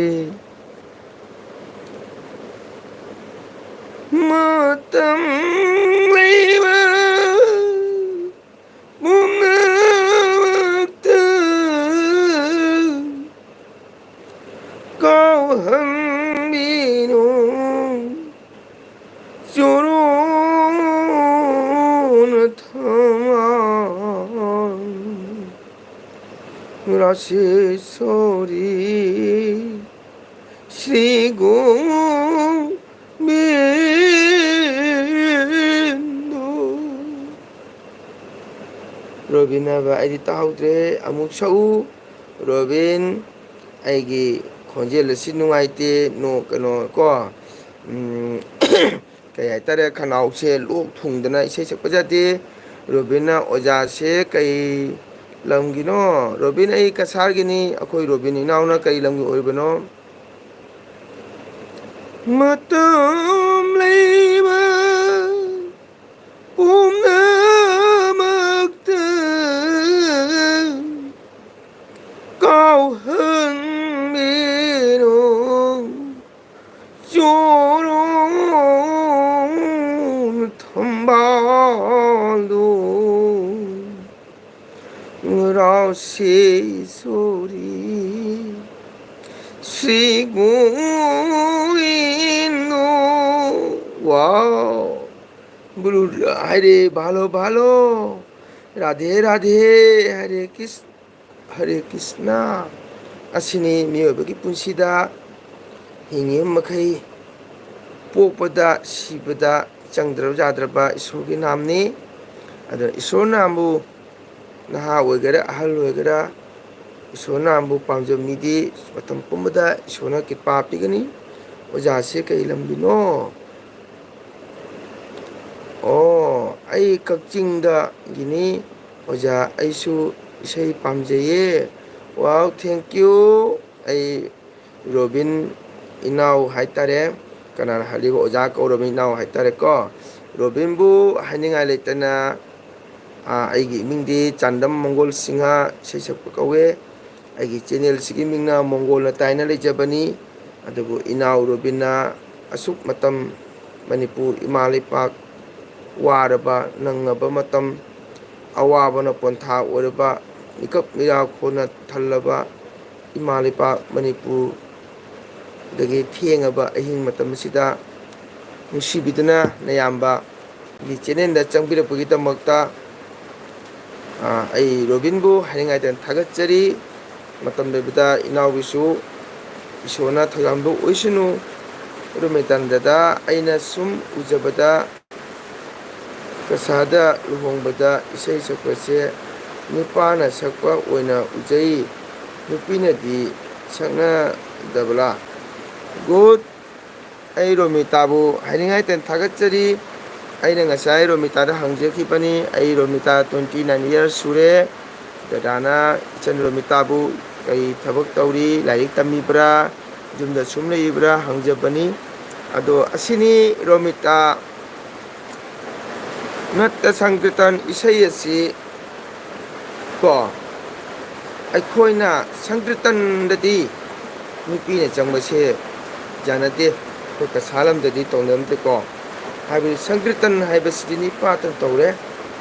ꯃꯇꯝ ꯂꯩꯕ ꯄꯨꯝꯅꯃꯛꯇ ꯀꯥꯎꯍꯟꯕꯤꯅꯨ ꯆꯣꯔꯣꯅ ꯊꯝꯃ ꯔꯥꯁꯦꯁꯣꯔꯤ ꯁ꯭ꯔꯤ ꯒꯣꯕꯤꯟꯗꯣ꯫ ꯔꯣꯕꯤꯟ ꯍꯥꯏꯕ, ꯑꯩꯗꯤ ꯇꯥꯍꯧꯗ꯭ꯔꯦ, ꯑꯃꯨꯛ ꯁꯛꯎ꯫ ꯔꯣꯕꯤꯟ, ꯑꯩꯒꯤ ꯈꯣꯟꯖꯦꯜ ꯑꯁꯤ ꯅꯨꯡꯉꯥꯏꯇꯦ, ꯅꯣ-, ꯀꯩꯅꯣ ꯀꯣ, ꯎꯝ, ꯀꯩ ꯍꯥꯏꯇꯥꯔꯦ, ꯈꯅꯥꯎꯁꯦ ꯂꯣꯛ ꯊꯨꯡꯗꯅ ꯏꯁꯩ ꯁꯛꯄ ꯌꯥꯗꯦ꯫ ꯔꯣꯕꯤꯟꯅ, "ꯑꯣꯖꯥꯁꯦ ꯀꯩ ꯂꯝꯒꯤꯅꯣ?" ꯔꯣꯕꯤꯟ, ꯑꯩ ꯀꯁꯥꯔꯒꯤꯅꯤ꯫ ꯑꯩꯈꯣꯏ ꯔꯣꯕꯤꯟ ꯏꯅꯥꯎꯅ ꯀꯩ ꯂꯝꯒꯤ ꯑꯣꯏꯕꯅꯣ? ꯃꯇꯝ ꯂꯩꯕ ꯄꯨꯝꯅꯃꯛꯇ ꯀꯥꯎꯍꯟꯕꯤꯔꯣ ꯆꯣꯔꯣ ꯊꯝꯕꯥꯜꯗꯣ꯫ ꯔꯥꯁꯦꯁꯣꯔꯤ ꯁ꯭ꯔꯤ ꯒꯣꯕꯤꯟꯗꯣ꯫ ꯋꯥꯎ! ꯕꯨꯂꯨ ꯍꯥꯏꯔꯦ, "ꯚꯥꯂꯣ, ꯚꯥꯂꯣ, ꯔꯥꯙꯦ, ꯔꯥꯙꯦ, ꯍꯔꯦ ꯀ꯭ꯔꯤꯁ-, ꯍꯔꯦ ꯀ꯭ꯔꯤꯁꯅ"꯫ ꯑꯁꯤꯅꯤ ꯃꯤꯑꯣꯏꯕꯒꯤ ꯄꯨꯟꯁꯤꯗ ꯍꯤꯡꯉꯤꯕ ꯃꯈꯩ ꯄꯣꯛꯄꯗ, ꯁꯤꯕꯗ ꯆꯪꯗ꯭ꯔꯕ ꯌꯥꯗ꯭ꯔꯕ ꯏꯁꯣꯔꯒꯤ ꯅꯥꯝꯅꯤ꯫ ꯑꯗꯨꯅ ꯏꯁꯣꯔꯅ ꯑꯃꯕꯨ ꯅꯍꯥ ꯑꯣꯏꯒꯦꯔꯥ, ꯑꯍꯜ ꯑꯣꯏꯒꯦꯔꯥ, ꯏꯁꯣꯔꯅ ꯑꯃꯕꯨ ꯄꯥꯝꯖꯕ ꯃꯤꯗꯤ ꯃꯇꯝ ꯄꯨꯝꯕꯗ ꯏꯁꯣꯔꯅ ꯀ꯭ꯔꯤꯄꯥ ꯄꯤꯒꯅꯤ꯫ ꯑꯣꯖꯥꯁꯦ ꯀꯩ ꯂꯝꯒꯤꯅꯣ? ꯑꯣ, ꯑꯩ ꯀꯛꯆꯤꯡꯗꯒꯤꯅꯤ꯫ ꯑꯣꯖꯥ, ꯑꯩꯁꯨ ꯏꯁꯩ ꯄꯥꯝꯖꯩꯌꯦ꯫ Wow, thank you꯫ ꯑꯩ ꯔꯣꯕꯤꯟ ꯏꯅꯥꯎ ꯍꯥꯏꯇꯥꯔꯦ, ꯀꯅꯥꯅ ꯍꯜꯂꯤꯕ ꯑꯣꯖꯥ ꯀꯧꯔꯕ ꯏꯅꯥꯎ ꯍꯥꯏꯇꯥꯔꯦꯀꯣ꯫ ꯔꯣꯕꯤꯟꯕꯨ ꯍꯥꯏꯅꯤꯡꯉꯥꯏ ꯂꯩꯇꯅ, ꯑꯥ, ꯑꯩꯒꯤ ꯏꯃꯤꯡꯗꯤ ꯆꯥꯟꯗꯝ ꯃꯪꯒꯣꯜ ꯁꯤꯡꯍ, ꯏꯁꯩ ꯁꯛꯄ ꯀꯧꯋꯦ꯫ ꯑꯩꯒꯤ ꯆꯦꯅꯦꯜꯁꯤꯒꯤ ꯃꯤꯡꯅ ꯃꯣꯡꯒꯣꯜꯅ ꯇꯥꯏꯅ ꯂꯩꯖꯕꯅꯤ꯫ ꯑꯗꯨꯕꯨ ꯏꯅꯥꯎ ꯔꯣꯕꯤꯟꯅ ꯑꯁꯨꯛ ꯃꯇꯝ ꯃꯅꯤꯄꯨꯔ ꯏꯃꯥ ꯂꯩꯄꯥꯛ ꯋꯥꯔꯕ ꯅꯪꯉꯕ ꯃꯇꯝ, ꯑꯋꯥꯕꯅ ꯄꯣꯟꯊꯥ ꯑꯣꯏꯔꯕ, ꯃꯤꯀꯞ ꯃꯤꯔꯥꯈꯣꯟꯅ ꯊꯜꯂꯕ ꯏꯃꯥ ꯂꯩꯄꯥꯛ ꯃꯅꯤꯄꯨꯔ ꯗꯒꯤ ꯊꯦꯡꯉꯕ ꯑꯍꯤꯡ ꯃꯇꯝ ꯑꯁꯤꯗ ꯅꯨꯡꯁꯤꯕꯤꯗꯨꯅ ꯅꯌꯥꯝꯕꯒꯤ ꯆꯦꯅꯦꯜꯗ ꯆꯪꯕꯤꯔꯛꯄꯒꯤꯗꯃꯛꯇ, ꯑ, ꯑꯩ ꯔꯣꯕꯤꯟꯕꯨ ꯍꯥꯏꯅꯤꯡꯉꯥꯏꯗꯅ ꯊꯥꯒꯠꯆꯔꯤ꯫ ꯃꯇꯝ ꯂꯩꯕꯗ ꯏꯅꯥꯎꯒꯤꯁꯨ ꯏꯁꯣꯔꯅ ꯊꯧꯖꯥꯜꯕ ꯑꯣꯏꯁꯅꯨ꯫ ꯔꯣꯃꯤꯇꯥꯟꯗꯗ ꯑꯩꯅ ꯁꯨꯝ ꯎꯖꯕꯗ ꯀꯁꯥꯗ ꯂꯨꯍꯣꯡꯕꯗ ꯏꯁꯩ ꯁꯛꯄꯁꯦ ꯅꯨꯄꯥꯅ ꯁꯛꯄ ꯑꯣꯏꯅ ꯎꯖꯩ, ꯅꯨꯄꯤꯅꯗꯤ ꯁꯛꯅꯗꯕ꯭ꯔꯥ? Good꯫ ꯑꯩ ꯔꯣꯃꯤꯇꯥꯕꯨ ꯍꯥꯏꯅꯤꯡꯉꯥꯏꯇꯅ ꯊꯥꯒꯠꯆꯔꯤ꯫ ꯑꯩꯅ ꯉꯁꯥꯏ ꯔꯣꯃꯤꯇꯥꯗ ꯍꯪꯖꯈꯤꯕꯅꯤ꯫ ꯑꯩ ꯔꯣꯃꯤꯇꯥ twenty nine years ꯁꯨꯔꯦ꯫ ꯗꯗꯥꯅ ꯏꯆꯟ ꯔꯣꯃꯤꯇꯥꯕꯨ ꯀꯔꯤ ꯊꯕꯛ ꯇꯧꯔꯤ, ꯂꯥꯏꯔꯤꯛ ꯇꯝꯃꯤꯕ꯭ꯔꯥ, ꯌꯨꯝꯗ ꯁꯨꯝ ꯂꯩꯕ꯭ꯔꯥ ꯍꯪꯖꯕꯅꯤ꯫ ꯑꯗꯣ ꯑꯁꯤꯅꯤ ꯔꯣꯃꯤꯇꯥ ꯅꯠꯇ ꯁꯪꯀꯤꯔꯇꯟ ꯏꯁꯩ ꯑꯁꯤ ꯀꯣ, ꯑꯩꯈꯣꯏꯅ ꯁꯪꯀꯤꯔꯇꯟꯗꯗꯤ ꯅꯨꯄꯤꯅ ꯆꯪꯕꯁꯦ ꯌꯥꯅꯗꯦ꯫ ꯑꯩꯈꯣꯏ ꯀꯁꯥ ꯂꯝꯗꯗꯤ ꯇꯧꯅꯔꯝꯗꯦꯀꯣ꯫ ꯍꯥꯏꯕꯗꯤ ꯁꯪꯀꯤꯔꯇꯟ ꯍꯥꯏꯕꯁꯤꯗꯤ ꯅꯨꯄꯥꯇ ꯇꯧꯔꯦ꯫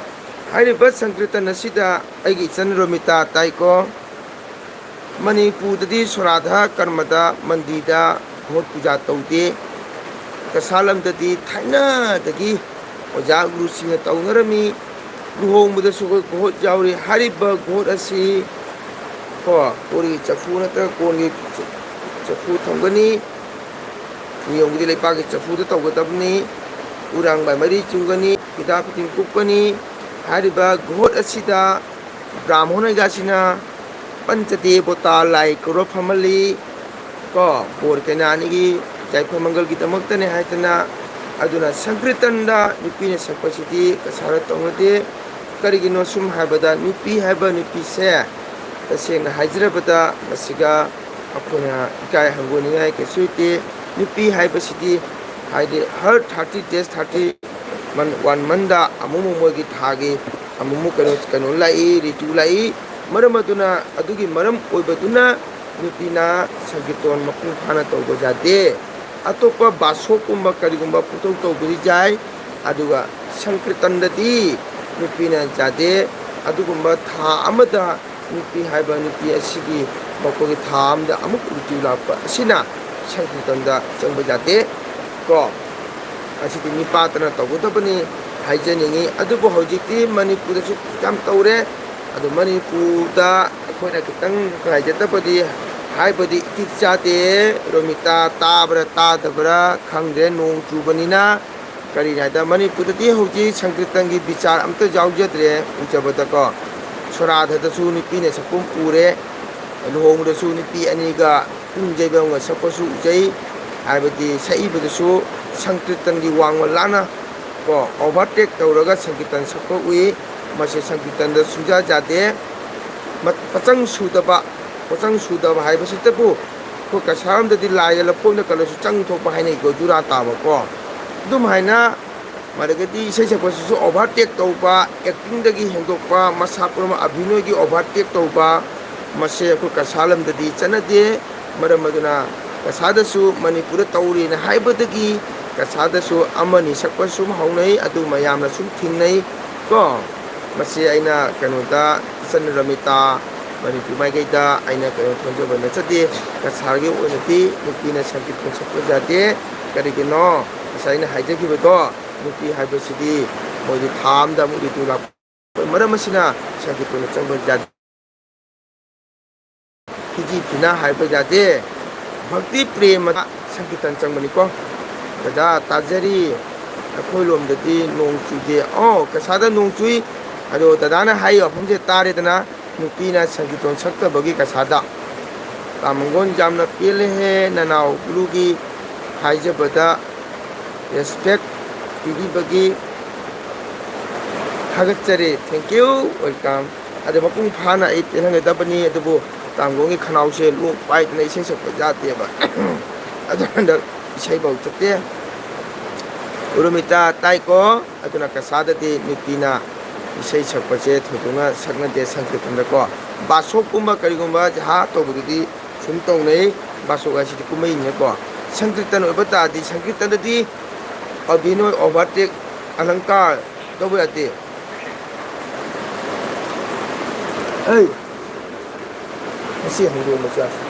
ꯍꯥꯏꯔꯤꯕ ꯁꯪꯀꯤꯔꯇꯟ ꯑꯁꯤꯗ ꯑꯩꯒꯤ ꯏꯆꯟ ꯔꯣꯃꯤꯇꯥ ꯇꯥꯏꯀꯣ꯫ ꯃꯅꯤꯄꯨꯔꯗꯗꯤ ꯁꯣꯔꯥꯙ ꯀꯔꯃꯗ ꯃꯟꯗꯤꯔꯗ ꯒꯣꯠ ꯄꯨꯖꯥ ꯇꯧꯗꯦ꯫ ꯀꯁꯥ ꯂꯝꯗꯗꯤ ꯊꯥꯏꯅꯗꯒꯤ ꯑꯣꯖꯥ ꯒꯨꯔꯨꯁꯤꯡꯅ ꯇꯧꯅꯔꯝꯃꯤ꯫ ꯂꯨꯍꯣꯡꯕꯗꯁꯨ ꯑꯩꯈꯣꯏ ꯒꯣꯠ ꯌꯥꯎꯔꯤ꯫ ꯍꯥꯏꯔꯤꯕ ꯒꯣꯠ ꯑꯁꯤ ꯀꯣ, ꯀꯣꯔꯤꯒꯤ ꯆꯐꯨ ꯅꯠꯇ꯭ꯔꯒ ꯀꯣꯟꯒꯤ ꯆꯐꯨ ꯊꯝꯒꯅꯤ꯫ ꯃꯤꯌꯣꯡꯒꯤꯗꯤ ꯂꯩꯄꯥꯛꯀꯤ ꯆꯐꯨꯗ ꯇꯧꯒꯗꯕꯅꯤ꯫ ꯎꯔꯥꯡꯕꯥꯏ ꯃꯔꯤ ꯆꯨꯡꯒꯅꯤ, ꯐꯤꯗꯥ ꯐꯤꯇꯤꯡ ꯀꯨꯞꯀꯅꯤ꯫ ꯍꯥꯏꯔꯤꯕ ꯒꯣꯠ ꯑꯁꯤꯗ ꯕ꯭ꯔꯥꯍꯃꯣꯟ ꯑꯣꯏꯒꯥꯁꯤꯅ ꯄꯟꯆꯗꯦꯕꯣꯇꯥ ꯂꯥꯏ ꯀꯧꯔ ꯐꯝꯍꯜꯂꯤ꯫ ꯀꯣ, ꯕꯣꯔ ꯀꯩꯅꯥ ꯑꯅꯤꯒꯤ ꯌꯥꯏꯐ ꯃꯪꯒꯜꯒꯤꯗꯃꯛꯇꯅꯦ ꯍꯥꯏꯗꯅ꯫ ꯑꯗꯨꯅ ꯁꯪꯀ꯭ꯔꯤꯇꯟꯗ ꯅꯨꯄꯤꯅ ꯁꯛꯄꯁꯤꯗꯤ ꯀꯁꯥꯔ ꯇꯧꯅꯗꯦ꯫ ꯀꯔꯤꯒꯤꯅꯣ ꯁꯨꯝ ꯍꯥꯏꯕꯗ, ꯅꯨꯄꯤ ꯍꯥꯏꯕ ꯅꯨꯄꯤꯁꯦ ꯇꯁꯦꯡꯅ ꯍꯥꯏꯖꯔꯕꯗ ꯃꯁꯤꯒ ꯑꯩꯈꯣꯏꯅ ꯏꯀꯥꯏ ꯍꯪꯒꯣꯏꯅꯤꯡꯉꯥꯏ ꯀꯩꯁꯨ ꯂꯩꯇꯦ꯫ ꯅꯨꯄꯤ ꯍꯥꯏꯕꯁꯤꯗꯤ, ꯍꯥꯏꯗꯤ, ꯍꯔ ꯊꯥꯔꯇꯤ ꯗꯦꯖ, ꯊꯥꯔꯇꯤ ꯃꯟ, ꯋꯥꯟ ꯃꯟꯗ ꯑꯃꯨꯛꯃꯨꯛ ꯃꯣꯏꯒꯤ ꯊꯥꯒꯤ ꯑꯃꯨꯛꯃꯨꯛ ꯀꯩꯅꯣ, ꯀꯩꯅꯣ ꯂꯥꯛꯏ, ꯔꯤꯇꯨ ꯂꯥꯛꯏ꯫ ꯃꯔꯝ ꯑꯗꯨꯅ, ꯑꯗꯨꯒꯤ ꯃꯔꯝ ꯑꯣꯏꯕꯗꯨꯅ ꯅꯨꯄꯤꯅ ꯁꯪꯀꯤꯔꯇꯣꯟ ꯃꯄꯨꯡ ꯐꯥꯅ ꯇꯧꯕ ꯌꯥꯗꯦ꯫ ꯑꯇꯣꯞꯄ ꯕꯥꯁꯣꯞꯀꯨꯝꯕ ꯀꯔꯤꯒꯨꯝꯕ ꯄꯨꯡꯇꯧ ꯇꯧꯕꯗꯤ ꯌꯥꯏ, ꯑꯗꯨꯒ ꯁꯪꯀꯤꯔꯇꯟꯗꯗꯤ ꯅꯨꯄꯤꯅ ꯌꯥꯗꯦ꯫ ꯑꯗꯨꯒꯨꯝꯕ ꯊꯥ ꯑꯃꯗ ꯅꯨꯄꯤ ꯍꯥꯏꯕ ꯅꯨꯄꯤ ꯑꯁꯤꯒꯤ ꯃꯈꯣꯏꯒꯤ ꯊꯥ ꯑꯃꯗ ꯑꯃꯨꯛ ꯔꯤꯇꯨ ꯂꯥꯛꯄ ꯑꯁꯤꯅ ꯁꯪꯀꯤꯔꯇꯟꯗ ꯆꯪꯕ ꯌꯥꯗꯦ꯫ ꯀꯣ, ꯑꯁꯤꯗꯤ ꯃꯤꯄꯥꯇꯅ ꯇꯧꯒꯗꯕꯅꯤ ꯍꯥꯏꯖꯅꯤꯡꯉꯤ꯫ ꯑꯗꯨꯕꯨ ꯍꯧꯖꯤꯛꯇꯤ ꯃꯅꯤꯄꯨꯔꯗꯁꯨ ꯌꯥꯝ ꯇꯧꯔꯦ꯫ ꯑꯗꯨ ꯃꯅꯤꯄꯨꯔꯗ ꯑꯩꯈꯣꯏꯅ ꯈꯤꯇꯪ ꯅꯨꯡꯉꯥꯏꯖꯗꯕꯗꯤ, ꯍꯥꯏꯕꯗꯤ ꯏꯇꯤꯛ ꯆꯥꯗꯦ꯫ ꯔꯣꯃꯤꯇꯥ ꯇꯥꯕ꯭ꯔꯥ ꯇꯥꯗꯕ꯭ꯔꯥ ꯈꯪꯗ꯭ꯔꯦ, ꯅꯣꯡ ꯆꯨꯕꯅꯤꯅ꯫ ꯀꯔꯤꯅꯣ ꯍꯥꯏꯗ, ꯃꯅꯤꯄꯨꯔꯗꯗꯤ ꯍꯧꯖꯤꯛ ꯁꯪꯀꯤꯔꯇꯟꯒꯤ ꯕꯤꯆꯥꯔ ꯑꯝꯇ ꯌꯥꯎꯖꯗ꯭ꯔꯦ ꯎꯖꯕꯗꯀꯣ꯫ ꯁꯣꯔꯥꯙꯗꯁꯨ ꯅꯨꯄꯤꯅ ꯁꯛꯄꯝ ꯎꯔꯦ, ꯂꯨꯍꯣꯡꯕꯗꯁꯨ ꯅꯨꯄꯤ ꯑꯅꯤꯒ ꯄꯨꯡ ꯌꯩꯕ ꯑꯃꯒ ꯁꯛꯄꯁꯨ ꯎꯖꯩ꯫ ꯍꯥꯏꯕꯗꯤ ꯁꯛꯏꯕꯗꯁꯨ ꯁꯪꯀꯤꯔꯇꯟꯒꯤ ꯋꯥꯡꯃ ꯂꯥꯟꯅ ꯀꯣ, ꯑꯣꯚꯔꯇꯦꯛ ꯇꯧꯔꯒ ꯁꯪꯀꯤꯔꯇꯟ ꯁꯛꯄ ꯎꯏ꯫ ꯃꯁꯤ ꯁꯪꯀꯤꯔꯇꯟꯗ ꯁꯨꯡꯌꯥ ꯌꯥꯗꯦ꯫ ꯃ-, ꯄꯆꯪ ꯁꯨꯗꯕ, ꯄꯆꯪ ꯁꯨꯗꯕ ꯍꯥꯏꯕꯁꯤꯇꯕꯨ ꯑꯩꯈꯣꯏ ꯀꯁꯥꯔ ꯑꯃꯗꯗꯤ ꯂꯥꯏꯒ ꯂꯐꯣꯏꯅ ꯀꯜꯂꯁꯨ ꯆꯪ ꯊꯣꯛꯄ ꯍꯥꯏꯅꯩꯀꯣ, ꯖꯨꯔꯥ ꯇꯥꯕꯀꯣ꯫ ꯑꯗꯨꯝ ꯍꯥꯏꯅ ꯃꯗꯒꯤꯗꯤ ꯏꯁꯩ ꯁꯛꯄꯁꯤꯁꯨ ꯑꯣꯚꯔꯇꯦꯛ ꯇꯧꯕ, ꯑꯦꯛꯇꯤꯡꯗꯒꯤ ꯍꯦꯟꯗꯣꯛꯄ, ꯃꯁꯥ ꯄꯨꯝꯅꯃꯛ ꯑꯚꯤꯅꯣꯏꯒꯤ ꯑꯣꯚꯔꯇꯦꯛ ꯇꯧꯕ, ꯃꯁꯦ ꯑꯩꯈꯣꯏ ꯀꯁꯥꯔ ꯂꯝꯗꯗꯤ ꯆꯠꯅꯗꯦ꯫ ꯃꯔꯝ ꯑꯗꯨꯅ ꯀꯁꯥꯔꯗꯁꯨ ꯃꯅꯤꯄꯨꯔꯗ ꯇꯧꯔꯦꯅ ꯍꯥꯏꯕꯗꯒꯤ ꯀꯁꯥꯔꯗꯁꯨ ꯑꯃꯅꯤ ꯁꯛꯄ ꯁꯨꯝ ꯍꯧꯅꯩ, ꯑꯗꯨ ꯃꯌꯥꯝꯅ ꯁꯨꯝ ꯊꯤꯡꯅꯩ ꯀꯣ꯫ ꯃꯁꯤ ꯑꯩꯅ ꯀꯩꯅꯣꯗ, ꯏꯆꯟ ꯔꯃꯤꯇꯥ, ꯃꯅꯤꯄꯨꯔ ꯃꯥꯏꯀꯩꯗ ꯑꯩꯅ ꯀꯩꯅꯣ ꯊꯣꯟꯖꯕ ꯅꯠꯆꯗꯦ꯫ ꯀꯁꯥꯔꯒꯤ ꯑꯣꯏꯅꯗꯤ ꯅꯨꯄꯤꯅ ꯁꯪꯀꯤꯔꯇꯟ ꯁꯛꯄ ꯌꯥꯗꯦ꯫ ꯀꯔꯤꯒꯤꯅꯣ? ꯉꯁꯥꯏ ꯑꯩꯅ ꯍꯥꯏꯖꯈꯤꯕꯗꯣ, ꯅꯨꯄꯤ ꯍꯥꯏꯕꯁꯤꯗꯤ ꯃꯣꯏꯗꯤ ꯊꯥ ꯑꯃꯗ ꯑꯃꯨꯛ ꯔꯤꯇꯨ ꯂꯥꯛꯄ ꯃꯔꯝ ꯑꯁꯤꯅ ꯁꯪꯀꯤꯔꯇꯟꯗ ꯆꯪꯕ ꯌꯥꯗꯦ꯫ ꯐꯤꯖꯤ ꯐꯤꯅꯥ ꯍꯥꯏꯕ ꯌꯥꯗꯦ꯫ ꯚꯛꯇꯤ ꯄ꯭ꯔꯦꯃꯗ ꯁꯪꯀꯤꯔꯇꯟ ꯆꯪꯕꯅꯤꯀꯣ꯫ ꯗꯗꯥ, ꯇꯥꯖꯔꯤ꯫ ꯑꯩꯈꯣꯏ ꯂꯣꯝꯗꯗꯤ ꯅꯣꯡ ꯆꯨꯗꯦ꯫ ꯑꯣ, ꯀꯁꯥꯗ ꯅꯣꯡ ꯆꯨꯏ꯫ ꯑꯗꯣ ꯗꯗꯥꯅ ꯍꯥꯏꯔꯤꯕ ꯋꯥꯐꯝꯁꯦ ꯇꯥꯔꯦꯗꯅ, ꯅꯨꯄꯤꯅ ꯁꯪꯀꯤꯔꯇꯟ ꯁꯛꯇꯕꯒꯤ ꯀꯁꯥꯗ꯫ ꯇꯥꯃꯪꯒꯣꯟ, ꯌꯥꯝꯅ ꯄꯦꯜꯂꯦꯍꯦ, ꯅꯅꯥꯎ ꯒꯨꯔꯨꯒꯤ ꯍꯥꯏꯖꯕꯗ ꯔꯦꯁꯄꯦꯛ ꯄꯤꯕꯤꯕꯒꯤ ꯊꯥꯒꯠꯆꯔꯤ꯫ Thank you, welcome꯫ ꯑꯗꯣ ꯃꯄꯨꯡ ꯐꯥꯅ ꯑꯩ ꯄꯦꯜꯍꯟꯒꯗꯕꯅꯤ, ꯑꯗꯨꯕꯨ ꯇꯥꯡꯒꯣꯡꯒꯤ ꯈꯅꯥꯎꯁꯦ ꯂꯣꯛ ꯄꯥꯏꯗꯅ ꯏꯁꯩ ꯁꯛꯄ ꯌꯥꯗꯦꯕ꯫ ꯑꯗꯨꯅ ꯍꯟꯗꯛ ꯏꯁꯩꯐꯧ ꯆꯠꯇꯦ꯫ ꯎꯔꯃꯤꯇꯥ ꯇꯥꯏꯀꯣ? ꯑꯗꯨꯅ ꯀꯁꯥꯗꯗꯤ ꯅꯨꯄꯤꯅ ꯏꯁꯩ ꯁꯛꯄꯁꯦ ꯊꯣꯏꯗꯣꯛꯅ ꯁꯛꯅꯗꯦ ꯁꯪꯀꯤꯔꯇꯟꯗꯀꯣ꯫ ꯕꯥꯁꯣꯛꯀꯨꯝꯕ ꯀꯔꯤꯒꯨꯝꯕ ꯖꯍꯥ ꯇꯧꯕꯗꯨꯗꯤ ꯁꯨꯝ ꯇꯧꯅꯩ꯫ ꯕꯥꯁꯣꯛ ꯍꯥꯏꯁꯤꯗꯤ ꯀꯨꯝꯍꯩꯅꯤꯅꯀꯣ꯫ ꯁꯪꯀꯤꯔꯇꯟ ꯑꯣꯏꯕ ꯇꯥꯔꯗꯤ ꯁꯪꯀꯤꯔꯇꯟꯗꯗꯤ ꯑꯕꯤꯅꯣꯏ, ꯑꯣꯚꯔꯇꯦꯛ, ꯑꯂꯪꯀꯥꯔ ꯇꯧꯕ ꯌꯥꯗꯦ꯫ ꯑꯩ ꯉꯁꯤ ꯍꯪꯗꯣꯡ ꯃꯆꯥꯁꯦ꯫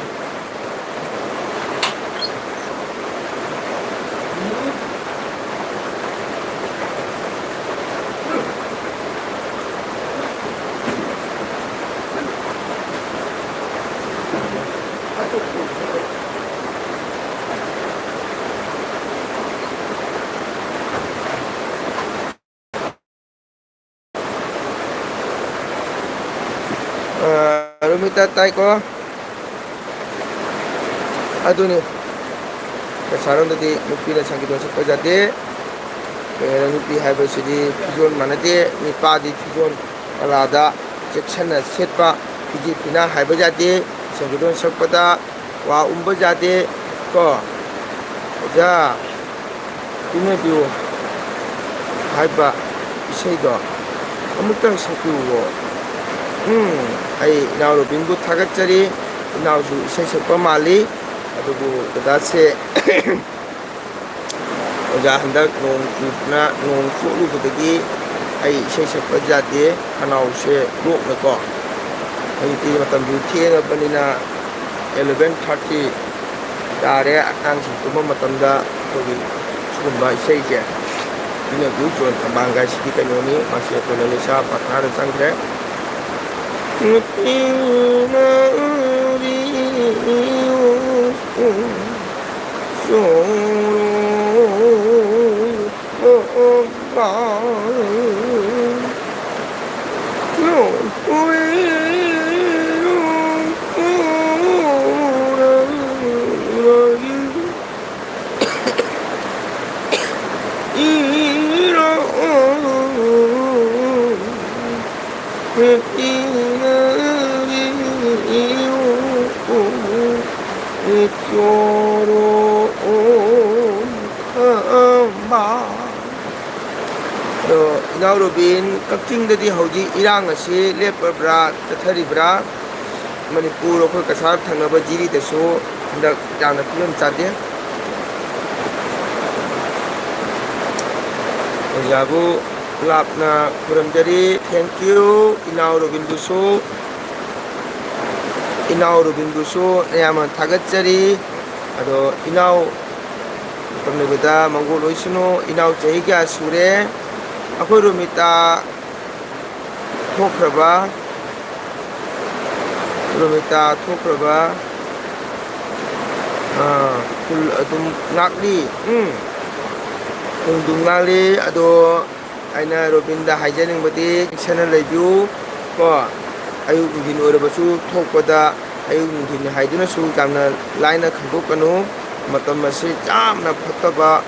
ꯑ, ꯔꯣꯃꯤꯇꯥ ꯇꯥꯏꯀꯣ? ꯑꯗꯨꯅꯤ꯫ ꯀꯁꯥꯔꯣꯝꯗꯗꯤ ꯅꯨꯄꯤꯅ ꯁꯪꯒꯤꯠ ꯁꯛꯄ ꯌꯥꯗꯦ꯫ ꯀꯩꯅꯣ, ꯅꯨꯄꯤ ꯍꯥꯏꯕꯁꯤꯗꯤ ꯐꯤꯖꯣꯜ ꯃꯥꯟꯅꯗꯦ꯫ ꯅꯨꯄꯥꯗꯤ ꯐꯤꯖꯣꯜ ꯀꯂꯥꯗ ꯆꯦꯛꯁꯤꯟꯅ ꯁꯦꯠꯄ, ꯐꯤꯖꯦ ꯐꯤꯅꯥ ꯍꯥꯏꯕ ꯌꯥꯗꯦ꯫ ꯁꯪꯒꯤꯠ ꯁꯛꯄꯗ ꯋꯥ ꯎꯝꯕ ꯌꯥꯗꯦ ꯀꯣ꯫ ꯑꯣꯖꯥ, ꯄꯤꯅꯕꯤꯌꯨ ꯍꯥꯏꯕ ꯏꯁꯩꯗꯣ ꯑꯃꯨꯛꯇꯪ ꯁꯛꯄꯤꯌꯨꯑꯣ꯫ ꯎꯝ, ꯑꯩ ꯏꯅꯥꯎ ꯔꯣꯕꯤꯟꯕꯨ ꯊꯥꯒꯠꯆꯔꯤ꯫ ꯏꯅꯥꯎꯁꯨ ꯏꯁꯩ ꯁꯛꯄ ꯃꯥꯜꯂꯤ꯫ ꯑꯗꯨꯕꯨ ꯗꯗꯥꯁꯦ ꯑꯣꯖꯥ, ꯍꯟꯗꯛ ꯅꯣꯡ ꯆꯨꯗꯅ, ꯅꯣꯡ ꯆꯣꯠꯂꯨꯕꯗꯒꯤ ꯑꯩ ꯏꯁꯩ ꯁꯛꯄ ꯌꯥꯗꯦ, ꯈꯅꯥꯎꯁꯦ ꯂꯣꯛꯅꯀꯣ꯫ ꯍꯧꯖꯤꯛꯇꯤ ꯃꯇꯝꯁꯨ ꯊꯦꯡꯉꯕꯅꯤꯅ eleven thirty ꯇꯥꯔꯦ, ꯑꯉꯥꯡꯁꯤꯡ ꯇꯨꯝꯕ ꯃꯇꯝꯗ ꯑꯩꯈꯣꯏꯒꯤ ꯁꯤꯒꯨꯝꯕ ꯏꯁꯩꯁꯦ ꯄꯤꯅꯕꯤꯌꯨ꯫ ꯆꯣꯟ ꯊꯝꯕꯥꯜ ꯀꯥꯏꯁꯤꯗꯤ ꯀꯩꯅꯣꯅꯤ, ꯃꯁꯤ ꯑꯩꯈꯣꯏꯅ ꯅꯤꯁꯥ ꯄꯥꯊꯥꯗ ꯆꯪꯈ꯭ꯔꯦ꯫ ꯅꯨꯄꯤꯅ ꯎꯔꯤ ꯆꯣꯔꯣ ꯆꯣꯔꯣ ꯑꯣꯝ ꯑꯝꯕ꯫ ꯑꯗꯣ ꯏꯅꯥꯎ ꯔꯣꯕꯤꯟ, ꯀꯛꯆꯤꯡꯗꯗꯤ ꯍꯧꯖꯤꯛ ꯏꯔꯥꯡ ꯑꯁꯤ ꯂꯦꯞꯄꯕ꯭ꯔꯥ, ꯆꯠꯊꯔꯤꯕ꯭ꯔꯥ? ꯃꯅꯤꯄꯨꯔ ꯑꯩꯈꯣꯏ ꯀꯁꯥꯔ ꯊꯪꯅꯕ ꯖꯤꯔꯤꯗꯁꯨ ꯍꯟꯗꯛ ꯌꯥꯝꯅ ꯐꯤꯕꯝ ꯆꯥꯗꯦ꯫ ꯑꯣꯖꯥꯕꯨ ꯂꯥꯞꯅ ꯈꯨꯔꯨꯝꯖꯔꯤ꯫ Thank you, ꯏꯅꯥꯎ ꯔꯣꯕꯤꯟꯕꯨꯁꯨ, ꯏꯅꯥꯎ ꯔꯣꯕꯤꯟꯕꯨꯁꯨ ꯌꯥꯝꯅ ꯊꯥꯒꯠꯆꯔꯤ꯫ ꯑꯗꯣ ꯏꯅꯥꯎ ꯃꯇꯝ ꯂꯩꯕꯗ ꯃꯪꯒꯣꯜ ꯑꯣꯏꯁꯅꯨ꯫ ꯏꯅꯥꯎ ꯆꯍꯤ ꯀꯌꯥ ꯁꯨꯔꯦ? ꯑꯩꯈꯣꯏ ꯔꯣꯃꯤꯇꯥ ꯊꯣꯛꯈ꯭ꯔꯕ, ꯔꯣꯃꯤꯇꯥ ꯊꯣꯛꯈ꯭ꯔꯕ, ꯑꯥ, ꯈꯨꯜ ꯑꯗꯨꯝ ꯉꯥꯛꯂꯤ꯫ ꯎꯝ꯫ ꯄꯨꯡꯗꯨꯝ ꯉꯥꯛꯂꯤ꯫ ꯑꯗꯣ ꯑꯩꯅ ꯔꯣꯕꯤꯟꯗ ꯍꯥꯏꯖꯅꯤꯡꯕꯗꯤ, ꯆꯦꯛꯁꯤꯟꯅ ꯂꯩꯕꯤꯌꯨ ꯀꯣ꯫ ꯑꯌꯨꯛ ꯅꯨꯡꯊꯤꯟ ꯑꯣꯏꯔꯕꯁꯨ ꯊꯣꯛꯄꯗ, ꯑꯌꯨꯛ ꯅꯨꯡꯊꯤꯟ ꯍꯥꯏꯗꯨꯅꯁꯨ ꯌꯥꯝꯅ ꯂꯥꯏꯅ ꯈꯟꯗꯣꯛꯀꯅꯨ꯫ ꯃꯇꯝ ꯑꯁꯤ ꯌꯥꯝꯅ ꯐꯠꯇꯕ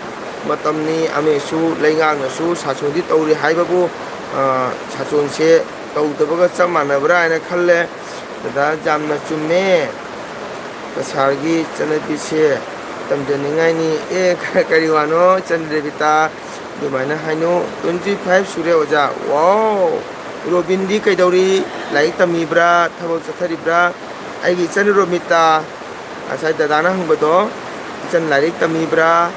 ꯃꯇꯝꯅꯤ꯫ ꯑꯃꯁꯨ ꯂꯩꯉꯥꯛꯅꯁꯨ ꯁꯥꯁꯣꯟꯗꯤ ꯇꯧꯔꯤ ꯍꯥꯏꯕꯕꯨ, ꯑ, ꯁꯥꯁꯣꯟꯁꯦ ꯇꯧꯗꯕꯒ ꯆꯞ ꯃꯥꯟꯅꯕ꯭ꯔꯥ ꯍꯥꯏꯅ ꯈꯜꯂꯦ꯫ ꯗꯗꯥ, ꯌꯥꯝꯅ ꯆꯨꯝꯃꯦ꯫ ꯀꯁꯥꯔꯒꯤ ꯆꯠꯅꯕꯤꯁꯦ ꯇꯝꯖꯅꯤꯡꯉꯥꯏꯅꯤ꯫ ꯑꯦ, ꯀꯔꯤ ꯋꯥꯅꯣ, ꯏꯆꯟ ꯔꯦꯕꯤꯇꯥ? ꯑꯗꯨꯃꯥꯏꯅ ꯍꯥꯏꯅꯨ꯫ Twenty five ꯁꯨꯔꯦ, ꯑꯣꯖꯥ꯫ ꯋꯥꯎ! ꯔꯣꯕꯤꯟꯗꯤ ꯀꯩꯗꯧꯔꯤ? ꯂꯥꯏꯔꯤꯛ ꯇꯝꯃꯤꯕ꯭ꯔꯥ? ꯊꯕꯛ ꯆꯠꯊꯔꯤꯕ꯭ꯔꯥ? ꯑꯩꯒꯤ ꯏꯆꯟ ꯔꯣꯃꯤꯇꯥ, ꯉꯁꯥꯏ ꯗꯗꯥꯅ ꯍꯪꯕꯗꯣ, ꯏꯆꯟ ꯂꯥꯏꯔꯤꯛ ꯇꯝꯃꯤꯕ꯭ꯔꯥ?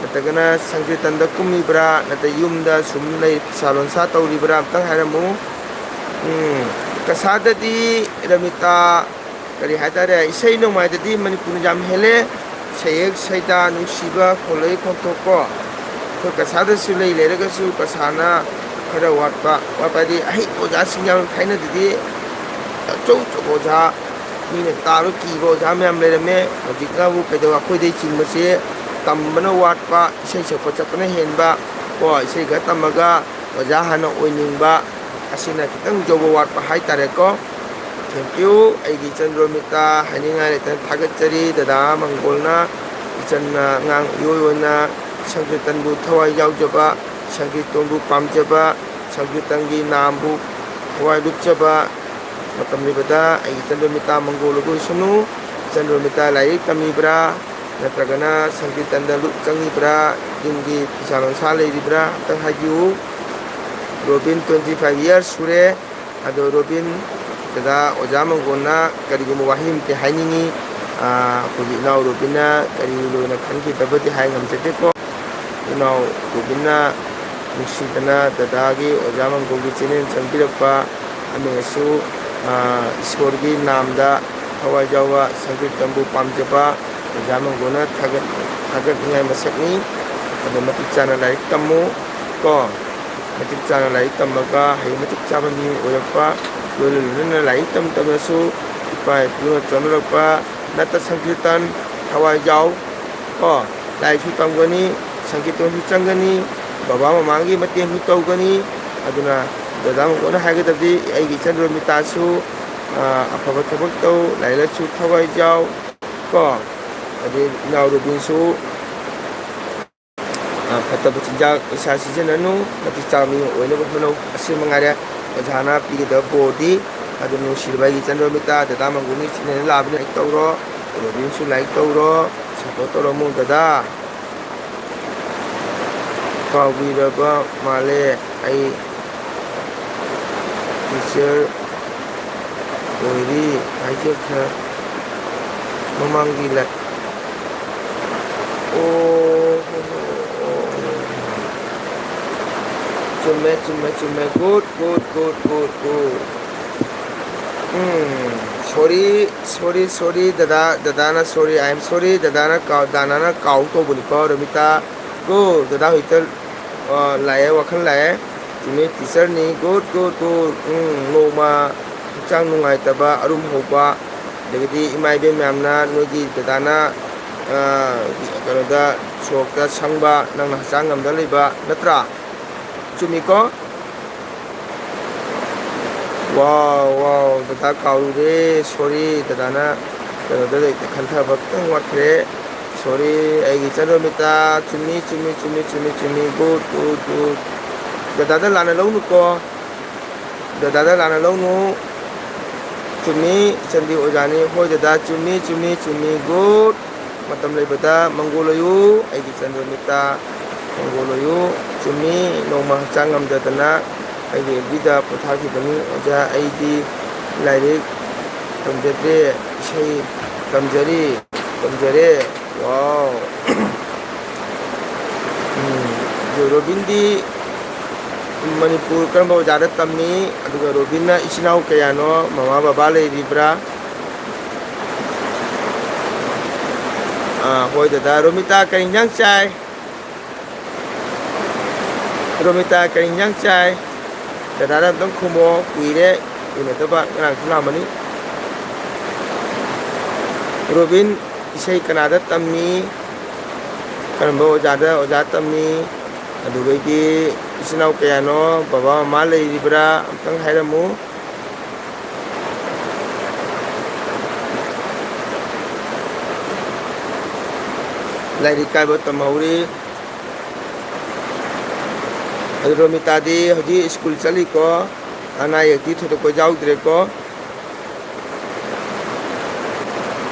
ꯅꯠꯇ꯭ꯔꯒꯅ ꯁꯪꯀ꯭ꯔꯤꯇꯟꯗ ꯀꯨꯝꯃꯤꯕ꯭ꯔꯥ? ꯅꯠꯇ꯭ꯔ ꯌꯨꯝꯗ ꯁꯨꯝ ꯂꯩ, ꯐꯤꯁꯥ ꯂꯣꯟꯁꯥ ꯇꯧꯔꯤꯕ꯭ꯔꯥ? ꯑꯝꯇꯪ ꯍꯥꯏꯔꯝꯃꯨ꯫ ꯎꯝ, ꯀꯁꯥꯗꯗꯤ ꯔꯃꯤꯇꯥ, ꯀꯔꯤ ꯍꯥꯏꯇꯥꯔꯦ, ꯏꯁꯩ ꯅꯣꯡꯃꯥꯏꯗꯗꯤ ꯃꯅꯤꯄꯨꯔꯅ ꯌꯥꯝ ꯍꯦꯜꯂꯦ꯫ ꯁꯩꯌꯦꯛ ꯁꯩꯗꯥ, ꯅꯨꯡꯁꯤꯕ, ꯈꯣꯜꯂꯩ ꯈꯣꯟꯊꯣꯛ ꯀꯣ꯫ ꯑꯩꯈꯣꯏ ꯀꯁꯥꯗꯁꯨ ꯂꯩ, ꯂꯩꯔꯒꯁꯨ ꯀꯁꯥꯅ ꯈꯔ ꯋꯥꯠꯄ, ꯋꯥꯠꯄ ꯍꯥꯏꯗꯤ ꯑꯍꯩꯕ ꯑꯣꯖꯥꯁꯤꯡ ꯌꯥꯝ, ꯊꯥꯏꯅꯗꯗꯤ ꯑꯆꯧ ꯑꯆꯧꯕ ꯑꯣꯖꯥ, ꯃꯤꯅ ꯇꯥꯕ ꯀꯤꯕ ꯑꯣꯖꯥ ꯃꯌꯥꯝ ꯂꯩꯔꯝꯃꯦ꯫ ꯍꯧꯖꯤꯛꯅꯕꯨ ꯀꯩꯗꯧ, ꯑꯩꯈꯣꯏꯗꯩ ꯆꯤꯡꯕꯁꯦ ꯇꯝꯕꯅ ꯋꯥꯠꯄ, ꯏꯁꯩ ꯁꯛꯄ ꯆꯠꯄꯅ ꯍꯦꯟꯕ ꯀꯣ, ꯏꯁꯩ ꯈꯔ ꯇꯝꯃꯒ ꯑꯣꯖꯥ ꯍꯥꯟꯅ ꯑꯣꯏꯅꯤꯡꯕ, ꯑꯁꯤꯅ ꯈꯤꯇꯪ ꯌꯧꯕ ꯋꯥꯠꯄ ꯍꯥꯏꯇꯥꯔꯦꯀꯣ꯫ Thank you꯫ ꯑꯩꯒꯤ ꯏꯆꯟ ꯔꯣꯃꯤꯇꯥ ꯍꯥꯏꯅꯤꯡꯉꯥꯏ ꯂꯩꯇꯅ ꯊꯥꯒꯠꯆꯔꯤ꯫ ꯗꯗꯥ ꯃꯪꯒꯣꯜꯅ ꯏꯆꯟꯅ ꯑꯉꯥꯡ ꯏꯑꯣꯏ ꯑꯣꯏꯅ ꯁꯪꯀꯤꯔꯇꯟꯕꯨ ꯊꯋꯥꯏ ꯌꯥꯎꯖꯕ, ꯁꯪꯀꯤꯔꯇꯟꯕꯨ ꯄꯥꯝꯖꯕ, ꯁꯪꯀꯤꯔꯇꯟꯒꯤ ꯅꯥꯝꯕꯨ ꯊꯋꯥꯏ ꯂꯨꯞꯆꯕ, ꯃꯇꯝ ꯂꯩꯕꯗ ꯑꯩꯒꯤ ꯏꯆꯟ ꯔꯣꯃꯤꯇꯥ ꯃꯪꯒꯣꯜ ꯑꯗꯨ ꯑꯣꯏꯁꯅꯨ꯫ ꯆꯟꯗ꯭ꯔꯣꯃꯤꯇꯥ ꯂꯥꯏꯔꯤꯛ ꯇꯝꯃꯤꯕ꯭ꯔꯥ? ꯅꯠꯇ꯭ꯔꯒꯅ ꯁꯪꯀꯤꯔꯇꯟꯗ ꯂꯨꯞ ꯆꯪꯉꯤꯕ꯭ꯔꯥ? ꯌꯨꯝꯒꯤ ꯐꯤꯁꯥ ꯂꯣꯟꯁꯥ ꯂꯩꯔꯤꯕ꯭ꯔꯥ? ꯑꯝꯇꯪ ꯍꯥꯏꯕꯤꯌꯨ꯫ ꯔꯣꯕꯤꯟ twenty five years ꯁꯨꯔꯦ꯫ ꯑꯗꯣ ꯔꯣꯕꯤꯟ, ꯗꯗꯥ ꯑꯣꯖꯥ ꯃꯪꯒꯣꯟꯅ ꯀꯔꯤꯒꯨꯝꯕ ꯋꯥꯍꯩ ꯑꯃꯗꯤ ꯍꯥꯏꯅꯤꯡꯉꯤ꯫ ꯑꯥ, ꯑꯩꯈꯣꯏꯒꯤ ꯏꯅꯥꯎ ꯔꯣꯕꯤꯟꯅ ꯀꯔꯤ ꯑꯣꯏꯅ ꯈꯟꯈꯤꯗꯕꯗꯤ ꯍꯥꯏ ꯉꯝꯖꯗꯦꯀꯣ꯫ ꯏꯅꯥꯎ ꯔꯣꯕꯤꯟꯅ ꯅꯨꯡꯁꯤꯗꯅ ꯗꯗꯥꯒꯤ ꯑꯣꯖꯥ ꯃꯪꯒꯣꯜꯒꯤ ꯆꯦꯅꯦꯜ ꯆꯪꯕꯤꯔꯛꯄ, ꯑꯃꯁꯨ, ꯑꯥ, ꯏꯁꯣꯔꯒꯤ ꯅꯥꯝꯗ ꯊꯋꯥꯏ ꯌꯥꯎꯕ ꯁꯪꯀꯤꯔꯇꯟꯕꯨ ꯄꯥꯝꯖꯕ ꯑꯣꯖꯥ ꯃꯪꯒꯣꯜꯅ ꯊꯥꯒꯠ-, ꯊꯥꯒꯠꯅꯤꯡꯉꯥꯏ ꯃꯁꯛꯅꯤ꯫ ꯑꯗꯣ ꯃꯇꯤꯛ ꯆꯥꯅ ꯂꯥꯏꯔꯤꯛ ꯇꯝꯃꯨ ꯀꯣ꯫ ꯃꯇꯤꯛ ꯆꯥꯅ ꯂꯥꯏꯔꯤꯛ ꯇꯝꯃꯒ ꯍꯌꯦꯡ ꯃꯇꯤꯛ ꯆꯥꯕ ꯃꯤ ꯑꯣꯏꯔꯛꯄ, ꯂꯣꯏꯅ ꯂꯣꯏꯅꯅ ꯂꯥꯏꯔꯤꯛ ꯇꯝ ꯇꯝꯅꯁꯨ ꯏꯄꯥ ꯏꯄꯨꯅ ꯆꯠꯅꯔꯛꯄ ꯅꯠꯇ ꯁꯪꯀꯤꯔꯇꯟ ꯊꯋꯥꯏ ꯌꯥꯎ ꯀꯣ꯫ ꯂꯥꯏꯔꯤꯛꯁꯨ ꯇꯝꯒꯅꯤ, ꯁꯪꯀꯤꯔꯇꯟꯁꯨ ꯆꯪꯒꯅꯤ, ꯕꯕꯥ ꯃꯃꯥꯒꯤ ꯃꯇꯦꯡꯁꯨ ꯇꯧꯒꯅꯤ꯫ ꯑꯗꯨꯅ ꯗꯗꯥ ꯃꯉꯣꯟꯗ ꯍꯥꯏꯒꯗꯕꯗꯤ ꯑꯩꯒꯤ ꯏꯆꯟ ꯔꯣꯃꯤꯇꯥꯁꯨ, ꯑ, ꯑꯐꯕ ꯊꯕꯛ ꯇꯧ, ꯂꯥꯏꯔꯤꯛ ꯂꯥꯏꯁꯨ ꯊꯋꯥꯏ ꯌꯥꯎ ꯀꯣ꯫ ꯑꯗꯩ ꯏꯅꯥꯎ ꯔꯣꯕꯤꯟꯁꯨ ꯑ, ꯐꯠꯇꯕ ꯆꯤꯟꯖꯥꯛ ꯅꯤꯁꯥ ꯁꯤꯖꯤꯟꯅꯅꯨ, ꯃꯇꯤꯛ ꯆꯥꯕ ꯃꯤ ꯑꯃ ꯑꯣꯏꯅꯕ ꯍꯣꯠꯅꯧ꯫ ꯑꯁꯤ ꯃꯉꯥꯏꯔꯦ ꯑꯣꯖꯥꯅ ꯄꯤꯒꯗꯕ ꯕꯣꯔꯗꯤ꯫ ꯑꯗꯨ ꯅꯨꯡꯁꯤꯔꯕ ꯑꯩꯒꯤ ꯏꯆꯟ ꯔꯣꯃꯤꯇꯥ, ꯗꯗꯥ ꯃꯪꯒꯨꯒꯤ ꯆꯦꯅꯦꯜꯗ ꯂꯥꯛꯑꯕꯅꯤꯅ ꯂꯥꯏꯛ ꯇꯧꯔꯣ, ꯔꯣꯕꯤꯟꯁꯨ ꯂꯥꯏꯛ ꯇꯧꯔꯣ, ꯁꯞꯄꯣꯔꯠ ꯇꯧꯔꯝꯃꯨ ꯗꯗꯥ꯫ ꯀꯥꯎꯕꯤꯔꯕ ꯃꯥꯜꯂꯦ ꯑꯩ꯫ ꯇꯤꯆꯔ ꯑꯣꯏꯔꯤ ꯍꯥꯏꯖꯈ꯭ꯔ ꯃꯃꯥꯡꯒꯤ ꯂꯥꯏ-, ꯑꯣ, ꯑꯣ, ꯑꯣ, ꯑꯣ꯫ ꯆꯨꯝꯃꯦ, ꯆꯨꯝꯃꯦ, ꯆꯨꯝꯃꯦ꯫ Good, good, good, good, good꯫ ꯎꯝ, sorry, sorry, sorry, ꯗꯗꯥ, ꯗꯗꯥꯅ sorry, I am sorry, ꯗꯗꯥꯅ ꯀꯥꯎ-, ꯗꯥꯅꯥꯅ ꯀꯥꯎ ꯇꯧꯕꯅꯤꯀꯣ, ꯔꯣꯃꯤꯇꯥ꯫ Good, ꯗꯗꯥ ꯍꯧꯖꯤꯛꯇ ꯑ, ꯂꯥꯛꯑꯦ, ꯋꯥꯈꯜ ꯂꯥꯛꯑꯦ꯫ ꯆꯨꯝꯃꯤ, ꯇꯤꯆꯔꯅꯤ꯫ Good, good, good꯫ ꯎꯝ, ꯅꯣꯡꯃ ꯍꯛꯆꯥꯡ ꯅꯨꯡꯉꯥꯏꯇꯕ, ꯑꯔꯨꯝ ꯍꯧꯕ, ꯑꯗꯒꯤꯗꯤ ꯏꯃꯥ ꯏꯕꯦꯟ ꯃꯌꯥꯝꯅ, ꯅꯣꯏꯒꯤ ꯗꯗꯥꯅ, ꯑ, ꯀꯩꯅꯣꯗ, ꯁꯣꯔꯣꯛꯇ ꯁꯪꯕ, ꯅꯪꯅ ꯍꯛꯆꯥꯡ ꯉꯝꯗ ꯂꯩꯕ, ꯅꯠꯇ꯭ꯔꯥ? ꯆꯨꯝꯃꯤꯀꯣ? ꯋꯥꯎ, ꯋꯥꯎ, ꯗꯗꯥ ꯀꯥꯎꯔꯨꯔꯦ꯫ Sorry, ꯗꯗꯥꯅ ꯀꯩꯅꯣꯗ ꯂꯩ-, ꯈꯟꯊꯕ ꯈꯤꯇꯪ ꯋꯥꯠꯈ꯭ꯔꯦ꯫ Sorry, ꯑꯩꯒꯤ ꯏꯆꯟ ꯔꯣꯃꯤꯇꯥ꯫ ꯆꯨꯝꯃꯤ, ꯆꯨꯝꯃꯤ, ꯆꯨꯝꯃꯤ, ꯆꯨꯝꯃꯤ, ꯆꯨꯝꯃꯤ꯫ Good, good, good꯫ ꯗꯗꯥꯗ ꯂꯥꯟꯅ ꯂꯧꯅꯨꯀꯣ꯫ ꯗꯗꯥꯗ ꯂꯥꯟꯅ ꯂꯧꯅꯨ꯫ ꯆꯨꯝꯃꯤ, ꯏꯆꯟꯗꯤ ꯑꯣꯖꯥꯅꯤ꯫ ꯍꯣꯏ ꯗꯗꯥ, ꯆꯨꯝꯃꯤ, ꯆꯨꯝꯃꯤ, ꯆꯨꯝꯃꯤ꯫ Good꯫ ꯃꯇꯝ ꯂꯩꯕꯗ ꯃꯪꯒꯣꯜ ꯑꯣꯏꯌꯨ, ꯑꯩꯒꯤ ꯏꯆꯟ ꯔꯣꯃꯤꯇꯥ꯫ ꯃꯪꯒꯣꯜ ꯑꯣꯏꯌꯨ꯫ ꯆꯨꯝꯃꯤ, ꯅꯣꯡꯃ ꯍꯛꯆꯥꯡ ꯉꯝꯗꯗꯅ ꯑꯩꯒꯤ ꯑꯦꯜ ꯕꯤꯗ ꯄꯣꯊꯥꯈꯤꯕꯅꯤ꯫ ꯑꯣꯖꯥ, ꯑꯩꯗꯤ ꯂꯥꯏꯔꯤꯛ ꯇꯝꯖꯗ꯭ꯔꯦ, ꯏꯁꯩ ꯇꯝꯖꯔꯤ, ꯇꯝꯖꯔꯦ꯫ Wow꯫ ꯎꯝ, ꯑꯗꯨ ꯔꯣꯕꯤꯟꯗꯤ ꯃꯅꯤꯄꯨꯔ ꯀꯔꯝꯕ ꯑꯣꯖꯥꯗ ꯇꯝꯃꯤ? ꯑꯗꯨꯒ ꯔꯣꯕꯤꯟꯅ ꯏꯆꯤꯟ ꯏꯅꯥꯎ ꯀꯌꯥꯅꯣ? ꯃꯃꯥ ꯕꯕꯥ ꯂꯩꯔꯤꯕ꯭ꯔꯥ? ꯑꯥ, ꯍꯣꯏ ꯗꯗꯥ꯫ ꯔꯣꯃꯤꯇꯥ ꯀꯔꯤ ꯏꯟꯖꯥꯡ ꯆꯥꯏ? ꯔꯣꯃꯤꯇꯥ ꯀꯔꯤ ꯏꯟꯖꯥꯡ ꯆꯥꯏ? ꯗꯗꯥꯗ ꯑꯝꯇꯪ ꯈꯨꯝꯃꯣ, ꯀꯨꯏꯔꯦ ꯎꯅꯗꯕ, ꯉꯔꯥꯡꯁꯨ ꯂꯥꯛꯑꯝꯕꯅꯤ꯫ ꯔꯣꯕꯤꯟ ꯏꯁꯩ ꯀꯅꯥꯗ ꯇꯝꯃꯤ? ꯀꯔꯝꯕ ꯑꯣꯖꯥꯗ ꯑꯣꯖꯥ ꯇꯝꯃꯤ? ꯑꯗꯨꯗꯩꯗꯤ ꯏꯆꯤꯟ ꯏꯅꯥꯎ ꯀꯌꯥꯅꯣ? ꯕꯕꯥ ꯃꯃꯥ ꯂꯩꯔꯤꯕ꯭ꯔꯥ? ꯑꯝꯇꯪ ꯍꯥꯏꯔꯝꯃꯨ꯫ ꯂꯥꯏꯔꯤꯛ ꯀꯥꯏꯕ ꯇꯝꯍꯧꯔꯤ꯫ ꯑꯗꯨ ꯔꯣꯃꯤꯇꯥꯗꯤ ꯍꯧꯖꯤꯛ ꯁ꯭ꯀꯨꯜ ꯆꯠꯂꯤꯀꯣ, ꯑꯅꯥ ꯑꯌꯦꯛꯇꯤ ꯊꯣꯏꯗꯣꯛꯄ ꯌꯥꯎꯗ꯭ꯔꯦꯀꯣ꯫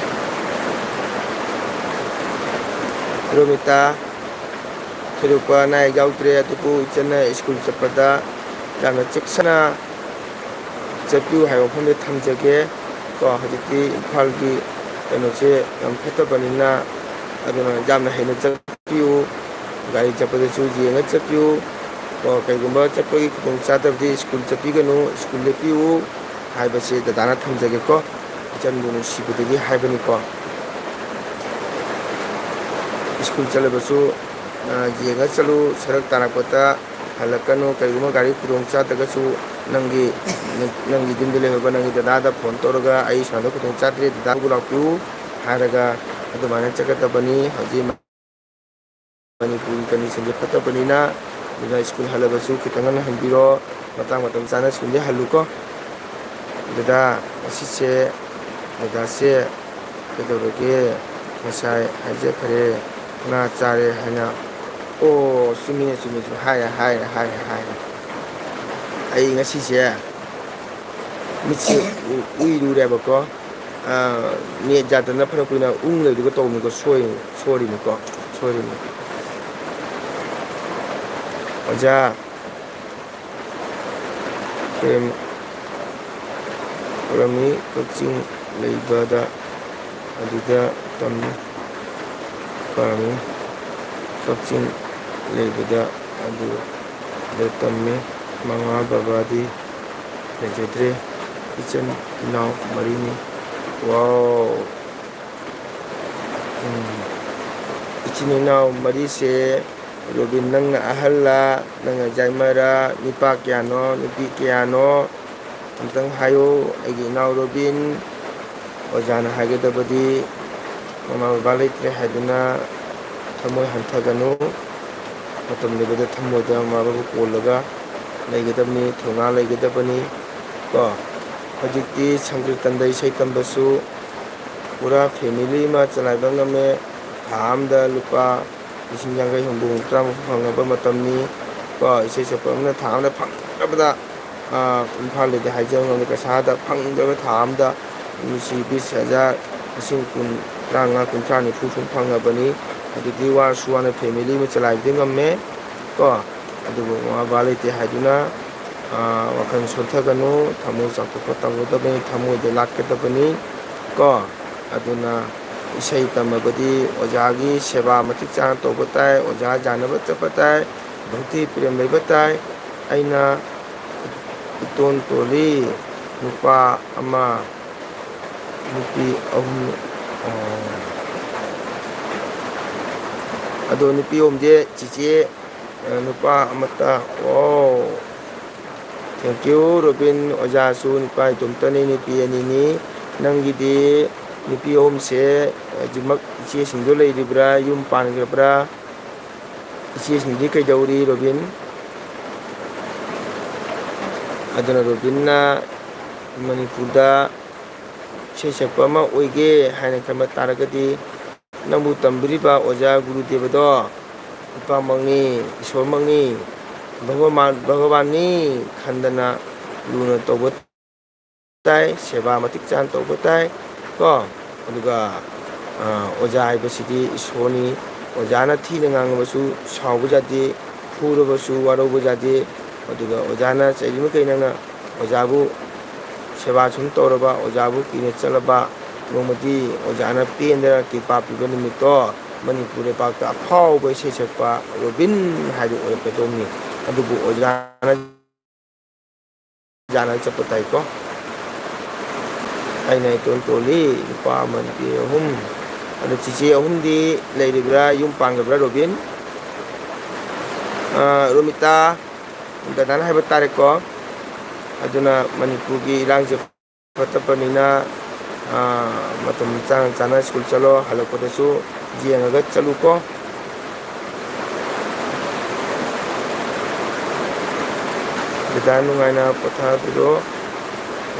ꯔꯣꯃꯤꯇꯥ, ꯊꯣꯏꯗꯣꯛꯄ ꯑꯅꯥ ꯑꯌꯦꯛ ꯌꯥꯎꯗ꯭ꯔꯦ, ꯑꯗꯨꯕꯨ ꯏꯆꯟꯅ ꯁ꯭ꯀꯨꯜ ꯆꯠꯄꯗ ꯌꯥꯝꯅ ꯆꯦꯛꯁꯤꯟꯅ ꯆꯠꯄꯤꯌꯨ ꯍꯥꯏꯕ ꯋꯥꯐꯝꯗ ꯊꯝꯖꯒꯦ꯫ ꯀꯣ, ꯍꯧꯖꯤꯛꯇꯤ ꯏꯝꯐꯥꯜꯒꯤ ꯀꯩꯅꯣꯁꯦ ꯌꯥꯝ ꯐꯠꯇꯕꯅꯤꯅ, ꯑꯗꯨꯅ ꯌꯥꯝꯅ ꯍꯩꯅ ꯆꯠꯄꯤꯌꯨ꯫ ꯒꯥꯔꯤ ꯆꯠꯄꯗꯁꯨ ꯌꯦꯡꯉ ꯆꯠꯄꯤꯌꯨ꯫ ꯀꯣ, ꯀꯩꯒꯨꯝꯕ ꯆꯠꯄꯒꯤ ꯈꯨꯗꯣꯡꯆꯥꯗꯕꯗꯤ ꯁ꯭ꯀꯨꯜ ꯆꯠꯄꯤꯒꯅꯨ, ꯁ꯭ꯀꯨꯜ ꯂꯦꯞꯄꯤꯌꯨ ꯍꯥꯏꯕꯁꯦ ꯗꯗꯥꯅ ꯊꯝꯖꯒꯦꯀꯣ꯫ ꯏꯆꯟꯕꯨ ꯅꯨꯡꯁꯤꯕꯗꯒꯤ ꯍꯥꯏꯕꯅꯤꯀꯣ꯫ ꯁ꯭ꯀꯨꯜ ꯆꯠꯂꯕꯁꯨ, ꯑ, ꯌꯦꯡꯉ ꯆꯠꯂꯨ, ꯁꯔꯛ ꯇꯥꯔꯛꯄꯗ ꯍꯜꯂꯛꯀꯅꯨ꯫ ꯀꯔꯤꯒꯨꯝꯕ ꯒꯥꯔꯤ ꯈꯨꯗꯣꯡ ꯆꯥꯗ꯭ꯔꯒꯁꯨ ꯅꯪꯒꯤ, ꯅꯪꯒꯤ ꯌꯨꯝꯗ ꯂꯩꯍꯧꯕ ꯅꯪꯒꯤ ꯗꯗꯥꯗ ꯐꯣꯟ ꯇꯧꯔꯒ, "ꯑꯩ ꯁꯨꯃꯥꯏꯅ ꯈꯨꯗꯣꯡ ꯆꯥꯗ꯭ꯔꯦ, ꯗꯗꯥ ꯄꯨꯔ ꯂꯥꯛꯄꯤꯌꯨ" ꯍꯥꯏꯔꯒ ꯑꯗꯨꯃꯥꯏꯅ ꯆꯠꯀꯗꯕꯅꯤ꯫ ꯍꯧꯖꯤꯛ ꯃꯅꯤꯄꯨꯔꯒꯤ ꯀꯟꯗꯤꯁꯟꯁꯦ ꯐꯠꯇꯕꯅꯤꯅ, ꯑꯗꯨꯅ ꯁ꯭ꯀꯨꯜ ꯍꯜꯂꯕꯁꯨ ꯈꯤꯇꯪ ꯉꯟꯅ ꯍꯟꯕꯤꯔꯣ, ꯃꯇꯥꯡ ꯃꯇꯝ ꯆꯥꯅ ꯁ꯭ꯀꯨꯜꯗ ꯍꯜꯂꯨꯀꯣ꯫ ꯗꯗꯥ, ꯉꯁꯤꯁꯦ ꯗꯗꯥꯁꯦ ꯀꯩꯗꯧꯔꯒꯦ? ꯉꯁꯥꯏ ꯍꯥꯏꯖꯈ꯭ꯔꯦ, ꯉꯥ ꯆꯥꯔꯦ ꯍꯥꯏꯅ꯫ ꯑꯣ, ꯆꯨꯝꯃꯤꯅꯦ, ꯆꯨꯝꯃꯤ, ꯆꯨꯝꯃꯤ꯫ ꯍꯥꯏꯔꯦ, ꯍꯥꯏꯔꯦ, ꯍꯥꯏꯔꯦ, ꯍꯥꯏꯔꯦ꯫ ꯑꯩ ꯉꯁꯤꯁꯦ ꯃꯤꯠꯁꯦ ꯎ-, ꯎꯏꯔꯨꯔꯦꯕꯀꯣ꯫ ꯑ, ꯅꯦꯠ ꯌꯥꯗꯅ ꯐꯅ ꯀꯨꯏꯅ ꯎꯪ ꯂꯩꯕꯗꯨꯒ ꯇꯧꯕꯅꯤꯀꯣ꯫ ꯁꯣꯏ-, ꯁꯣꯏꯔꯤꯅꯤꯀꯣ꯫ ꯁꯣꯏꯔꯤꯅꯤ꯫ ꯑꯣꯖꯥ ꯄ꯭ꯔꯦꯝ ꯈꯨꯔꯝꯃꯤ꯫ ꯀꯛꯆꯤꯡ ꯂꯩꯕꯗ ꯑꯗꯨꯗ ꯇꯝꯃꯤ꯫ ꯄꯥꯝꯃꯤ꯫ ꯀꯛꯆꯤꯡ ꯂꯩꯕꯗ ꯑꯗꯨꯗ ꯇꯝꯃꯤ꯫ ꯃꯃꯥ ꯕꯕꯥꯗꯤ ꯂꯩꯖꯗ꯭ꯔꯦ꯫ ꯏꯆꯤꯟ ꯏꯅꯥꯎ ꯃꯔꯤꯅꯤ꯫ ꯋꯥꯎ꯫ ꯎꯝ꯫ ꯏꯆꯤꯟ ꯏꯅꯥꯎ ꯃꯔꯤꯁꯦ, ꯔꯣꯕꯤꯟ, ꯅꯪꯅ ꯑꯍꯜꯂ, ꯅꯪꯅ ꯌꯥꯏꯃꯔ, ꯅꯨꯄꯥ ꯀꯌꯥꯅꯣ, ꯅꯨꯄꯤ ꯀꯌꯥꯅꯣ? ꯑꯝꯇꯪ ꯍꯥꯏꯌꯨ꯫ ꯑꯩꯒꯤ ꯏꯅꯥꯎ ꯔꯣꯕꯤꯟ, ꯑꯣꯖꯥꯅ ꯍꯥꯏꯒꯗꯕꯗꯤ ꯃꯃꯥ ꯕꯕꯥ ꯂꯩꯇ꯭ꯔꯦ ꯍꯥꯏꯗꯨꯅ ꯊꯃꯣꯏ ꯍꯟꯊꯒꯅꯨ꯫ ꯃꯇꯝ ꯂꯩꯕꯗ ꯊꯃꯣꯏꯗ ꯃꯃꯥ ꯕꯕꯥꯕꯨ ꯀꯣꯜꯂꯒ ꯂꯩꯒꯗꯕꯅꯤ, ꯊꯧꯅꯥ ꯂꯩꯒꯗꯕꯅꯤ꯫ ꯀꯣ, ꯍꯧꯖꯤꯛꯇꯤ ꯁꯪꯀ꯭ꯔꯤꯇꯟꯗ ꯏꯁꯩ ꯇꯝꯕꯁꯨ ꯄꯨꯔꯥ family ꯑꯃ ꯆꯂꯥꯏꯕ ꯉꯝꯃꯦ꯫ ꯊꯥ ꯑꯃꯗ ꯂꯨꯄꯥ ꯂꯤꯁꯤꯡ ꯌꯥꯡꯈꯩ, ꯍꯨꯝꯐꯨ, ꯍꯨꯝꯗ꯭ꯔꯥ ꯃꯨꯛ ꯐꯪꯅꯕ ꯃꯇꯝꯅꯤ꯫ ꯀꯣ, ꯏꯁꯩ ꯁꯛꯄ ꯑꯃꯅ ꯊꯥ ꯑꯃꯗ ꯐꯪꯗ꯭ꯔꯕꯗ, ꯑ, ꯏꯝꯐꯥꯜꯗꯗꯤ ꯍꯥꯏꯖꯕ ꯉꯝꯗꯦ, ꯄꯩꯁꯥꯗ ꯐꯪꯗ꯭ꯔꯕ ꯊꯥ ꯑꯃꯗ ꯅꯨꯡꯁꯤ ꯕꯤꯁ ꯍꯖꯥꯔ, ꯂꯤꯁꯤꯡ ꯀꯨꯟ, ꯇꯔꯥꯃꯉꯥ, ꯀꯨꯟꯊ꯭ꯔꯥ, ꯅꯤꯐꯨ ꯁꯨꯝ ꯐꯪꯉꯕꯅꯤ꯫ ꯑꯗꯨꯗꯤ ꯋꯥꯔꯁꯨ ꯋꯥꯅ family ꯑꯃ ꯆꯂꯥꯏꯕꯗꯤ ꯉꯝꯃꯦ꯫ ꯀꯣ, ꯑꯗꯨꯕꯨ ꯃꯃꯥ ꯕꯕꯥ ꯂꯩꯇꯦ ꯍꯥꯏꯗꯨꯅ, ꯑ, ꯋꯥꯈꯜ ꯁꯣꯟꯊꯒꯅꯨ, ꯊꯃꯣꯏ ꯆꯥꯎꯊꯣꯛꯄ ꯇꯧꯒꯗꯕꯅꯤ, ꯊꯃꯣꯏꯗ ꯂꯥꯠꯀꯗꯕꯅꯤ꯫ ꯀꯣ, ꯑꯗꯨꯅ ꯏꯁꯩ ꯇꯝꯃꯕꯗꯤ ꯑꯣꯖꯥꯒꯤ ꯁꯦꯕꯥ ꯃꯇꯤꯛ ꯆꯥꯅ ꯇꯧꯕ ꯇꯥꯏ, ꯑꯣꯖꯥ ꯌꯥꯅꯕ ꯆꯠꯄ ꯇꯥꯏ, ꯚꯛꯇꯤ ꯄ꯭ꯔꯦꯝ ꯂꯩꯕ ꯇꯥꯏ꯫ ꯑꯩꯅ ꯏꯇꯣꯟ ꯇꯣꯜꯂꯤ, ꯅꯨꯄꯥ ꯑꯃ, ꯅꯨꯄꯤ ꯑꯍꯨꯝ, ꯑꯣ꯫ ꯑꯗꯣ ꯅꯨꯄꯤ ꯑꯍꯨꯝꯁꯦ ꯆꯤꯆꯦ, ꯑ, ꯅꯨꯄꯥ ꯑꯃꯠꯇ, ꯑꯣ꯫ Thank you, robin. ꯑꯣꯖꯥꯁꯨ ꯅꯨꯄꯥ ꯏꯇꯣꯝꯇꯅꯤ, ꯅꯨꯄꯤ ꯑꯅꯤꯅꯤ꯫ ꯅꯪꯒꯤꯗꯤ ꯅꯨꯄꯤ ꯑꯍꯨꯝꯁꯦ ꯍꯧꯖꯤꯛꯃꯛ ꯏꯆꯦꯁꯤꯡꯗꯣ ꯂꯩꯔꯤꯕ꯭ꯔꯥ, ꯌꯨꯝ ꯄꯥꯟꯈ꯭ꯔꯕ꯭ꯔꯥ? ꯏꯆꯦꯁꯤꯡꯗꯤ ꯀꯩꯗꯧꯔꯤ, ꯔꯣꯕꯤꯟ? ꯑꯗꯨꯅ ꯔꯣꯕꯤꯟꯅ ꯃꯅꯤꯄꯨꯔꯗ ꯏꯁꯩ ꯁꯛꯄ ꯑꯃ ꯑꯣꯏꯒꯦ ꯍꯥꯏꯅ ꯈꯟꯕ ꯇꯥꯔꯒꯗꯤ, ꯅꯪꯕꯨ ꯇꯝꯕꯤꯔꯤꯕ ꯑꯣꯖꯥ ꯒꯨꯔꯨꯗꯦꯕꯗꯣ ꯅꯨꯄꯥꯃꯛꯅꯤ, ꯏꯁꯣꯔꯃꯛꯅꯤ, ꯚꯒꯋꯥꯟ, ꯚꯒꯋꯥꯟꯅꯤ ꯈꯟꯗꯅ ꯂꯨꯅ ꯇꯧꯕ ꯇꯥꯏ, ꯁꯦꯕꯥ ꯃꯇꯤꯛ ꯆꯥꯅ ꯇꯧꯕ ꯇꯥꯏ ꯀꯣ꯫ ꯑꯗꯨꯒ, ꯑ, ꯑꯣꯖꯥ ꯍꯥꯏꯕꯁꯤꯗꯤ ꯏꯁꯣꯔꯅꯤ꯫ ꯑꯣꯖꯥꯅ ꯊꯤꯅ ꯉꯥꯡꯉꯕꯁꯨ ꯁꯥꯎꯕ ꯌꯥꯗꯦ, ꯐꯨꯔꯕꯁꯨ ꯋꯥꯔꯧꯕ ꯌꯥꯗꯦ꯫ ꯑꯗꯨꯒ ꯑꯣꯖꯥꯅ ꯆꯩꯔꯤꯃꯈꯩ ꯅꯪꯅ ꯑꯣꯖꯥꯕꯨ ꯁꯦꯕꯥ ꯁꯨꯝ ꯇꯧꯔꯕ, ꯑꯣꯖꯥꯕꯨ ꯀꯤꯅ ꯆꯠꯂꯕ, ꯅꯣꯡꯃꯗꯤ ꯑꯣꯖꯥꯅ ꯄꯦꯟꯗꯅ ꯀ꯭ꯔꯤꯄꯥ ꯄꯤꯕ ꯅꯨꯃꯤꯠꯇꯣ ꯃꯅꯤꯄꯨꯔ ꯂꯩꯄꯥꯛꯇ ꯑꯐꯥꯎꯕ ꯏꯁꯩ ꯁꯛꯄ ꯔꯣꯕꯤꯟ ꯍꯥꯏꯗꯨ ꯑꯣꯏꯔꯛꯀꯗꯧꯅꯤ꯫ ꯑꯗꯨꯕꯨ ꯑꯣꯖꯥꯅ ꯌꯥꯅ ꯆꯠꯄ ꯇꯥꯏꯀꯣ꯫ ꯑꯩꯅ ꯏꯇꯣꯟ ꯇꯣꯜꯂꯤ, ꯅꯨꯄꯥ ꯑꯃ ꯅꯨꯄꯤ ꯑꯍꯨꯝ꯫ ꯑꯗꯣ ꯆꯤꯆꯦ ꯑꯍꯨꯝꯗꯤ ꯂꯩꯔꯤꯕ꯭ꯔꯥ, ꯌꯨꯝ ꯄꯥꯟꯈ꯭ꯔꯕ꯭ꯔꯥ, ꯔꯣꯕꯤꯟ? ꯑ, ꯔꯣꯃꯤꯇꯥ, ꯗꯗꯥꯅ ꯍꯥꯏꯕ ꯇꯥꯔꯦꯀꯣ꯫ ꯑꯗꯨꯅ ꯃꯅꯤꯄꯨꯔꯒꯤ ꯏꯔꯥꯡꯁꯦ ꯐꯠꯇꯕꯅꯤꯅ, ꯑ, ꯃꯇꯝ ꯆꯥꯅ ꯆꯥꯅ ꯁ꯭ꯀꯨꯜ ꯆꯠꯂꯣ, ꯍꯜꯂꯛꯄꯗꯁꯨ ꯌꯦꯡꯉꯒ ꯆꯠꯂꯨꯀꯣ꯫ ꯗꯗꯥ ꯅꯨꯡꯉꯥꯏꯅ ꯄꯣꯊꯥꯕꯤꯔꯣ꯫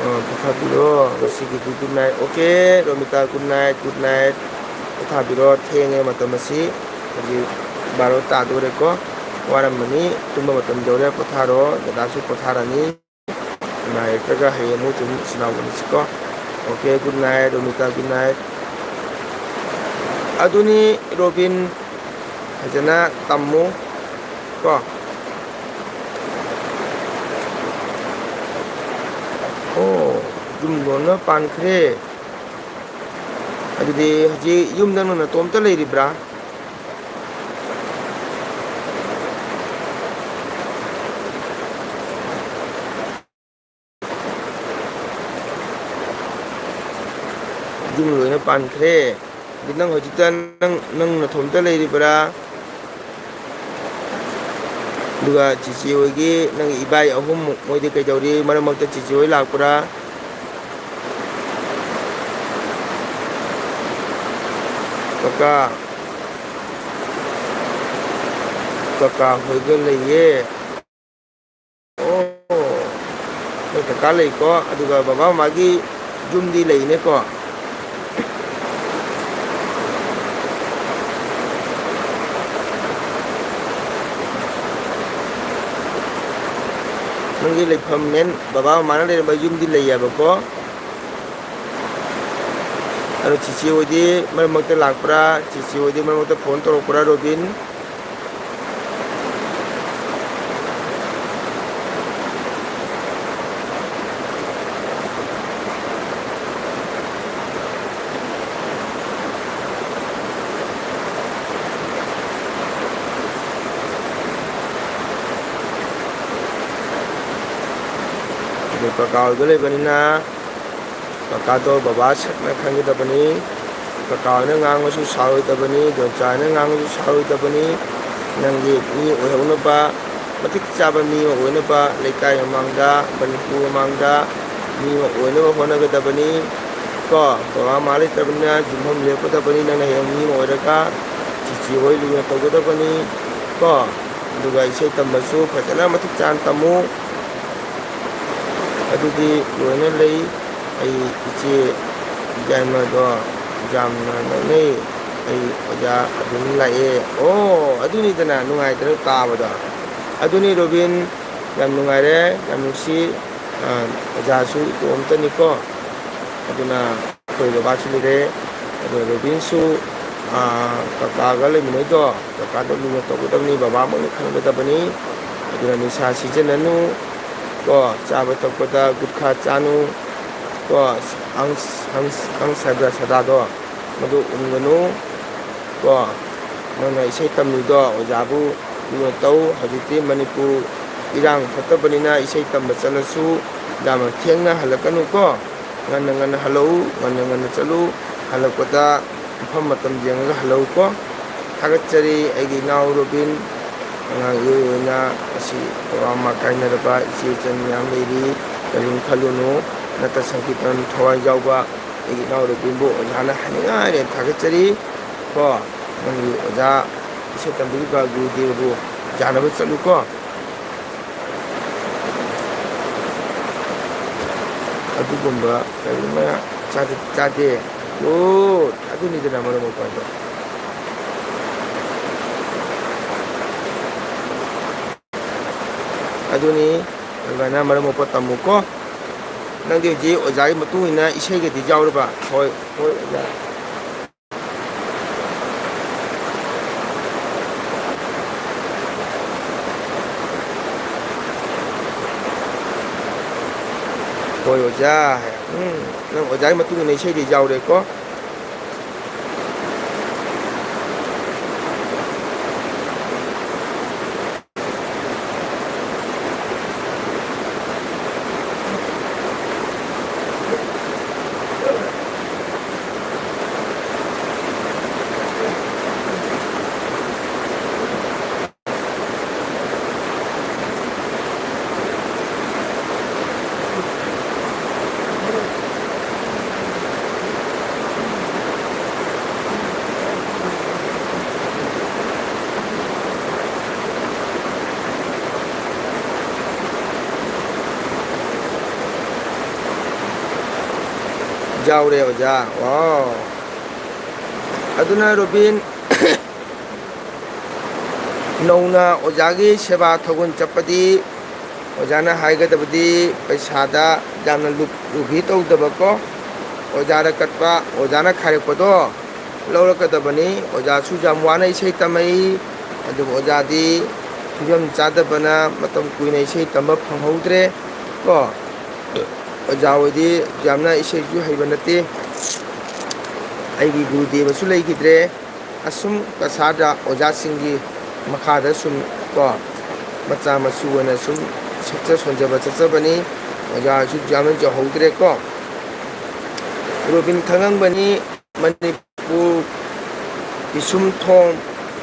ꯑ, ꯄꯣꯊꯥꯕꯤꯔꯣ꯫ ꯉꯁꯤꯒꯤꯗꯤ good night꯫ Okay, Romita, good night, good night꯫ ꯄꯣꯊꯥꯕꯤꯔꯣ꯫ ꯊꯦꯡꯉꯦ ꯃꯇꯝ ꯑꯁꯤ꯫ ꯍꯧꯖꯤꯛ ꯕꯥꯔꯣ ꯇꯥꯗꯣꯔꯦꯀꯣ꯫ ꯋꯥꯔꯝꯃꯅꯤ꯫ ꯇꯨꯝꯕ ꯃꯇꯝ ꯌꯧꯔꯦ꯫ ꯄꯣꯊꯥꯔꯣ꯫ ꯗꯗꯥꯁꯨ ꯄꯣꯊꯥꯔꯅꯤ꯫ ꯅꯥꯏꯔꯛꯇ꯭ꯔꯒ ꯍꯌꯦꯡ ꯑꯃꯨꯛ ꯁꯨꯝ ꯁꯥꯟꯅꯕꯅꯤꯁꯤꯀꯣ꯫ Okay, good night, Romita, good night꯫ ꯑꯗꯨꯅꯤ, ꯔꯣꯕꯤꯟ, ꯐꯖꯅ ꯇꯝꯃꯨ ꯀꯣ꯫ ꯑꯣ, ꯌꯨꯝ ꯂꯣꯟꯅ ꯄꯥꯟꯈ꯭ꯔꯦ꯫ ꯑꯗꯨꯗꯤ ꯍꯧꯖꯤꯛ ꯌꯨꯝꯗ ꯅꯪ ꯅꯇꯣꯝꯇ ꯂꯩꯔꯤꯕ꯭ꯔꯥ? ꯌꯨꯝ ꯂꯣꯏꯅ ꯄꯥꯟꯈ꯭ꯔꯦ꯫ ꯑꯗꯨ ꯅꯪ ꯍꯧꯖꯤꯛꯇ ꯅꯪ, ꯅꯪ ꯅꯊꯣꯝꯇ ꯂꯩꯔꯤꯕ꯭ꯔꯥ? ꯑꯗꯨꯒ ꯆꯤꯆꯦ ꯍꯣꯏꯒꯤ ꯅꯪꯒꯤ ꯏꯕꯥꯏ ꯑꯍꯨꯝ ꯃꯣꯏꯗꯤ ꯀꯩꯗꯧꯔꯤ? ꯃꯔꯛ ꯃꯔꯛꯇ ꯆꯤꯆꯦ ꯍꯣꯏ ꯂꯥꯛꯄ꯭ꯔꯥ? ꯀꯀꯥ, ꯀꯀꯥ ꯍꯣꯏꯒ ꯂꯩꯌꯦ꯫ ꯑꯣ, ꯅꯣꯏ ꯀꯀꯥ ꯂꯩꯀꯣ, ꯑꯗꯨꯒ ꯕꯕꯥ ꯃꯃꯥꯒꯤ ꯌꯨꯝꯗꯤ ꯂꯩꯅꯦꯀꯣ꯫ ꯅꯪꯒꯤ ꯂꯩꯐꯝ ꯃꯦꯟ ꯕꯕꯥ ꯃꯃꯥꯅ ꯂꯩꯔꯝꯕ ꯌꯨꯝꯗꯤ ꯂꯩꯌꯦꯕꯀꯣ꯫ ꯑꯗꯣ ꯆꯤꯆꯦ ꯍꯣꯏꯗꯤ ꯃꯔꯛ ꯃꯔꯛꯇ ꯂꯥꯛꯄ꯭ꯔꯥ? ꯆꯤꯆꯦ ꯍꯣꯏꯗꯤ ꯃꯔꯛ ꯃꯔꯛꯇ ꯐꯣꯟ ꯇꯧꯔꯛꯄ꯭ꯔꯥ, ꯔꯣꯕꯤꯟ? ꯑꯗꯨ ꯀꯀꯥ ꯍꯣꯏꯗ ꯂꯩꯕꯅꯤꯅ ꯀꯀꯥꯗꯣ ꯕꯕꯥ ꯁꯛꯅ ꯈꯟꯒꯗꯕꯅꯤ꯫ ꯀꯀꯥ ꯍꯣꯏꯅ ꯉꯥꯡꯕꯁꯨ ꯁꯥꯎꯔꯣꯏꯗꯕꯅꯤ, ꯗꯣꯟꯆꯥ ꯍꯣꯏꯅ ꯉꯥꯡꯕꯁꯨ ꯁꯥꯎꯔꯣꯏꯗꯕꯅꯤ꯫ ꯅꯪꯒꯤ ꯃꯤ ꯑꯣꯏꯍꯧꯅꯕ, ꯃꯇꯤꯛ ꯆꯥꯕ ꯃꯤ ꯑꯃ ꯑꯣꯏꯅꯕ ꯂꯩꯀꯥꯏ ꯃꯃꯥꯡꯗ, ꯃꯅꯤꯄꯨꯔ ꯃꯃꯥꯡꯗ ꯃꯤ ꯑꯃ ꯑꯣꯏꯅꯕ ꯍꯣꯠꯅꯒꯗꯕꯅꯤ꯫ ꯀꯣ, ꯕꯕꯥ ꯃꯃꯥ ꯂꯩꯇ꯭ꯔꯕꯅꯤꯅ ꯌꯨꯝꯐꯝ ꯂꯦꯞꯀꯗꯕꯅꯤ꯫ ꯅꯪꯅ ꯍꯌꯦꯡ ꯃꯤ ꯑꯃ ꯑꯣꯏꯔꯒ ꯆꯤꯆꯦ ꯍꯣꯏ ꯂꯨꯅ ꯇꯧꯒꯗꯕꯅꯤ꯫ ꯀꯣ, ꯑꯗꯨꯒ ꯏꯁꯩ ꯇꯝꯕꯁꯨ ꯐꯖꯅ ꯃꯇꯤꯛ ꯆꯥꯅ ꯇꯝꯃꯨ꯫ ꯑꯗꯨꯗꯤ ꯂꯣꯏꯅ ꯂꯩ꯫ ꯑꯩ ꯏꯆꯦ ꯌꯥꯏꯃꯗꯣ ꯌꯥꯝꯅ ꯅꯛꯅꯩ꯫ ꯑꯩ ꯑꯣꯖꯥ ꯑꯗꯨꯝ ꯂꯥꯛꯑꯦ꯫ ꯑꯣ, ꯑꯗꯨꯅꯤꯗꯅ ꯅꯨꯡꯉꯥꯏꯗꯅ ꯇꯥꯕꯗꯣ꯫ ꯑꯗꯨꯅꯤ ꯔꯣꯕꯤꯟ, ꯌꯥꯝ ꯅꯨꯡꯉꯥꯏꯔꯦ, ꯌꯥꯝ ꯅꯨꯡꯁꯤ꯫ ꯑ, ꯑꯣꯖꯥꯁꯨ ꯏꯇꯣꯝꯇꯅꯤꯀꯣ꯫ ꯑꯗꯨꯅ ꯑꯩꯈꯣꯏ ꯕꯕꯥꯁꯨ ꯂꯩꯔꯦ꯫ ꯑꯗꯣ ꯔꯣꯕꯤꯟꯁꯨ, ꯑ, ꯀꯀꯥꯒ ꯂꯩꯃꯤꯟꯅꯩꯗꯣ, ꯀꯀꯥꯗꯣ ꯂꯨꯅ ꯇꯧꯒꯗꯕꯅꯤ, ꯕꯕꯥꯃꯛꯅꯤ ꯈꯟꯒꯗꯕꯅꯤ꯫ ꯑꯗꯨꯅ ꯅꯤꯁꯥ ꯁꯤꯖꯤꯟꯅꯅꯨ꯫ ꯀꯣ, ꯆꯥꯕ ꯊꯛꯄꯗ ꯒꯨꯠꯈꯥ ꯆꯥꯅꯨ꯫ ꯀꯣ, ꯑꯪ-, ꯑꯪ-, ꯑꯪ ꯁꯥꯗꯥ ꯁꯥꯗꯥꯗꯣ ꯃꯗꯨ ꯎꯝꯒꯅꯨ꯫ ꯀꯣ, ꯅꯪꯅ ꯏꯁꯩ ꯇꯝꯂꯤꯗꯣ ꯑꯣꯖꯥꯕꯨ ꯂꯨꯅ ꯇꯧ꯫ ꯍꯧꯖꯤꯛꯇꯤ ꯃꯅꯤꯄꯨꯔ ꯏꯔꯥꯡ ꯐꯠꯇꯕꯅꯤꯅ ꯏꯁꯩ ꯇꯝꯕ ꯆꯠꯂꯁꯨ ꯌꯥꯝꯅ ꯊꯦꯡꯅ ꯍꯜꯂꯛꯀꯅꯨꯀꯣ꯫ ꯉꯟꯅ ꯉꯟꯅ ꯍꯜꯂꯛꯎ, ꯉꯟꯅ ꯉꯟꯅ ꯆꯠꯂꯨ꯫ ꯍꯜꯂꯛꯄꯗ ꯃꯐꯝ ꯃꯇꯝ ꯌꯦꯡꯉꯒ ꯍꯜꯂꯛꯎꯀꯣ꯫ ꯊꯥꯒꯠꯆꯔꯤ ꯑꯩꯒꯤ ꯏꯅꯥꯎ ꯔꯣꯕꯤꯟ꯫ ꯑꯉꯥꯡ ꯏꯑꯣꯏ ꯑꯣꯏꯅ ꯑꯁꯤ ꯄ꯭ꯔꯣꯒ꯭ꯔꯥꯝ ꯑꯃ ꯀꯥꯏꯅꯔꯕ ꯏꯆꯦ ꯏꯆꯟ ꯃꯌꯥꯝ ꯂꯩꯔꯤ꯫ ꯀꯔꯤꯝ ꯈꯜꯂꯨꯅꯨ꯫ ꯅꯠꯇ ꯁꯪꯀꯤꯔꯇꯟ ꯊꯋꯥꯏ ꯌꯥꯎꯕ ꯑꯩꯒꯤ ꯏꯅꯥꯎ ꯔꯣꯕꯤꯟꯕꯨ ꯑꯣꯖꯥꯅ ꯍꯥꯏꯅꯤꯡꯉꯥꯏ ꯂꯩꯅ ꯊꯥꯒꯠꯆꯔꯤ꯫ ꯀꯣ, ꯅꯪꯒꯤ ꯑꯣꯖꯥ ꯏꯁꯩ ꯇꯝꯕꯤꯔꯤꯕ ꯒꯨꯔꯨꯗꯦꯕꯕꯨ ꯌꯥꯅꯕ ꯆꯠꯂꯨꯀꯣ꯫ ꯑꯗꯨꯒꯨꯝꯕ ꯀꯔꯤꯃ ꯆꯥꯗꯦ, ꯆꯥꯗꯦ꯫ ꯑꯣ, ꯑꯗꯨꯅꯤꯗꯅ ꯃꯔꯨꯞ ꯃꯄꯥꯡꯗꯣ꯫ ꯑꯗꯨꯅꯤ꯫ ꯑꯗꯨꯃꯥꯏꯅ ꯃꯔꯝ ꯃꯣꯛꯄ ꯇꯝꯃꯨꯀꯣ꯫ ꯅꯪꯗꯤ ꯍꯧꯖꯤꯛ ꯑꯣꯖꯥꯒꯤ ꯃꯇꯨꯡ ꯏꯟꯅ ꯏꯁꯩꯒꯗꯤ ꯌꯥꯎꯔꯕ? ꯍꯣꯏ, ꯍꯣꯏ, ꯑꯣꯖꯥ꯫ ꯍꯣꯏ, ꯑꯣꯖꯥ꯫ ꯎꯝ, ꯅꯪ ꯑꯣꯖꯥꯒꯤ ꯃꯇꯨꯡ ꯏꯟꯅ ꯏꯁꯩꯗꯤ ꯌꯥꯎꯔꯦꯀꯣ꯫ ꯌꯥꯎꯔꯦ ꯑꯣꯖꯥ꯫ ꯋꯥꯎ꯫ ꯑꯗꯨꯅ ꯔꯣꯕꯤꯟ, ꯅꯧꯅ ꯑꯣꯖꯥꯒꯤ ꯁꯦꯕꯥ ꯊꯧꯒꯜ ꯆꯠꯄꯗꯤ ꯑꯣꯖꯥꯅ ꯍꯥꯏꯒꯗꯕꯗꯤ ꯄꯩꯁꯥꯗ ꯌꯥꯝꯅ ꯂꯨꯞ-, ꯂꯨꯍꯤ ꯇꯧꯗꯕꯀꯣ꯫ ꯑꯣꯖꯥꯗ ꯀꯠꯄ, ꯑꯣꯖꯥꯅ ꯈꯥꯏꯔꯛꯄꯗꯣ ꯂꯧꯔꯛꯀꯗꯕꯅꯤ꯫ ꯑꯣꯖꯥꯁꯨ ꯌꯥꯝ ꯋꯥꯅ ꯏꯁꯩ ꯇꯝꯃꯛꯏ, ꯑꯗꯨꯕꯨ ꯑꯣꯖꯥꯗꯤ ꯐꯤꯕꯝ ꯆꯥꯗꯕꯅ ꯃꯇꯝ ꯀꯨꯏꯅ ꯏꯁꯩ ꯇꯝꯕ ꯐꯪꯍꯧꯗ꯭ꯔꯦ ꯀꯣ꯫ ꯑꯣꯖꯥ ꯍꯣꯏꯗꯤ ꯌꯥꯝꯅ ꯏꯁꯩꯁꯨ ꯍꯩꯕ ꯅꯠꯇꯦ꯫ ꯑꯩꯒꯤ ꯒꯨꯔꯨꯗꯦꯕꯁꯨ ꯂꯩꯈꯤꯗ꯭ꯔꯦ꯫ ꯑꯁꯨꯝ ꯀꯁꯥꯗ ꯑꯣꯖꯥꯁꯤꯡꯒꯤ ꯃꯈꯥꯗ ꯁꯨꯝ ꯀꯣ, ꯃꯆꯥ ꯃꯁꯨ ꯑꯣꯏꯅ ꯁꯨꯝ ꯁꯛꯆ ꯁꯣꯟꯖꯕ ꯆꯠꯆꯕꯅꯤ꯫ ꯑꯣꯖꯥꯁꯨ ꯌꯥꯝꯅ ꯌꯧꯍꯧꯗ꯭ꯔꯦꯀꯣ꯫ ꯔꯣꯕꯤꯟ ꯈꯪꯉꯝꯒꯅꯤ, ꯃꯅꯤꯄꯨꯔ ꯄꯤꯁꯨꯝꯊꯣꯡ,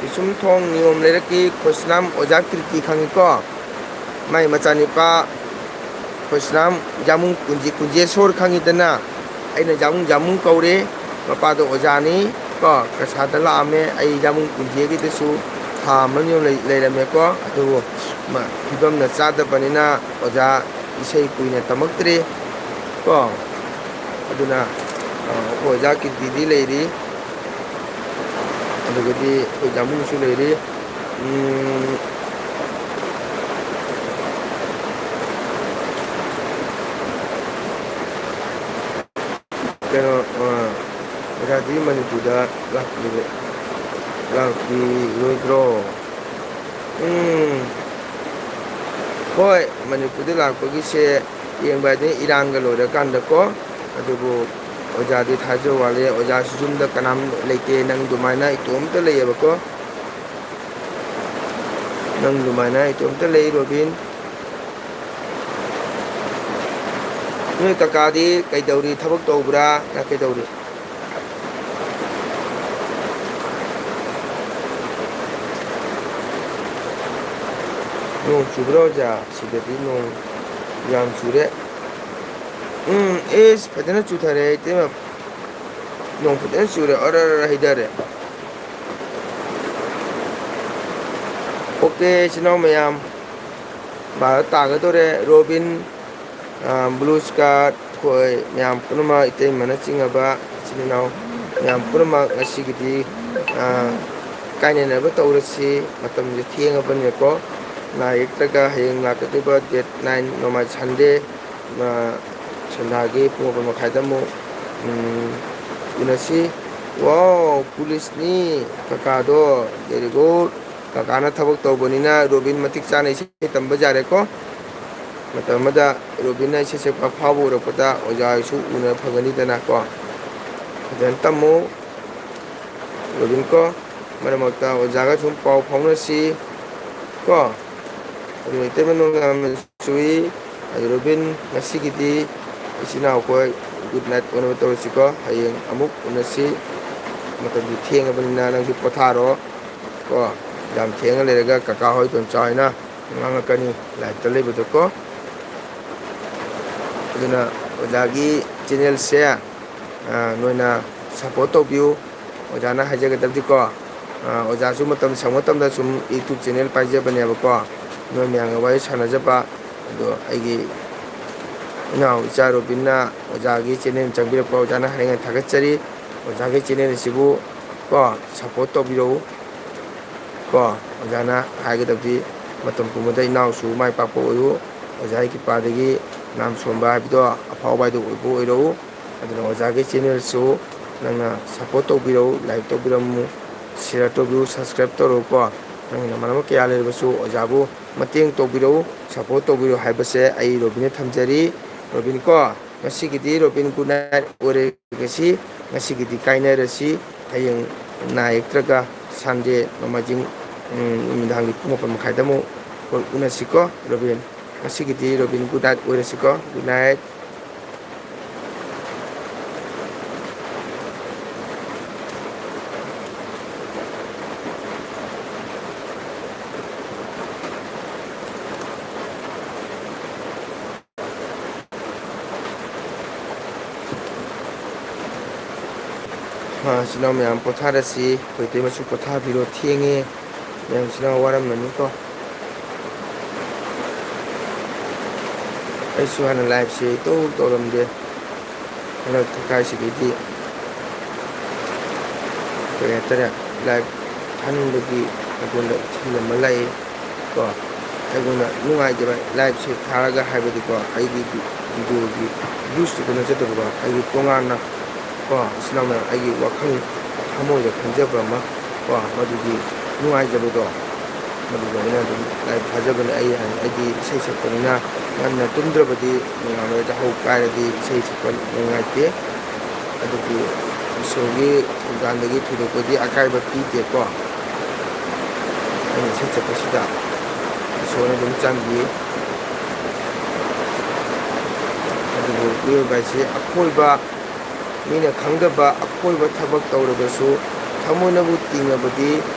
ꯄꯤꯁꯨꯝꯊꯣꯡ ꯅꯤꯌꯣꯝ ꯂꯩꯔꯛꯀꯤ ꯈꯣꯏꯁꯅꯥꯝ ꯑꯣꯖꯥ ꯀꯤꯔꯇꯤ ꯈꯪꯉꯤꯀꯣ? ꯃꯥꯏ ꯃꯆꯥꯅꯤꯄꯥ ꯈꯣꯏꯁꯅꯥꯝ ꯌꯥꯃꯨꯡ ꯀꯨꯟꯖꯦ-, ꯀꯨꯟꯖꯦꯁꯣꯔ ꯈꯪꯉꯤꯗꯅ? ꯑꯩꯅ ꯌꯥꯃꯨꯡ, ꯌꯥꯃꯨꯡ ꯀꯧꯔꯦ꯫ ꯃꯄꯥꯗꯣ ꯑꯣꯖꯥꯅꯤ ꯀꯣ, ꯀꯁꯥꯗ ꯂꯥꯛꯑꯝꯃꯦ꯫ ꯑꯩ ꯌꯥꯃꯨꯡ ꯀꯨꯟꯖꯦꯒꯤꯗꯁꯨ ꯊꯥ ꯑꯃꯅꯤ ꯂꯩ-, ꯂꯩꯔꯝꯃꯦꯀꯣ꯫ ꯑꯗꯨꯕꯨ ꯃ-, ꯐꯤꯕꯝꯅ ꯆꯥꯗꯕꯅꯤꯅ ꯑꯣꯖꯥ ꯏꯁꯩ ꯀꯨꯏꯅ ꯇꯝꯃꯛꯇ꯭ꯔꯦ ꯀꯣ꯫ ꯑꯗꯨꯅ, ꯑ, ꯑꯩꯈꯣꯏ ꯑꯣꯖꯥ ꯀꯤꯔꯇꯤꯗꯤ ꯂꯩꯔꯤ꯫ ꯑꯗꯨꯒꯗꯤ ꯑꯩꯈꯣꯏ ꯌꯥꯃꯨꯡꯁꯨ ꯂꯩꯔꯤ꯫ ꯎꯝ, ꯀꯩꯅꯣ, ꯑ, ꯑꯣꯖꯥꯗꯤ ꯃꯅꯤꯄꯨꯔꯗ ꯂꯥꯛꯄꯤ-, ꯂꯥꯛꯄꯤꯔꯣꯏꯗ꯭ꯔꯣ? ꯎꯝ, ꯍꯣꯏ, ꯃꯅꯤꯄꯨꯔꯗ ꯂꯥꯛꯄꯒꯤꯁꯦ ꯌꯦꯡꯕ ꯍꯥꯏꯗꯨꯅ ꯏꯔꯥꯡꯒ ꯂꯣꯏꯔꯀꯥꯟꯗꯀꯣ꯫ ꯑꯗꯨꯕꯨ ꯑꯣꯖꯥꯗꯤ ꯊꯥꯖꯕ ꯋꯥꯠꯂꯦ, ꯑꯣꯖꯥꯁꯨ ꯌꯨꯝꯗ ꯀꯅꯥꯝ ꯂꯩꯇꯦ, ꯅꯪ ꯑꯗꯨꯃꯥꯏꯅ ꯏꯇꯣꯝꯇ ꯂꯩꯌꯦꯕꯀꯣ꯫ ꯅꯪ ꯑꯗꯨꯃꯥꯏꯅ ꯏꯇꯣꯝꯇ ꯂꯩ, ꯔꯣꯕꯤꯟ꯫ ꯅꯣꯏ ꯀꯀꯥꯗꯤ ꯀꯩꯗꯧꯔꯤ? ꯊꯕꯛ ꯇꯧꯕ꯭ꯔꯥ? ꯅ ꯀꯩꯗꯧꯔꯤ? ꯅꯣꯡ ꯆꯨꯕ꯭ꯔꯥ, ꯑꯣꯖꯥ? ꯁꯤꯗꯗꯤ ꯅꯣꯡ ꯌꯥꯝ ꯆꯨꯔꯦ꯫ ꯎꯝ, ꯑꯦꯁ, ꯐꯖꯅ ꯆꯨꯊꯔꯦ, ꯏꯇꯩꯃ꯫ ꯅꯣꯡ ꯐꯖꯅ ꯆꯨꯔꯦ, ꯑꯔ, ꯑꯔ, ꯍꯩꯊꯔꯦ꯫ ꯑꯣꯀꯦ, ꯏꯆꯤꯟ ꯏꯅꯥꯎ ꯃꯌꯥꯝ, ꯕꯥꯔꯣ ꯇꯥꯒꯗꯧꯔꯦ꯫ ꯔꯣꯕꯤꯟ, ꯑ, ꯕ꯭ꯂꯨ ꯁ꯭ꯀꯥꯔꯠ, ꯑꯩꯈꯣꯏ ꯃꯌꯥꯝ ꯄꯨꯝꯅꯃꯛ, ꯏꯇꯩꯃꯅ ꯆꯤꯡꯉꯕ ꯏꯆꯤꯟ ꯏꯅꯥꯎ ꯃꯌꯥꯝ ꯄꯨꯝꯅꯃꯛ, ꯉꯁꯤꯒꯤꯗꯤ, ꯑ, ꯀꯥꯏꯅꯅꯕ ꯇꯧꯔꯁꯤ꯫ ꯃꯇꯝꯁꯦ ꯊꯦꯡꯉꯕꯅꯤꯅꯀꯣ, ꯅꯥ ꯌꯦꯛꯇ꯭ꯔꯒ ꯍꯌꯦꯡ ꯂꯥꯛꯀꯗꯧꯕ date nine, ꯅꯣꯡꯃꯥꯏ Sunday, ꯑ, ꯁꯟꯗꯥꯒꯤ ꯄꯨꯡ ꯃꯥꯄꯟ ꯃꯈꯥꯏꯗ ꯑꯃꯨꯛ, ꯎꯝ, ꯎꯅꯁꯤ꯫ ꯋꯥꯎ, ꯄꯨꯂꯤꯁꯅꯤ ꯀꯀꯥꯗꯣ, very good꯫ ꯀꯀꯥꯅ ꯊꯕꯛ ꯇꯧꯕꯅꯤꯅ ꯔꯣꯕꯤꯟ ꯃꯇꯤꯛ ꯆꯥꯅ ꯏꯁꯩ ꯇꯝꯕ ꯌꯥꯔꯦꯀꯣ꯫ ꯃꯇꯝ ꯑꯃꯗ ꯔꯣꯕꯤꯟꯅ ꯏꯁꯩ ꯁꯛꯄ ꯑꯐꯥꯎꯕ ꯎꯔꯛꯄꯗ ꯑꯣꯖꯥꯁꯨ ꯎꯅ ꯐꯪꯒꯅꯤꯗꯅꯀꯣ꯫ ꯐꯖꯅ ꯇꯝꯃꯨ ꯔꯣꯕꯤꯟ ꯀꯣ꯫ ꯃꯔꯛ ꯃꯔꯛꯇ ꯑꯣꯖꯥꯒ ꯁꯨꯝ ꯄꯥꯎ ꯐꯥꯎꯅꯁꯤ ꯀꯣ꯫ ꯑꯗꯨ ꯏꯇꯩꯃ ꯅꯣꯡ ꯌꯥꯝꯅ ꯆꯨꯏ꯫ ꯑꯗꯨ ꯔꯣꯕꯤꯟ, ꯉꯁꯤꯒꯤꯗꯤ ꯏꯆꯤꯟ ꯏꯅꯥꯎ ꯑꯩꯈꯣꯏ good night ꯑꯣꯏꯅꯕ ꯇꯧꯔꯁꯤꯀꯣ꯫ ꯍꯌꯦꯡ ꯑꯃꯨꯛ ꯎꯅꯁꯤ꯫ ꯃꯇꯝꯗꯤ ꯊꯦꯡꯉꯕꯅꯤꯅ ꯅꯪꯁꯨ ꯄꯣꯊꯥꯔꯣ ꯀꯣ꯫ ꯌꯥꯝ ꯊꯦꯡꯅ ꯂꯩꯔꯒ ꯀꯀꯥ ꯍꯣꯏ ꯇꯣꯟꯆꯥ ꯍꯣꯏꯅ ꯉꯥꯡꯉꯛꯀꯅꯤ liveꯇ ꯂꯩꯕꯗꯣꯀꯣ꯫ ꯑꯗꯨꯅ ꯑꯣꯖꯥꯒꯤ channelꯁꯦ, ꯑ, ꯅꯣꯏꯅ support ꯇꯧꯕꯤꯌꯨ꯫ ꯑꯣꯖꯥꯅ ꯍꯥꯏꯖꯒꯗꯕꯗꯤꯀꯣ, ꯑ, ꯑꯣꯖꯥꯁꯨ ꯃꯇꯝ ꯁꯪꯕ ꯃꯇꯝꯗ ꯁꯨꯝ YouTube channel ꯄꯥꯏꯖꯕꯅꯦꯕꯀꯣ, ꯅꯣꯏ ꯃꯌꯥꯝꯒ ꯋꯥꯔꯤ ꯁꯥꯟꯅꯖꯕ꯫ ꯑꯗꯣ ꯑꯩꯒꯤ ꯏꯅꯥꯎ ꯏꯆꯥ ꯔꯣꯕꯤꯟꯅ ꯑꯣꯖꯥꯒꯤ channel ꯆꯪꯕꯤꯔꯛꯄ, ꯑꯣꯖꯥꯅ ꯍꯥꯏꯅꯤꯡꯉꯥꯏ ꯊꯥꯒꯠꯆꯔꯤ꯫ ꯑꯣꯖꯥꯒꯤ channel ꯑꯁꯤꯕꯨ ꯀꯣ, support ꯇꯧꯕꯤꯔꯛꯎ ꯀꯣ꯫ ꯑꯣꯖꯥꯅ ꯍꯥꯏꯒꯗꯕꯗꯤ, ꯃꯇꯝ ꯄꯨꯝꯕꯗ ꯏꯅꯥꯎꯁꯨ ꯃꯥꯏ ꯄꯥꯛꯄ ꯑꯣꯏꯌꯨ꯫ ꯑꯣꯖꯥꯒꯤ ꯀ꯭ꯔꯤꯄꯥꯗꯒꯤ ꯅꯥꯝ ꯁꯣꯟꯕ ꯍꯥꯏꯕꯗꯣ, ꯑꯐꯥꯎꯕ ꯍꯥꯏꯗꯣ ꯑꯣꯏꯕ ꯑꯣꯏꯔꯛꯎ꯫ ꯑꯗꯨꯅ ꯑꯣꯖꯥꯒꯤ ꯆꯦꯅꯦꯜꯁꯨ ꯅꯪꯅ ꯁꯞꯄꯣꯔꯠ ꯇꯧꯕꯤꯔꯛꯎ, ꯂꯥꯏꯛ ꯇꯧꯕꯤꯔꯝꯃꯨ, ꯁꯤꯌꯔ ꯇꯧꯕꯤꯌꯨ, ꯁꯕꯁꯀ꯭ꯔꯥꯏꯞ ꯇꯧꯔꯛꯎꯀꯣ꯫ ꯅꯪꯅ ꯃꯔꯝ ꯀꯌꯥ ꯂꯩꯔꯕꯁꯨ ꯑꯣꯖꯥꯕꯨ ꯃꯇꯦꯡ ꯇꯧꯕꯤꯔꯛꯎ, ꯁꯞꯄꯣꯔꯠ ꯇꯧꯕꯤꯔꯛꯎ ꯍꯥꯏꯕꯁꯦ ꯑꯩ ꯔꯣꯕꯤꯟꯅ ꯊꯝꯖꯔꯤ꯫ ꯔꯣꯕꯤꯟ ꯀꯣ, ꯉꯁꯤꯒꯤꯗꯤ ꯔꯣꯕꯤꯟ ꯒꯨꯗ ꯅꯥꯏꯠ ꯑꯣꯏꯔꯒꯁꯤ, ꯉꯁꯤꯒꯤꯗꯤ ꯀꯥꯏꯅꯔꯁꯤ꯫ ꯍꯌꯦꯡ ꯅꯥ ꯌꯦꯛꯇ꯭ꯔꯒ ꯁꯟꯗꯦ, ꯅꯣꯡꯃꯥꯏꯖꯤꯡ, ꯎꯝ, ꯅꯨꯃꯤꯗꯥꯡꯒꯤ ꯄꯨꯡ ꯃꯥꯄꯟ ꯃꯈꯥꯏꯗ ꯑꯃꯨꯛ ꯎꯅꯁꯤꯀꯣ ꯔꯣꯕꯤꯟ꯫ ꯉꯁꯤꯒꯤꯗꯤ ꯔꯣꯕꯤꯟ ꯒꯨꯗ ꯅꯥꯏꯠ ꯑꯣꯏꯔꯁꯤꯀꯣ꯫ Good night. ꯑ, ꯏꯆꯤꯟ ꯏꯅꯥꯎ ꯃꯌꯥꯝ ꯄꯣꯊꯥꯔꯁꯤ꯫ ꯑꯩꯈꯣꯏ ꯏꯇꯩꯃꯁꯨ ꯄꯣꯊꯥꯕꯤꯔꯣ, ꯊꯦꯡꯉꯦ꯫ ꯃꯌꯥꯝ ꯏꯆꯤꯟ ꯏꯅꯥꯎ ꯋꯥꯔꯝꯃꯅꯤꯀꯣ꯫ ꯑꯩꯁꯨ ꯍꯥꯟꯅ ꯂꯥꯏꯚꯁꯦ ꯏꯇꯧ ꯇꯧꯔꯝꯗꯦ꯫ ꯍꯟꯗꯛ ꯊꯛꯈꯥꯏꯁꯤꯗꯩꯗꯤ ꯀꯔꯤ ꯍꯥꯏꯇꯥꯔꯦ, ꯂꯥꯏꯚ ꯊꯥꯅꯤꯡꯕꯒꯤ ꯑꯩꯉꯣꯟꯗ ꯏꯊꯤꯜ ꯑꯃ ꯂꯥꯛꯏ ꯀꯣ꯫ ꯑꯩꯉꯣꯟꯗ ꯅꯨꯡꯉꯥꯏꯖꯕ ꯂꯥꯏꯚꯁꯦ ꯊꯥꯔꯒ ꯍꯥꯏꯕꯗꯤꯀꯣ, ꯑꯩꯒꯤ ꯚꯤ-, ꯚꯤꯗꯤꯑꯣꯒꯤ ꯚ꯭ꯌꯨꯁꯇꯨꯗ ꯅꯠꯆꯗꯕꯀꯣ, ꯑꯩꯒꯤ ꯇꯣꯉꯥꯟꯅ ꯀꯣ, ꯏꯆꯤꯟ ꯏꯅꯥꯎꯅ ꯑꯩꯒꯤ ꯋꯥꯈꯜ ꯊꯃꯣꯏꯗ ꯈꯟꯖꯕ ꯑꯃ ꯀꯣ, ꯃꯗꯨꯒꯤ ꯅꯨꯡꯉꯥꯏꯖꯕꯗꯣ, ꯃꯗꯨꯗ ꯑꯩꯅ ꯑꯗꯨꯝ ꯂꯥꯏꯚ ꯊꯥꯖꯕꯅꯦ꯫ ꯑꯩ ꯍꯥꯏ-, ꯑꯩꯗꯤ ꯏꯁꯩ ꯁꯛꯄꯅꯤꯅ ꯉꯟꯅ ꯇꯨꯝꯗ꯭ꯔꯕꯗꯤ ꯅꯣꯡꯉꯥꯜꯂꯒ ꯌꯥꯍꯧ ꯀꯥꯏꯔꯗꯤ ꯏꯁꯩ ꯁꯛꯄ ꯅꯨꯡꯉꯥꯏꯇꯦ꯫ ꯑꯗꯨꯕꯨ ꯏꯁꯣꯔꯒꯤ ꯊꯧꯖꯥꯜꯗꯒꯤ ꯊꯣꯏꯗꯣꯛꯄꯗꯤ ꯑꯀꯥꯏꯕ ꯄꯤꯗꯦꯀꯣ꯫ ꯑꯩꯅ ꯏꯁꯩ ꯁꯛꯄꯁꯤꯗ ꯏꯁꯣꯔꯅ ꯑꯗꯨꯝ ꯆꯥꯟꯕꯤ꯫ ꯑꯗꯨꯕꯨ ꯃꯤꯑꯣꯏꯕ ꯍꯥꯏꯁꯤ ꯑꯈꯣꯏꯕ, ꯃꯤꯅ ꯈꯪꯗꯕ ꯑꯈꯣꯏꯕ ꯊꯕꯛ ꯇꯧꯔꯕꯁꯨ, ꯊꯃꯣꯏꯅꯕꯨ ꯇꯤꯡꯉꯕꯗꯤ,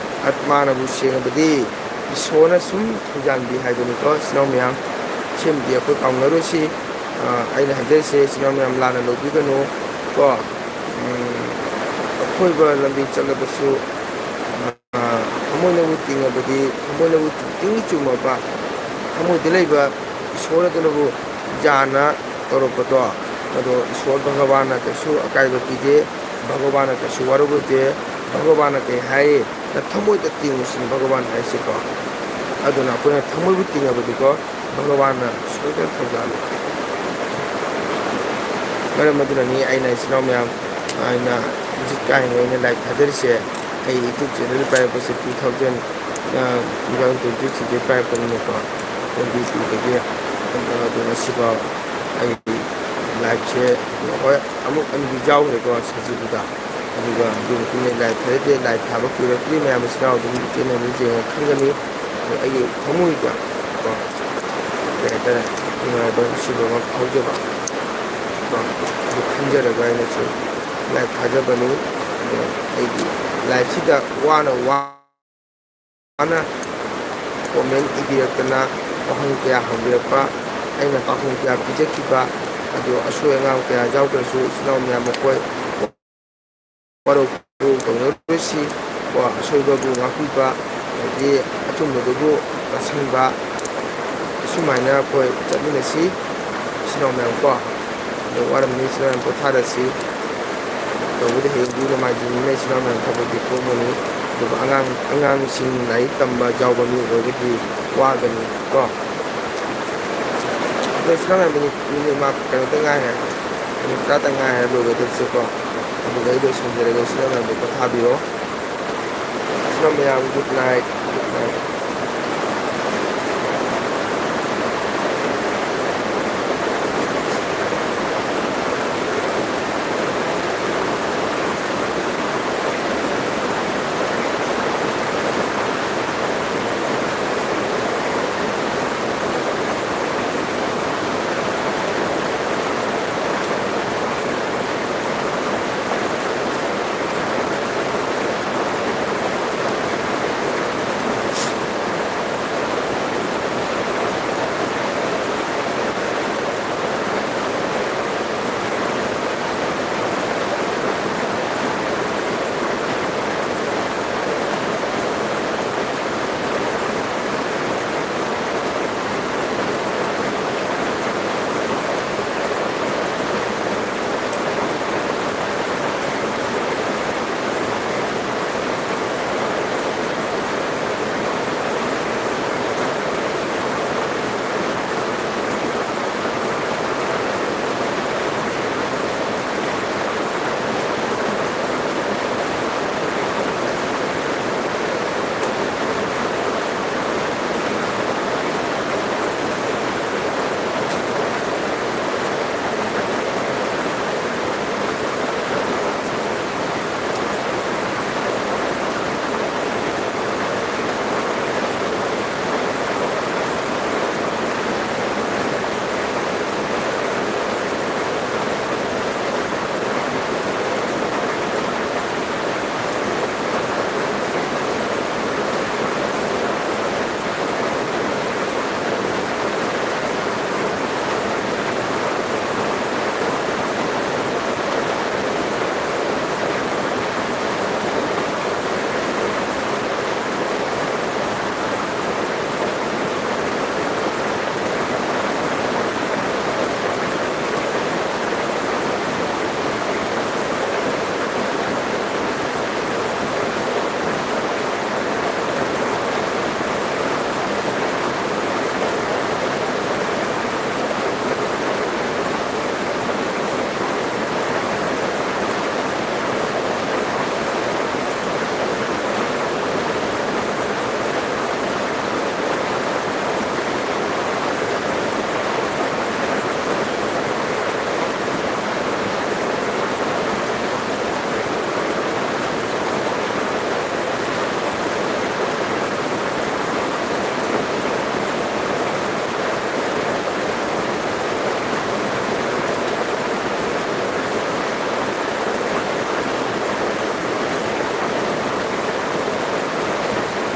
ꯑꯥꯠꯃꯥꯅꯕꯨ ꯁꯦꯡꯉꯕꯗꯤ, ꯏꯁꯣꯔꯅ ꯁꯨꯝ ꯊꯧꯖꯥꯟꯕꯤ ꯍꯥꯏꯕꯅꯤꯀꯣ, ꯏꯆꯤꯟ ꯏꯅꯥꯎ ꯃꯌꯥꯝ꯫ ꯁꯤꯃꯗꯤ ꯑꯩꯈꯣꯏ ꯀꯥꯎꯅꯔꯣꯏꯁꯤ꯫ ꯑ, ꯑꯩꯅ ꯍꯥꯏꯖꯔꯤꯁꯦ, ꯏꯆꯤꯟ ꯏꯅꯥꯎ ꯃꯌꯥꯝ ꯂꯥꯟꯅ ꯂꯧꯕꯤꯒꯅꯨ ꯀꯣ꯫ ꯎꯝ, ꯑꯈꯣꯏꯕ ꯂꯝꯕꯤ ꯆꯠꯂꯕꯁꯨ, ꯑ, ꯊꯃꯣꯏꯅꯕꯨ ꯇꯤꯡꯉꯕꯗꯤ, ꯊꯃꯣꯏꯅꯕꯨ ꯇꯤꯡ ꯆꯨꯝꯃꯕ, ꯊꯃꯣꯏꯗ ꯂꯩꯕ ꯏꯁꯣꯔ ꯑꯗꯨꯅꯕꯨ ꯌꯥꯅ ꯇꯧꯔꯛꯄꯗꯣ, ꯑꯗꯣ ꯏꯁꯣꯔ ꯚꯒꯋꯥꯟꯅ ꯀꯩꯁꯨ ꯑꯀꯥꯏꯕ ꯄꯤꯗꯦ, ꯚꯒꯋꯥꯟꯅ ꯀꯩꯁꯨ ꯋꯥꯔꯧꯕꯤꯗꯦ꯫ ꯚꯒꯋꯥꯟꯅ ꯀꯩ ꯍꯥꯏ? ꯅꯊꯃꯣꯏꯗ ꯇꯤꯡꯉꯨ ꯁꯤꯅꯤ ꯚꯒꯋꯥꯟꯅ ꯍꯥꯏꯁꯦꯀꯣ꯫ ꯑꯗꯨꯅ ꯑꯩꯈꯣꯏꯅ ꯊꯃꯣꯏꯕꯨ ꯇꯤꯡꯉꯕꯗꯤꯀꯣ, ꯚꯒꯋꯥꯟꯅ ꯁꯣꯏꯗꯅ ꯊꯧꯖꯥꯜꯂꯤ꯫ ꯃꯔꯝ ꯑꯗꯨꯅꯅꯤ ꯑꯩꯅ ꯏꯆꯤꯟ ꯏꯅꯥꯎ ꯃꯌꯥꯝ, ꯑꯩꯅ ꯍꯧꯖꯤꯛ ꯀꯥꯏꯅ ꯑꯩꯅ live ꯊꯥꯖꯔꯤꯁꯦ꯫ ꯑꯩ YouTube channel ꯄꯥꯏꯔꯛꯄꯁꯦ two thousand, ꯑ, two thousand twenty three ꯗꯒꯤ ꯄꯥꯏꯔꯛꯄꯅꯤꯅꯀꯣ, twenty two ꯗꯒꯤ꯫ ꯑꯗꯣ, ꯑꯗꯣ ꯉꯁꯤꯐꯥꯎ ꯑꯩ live ꯁꯦ, ꯍꯣꯏ, ꯑꯃꯨꯛ ꯑꯅꯤꯗꯤ ꯌꯥꯎꯈ꯭ꯔꯦꯀꯣ ꯁꯖꯤꯕꯨꯗ꯫ ꯑꯗꯨꯒ ꯑꯗꯨ ꯃꯇꯨꯡꯗ live ꯊꯥꯖꯗꯦ, live ꯊꯥꯕ ꯀꯨꯏꯔꯛꯇ꯭ꯔꯤ꯫ ꯃꯌꯥꯝ ꯃꯆꯤꯟ ꯃꯅꯥꯎ ꯑꯗꯨꯝ channel ꯗꯨ ꯌꯦꯡꯉ ꯈꯪꯒꯅꯤ꯫ ꯑꯗꯣ ꯑꯩꯒꯤ ꯊꯃꯣꯏꯗ ꯀꯣ, ꯀꯩ ꯍꯥꯏꯇꯥꯔꯦ, ꯅꯨꯡꯉꯥꯏꯕ, ꯅꯨꯡꯁꯤꯕ ꯑꯃ ꯐꯥꯎꯖꯕ ꯀꯣ, ꯑꯗꯨ ꯈꯟꯖꯔꯒ ꯑꯩꯅꯁꯨ live ꯊꯥꯖꯕꯅꯤ꯫ ꯑꯗꯣ ꯑꯩꯒꯤ live ꯁꯤꯗ ꯋꯥꯅ ꯋꯥꯅ comment ꯏꯕꯤꯔꯛꯇꯅ, ꯋꯥꯍꯪ ꯀꯌꯥ ꯍꯪꯕꯤꯔꯛꯄ, ꯑꯩꯅ ꯄꯥꯎꯈꯨꯝ ꯀꯌꯥ ꯄꯤꯖꯈꯤꯕ, ꯑꯗꯣ ꯑꯁꯣꯏ ꯑꯉꯥꯝ ꯀꯌꯥ ꯌꯥꯎꯗ꯭ꯔꯁꯨ ꯏꯆꯤꯟ ꯏꯅꯥꯎ ꯃꯌꯥꯝ ꯃꯈꯣꯏ ꯋꯥꯔꯧ ꯄꯨꯛꯂꯧ ꯇꯧꯅꯔꯣꯏꯁꯤ꯫ ꯀꯣ, ꯑꯁꯣꯏꯕꯕꯨ ꯉꯥꯛꯄꯤꯕ, ꯑꯗꯒꯤ ꯑꯆꯨꯝꯕꯗꯨꯕꯨ ꯇꯥꯁꯟꯕ, ꯑꯁꯨꯃꯥꯏꯅ ꯑꯩꯈꯣꯏ ꯆꯠꯃꯤꯟꯅꯁꯤ, ꯏꯆꯤꯟ ꯏꯅꯥꯎ ꯃꯌꯥꯝ ꯀꯣ꯫ ꯑꯗꯣ ꯋꯥꯔꯝꯕꯅꯤ, ꯏꯆꯤꯟ ꯏꯅꯥꯎ ꯃꯌꯥꯝ ꯄꯣꯊꯥꯔꯁꯤ꯫ ꯇꯧꯕꯗꯤ ꯍꯌꯦꯡꯗꯤ ꯅꯣꯡꯃꯥꯏꯖꯤꯡꯅꯤꯅ ꯏꯆꯤꯟ ꯏꯅꯥꯎ ꯃꯌꯥꯝ ꯊꯕꯛꯇꯤ ꯀꯣꯝꯒꯅꯤ꯫ ꯑꯗꯨꯒ ꯑꯉꯥꯡ, ꯑꯉꯥꯡꯁꯤꯡ ꯂꯥꯏꯔꯤꯛ ꯇꯝꯕ ꯌꯥꯎꯕ ꯃꯤ ꯑꯣꯏꯔꯒꯗꯤ ꯋꯥꯒꯅꯤ ꯀꯣ꯫ ꯑꯗꯣ ꯏꯆꯤꯟ ꯏꯅꯥꯎ ꯃꯌꯥꯝ ꯃꯤꯅꯤꯠ, ꯃꯤꯅꯤꯠ ꯃꯥ-, ꯀꯩꯅꯣꯇ ꯉꯥꯏꯔꯦ, ꯃꯤꯅꯤꯠ ꯇꯔꯥꯇ ꯉꯥꯏꯔꯦ ꯂꯣꯏꯒꯗꯕꯁꯦꯀꯣ꯫ ꯑꯗꯨꯒ ꯑꯩ ꯂꯣꯏꯁꯤꯟꯖꯔꯒꯦ, ꯏꯆꯤꯟ ꯏꯅꯥꯎ ꯃꯌꯥꯝꯗꯣ ꯄꯣꯊꯥꯕꯤꯔꯣ꯫ ꯏꯆꯤꯟ ꯏꯅꯥꯎ ꯃꯌꯥꯝ, good night, good night꯫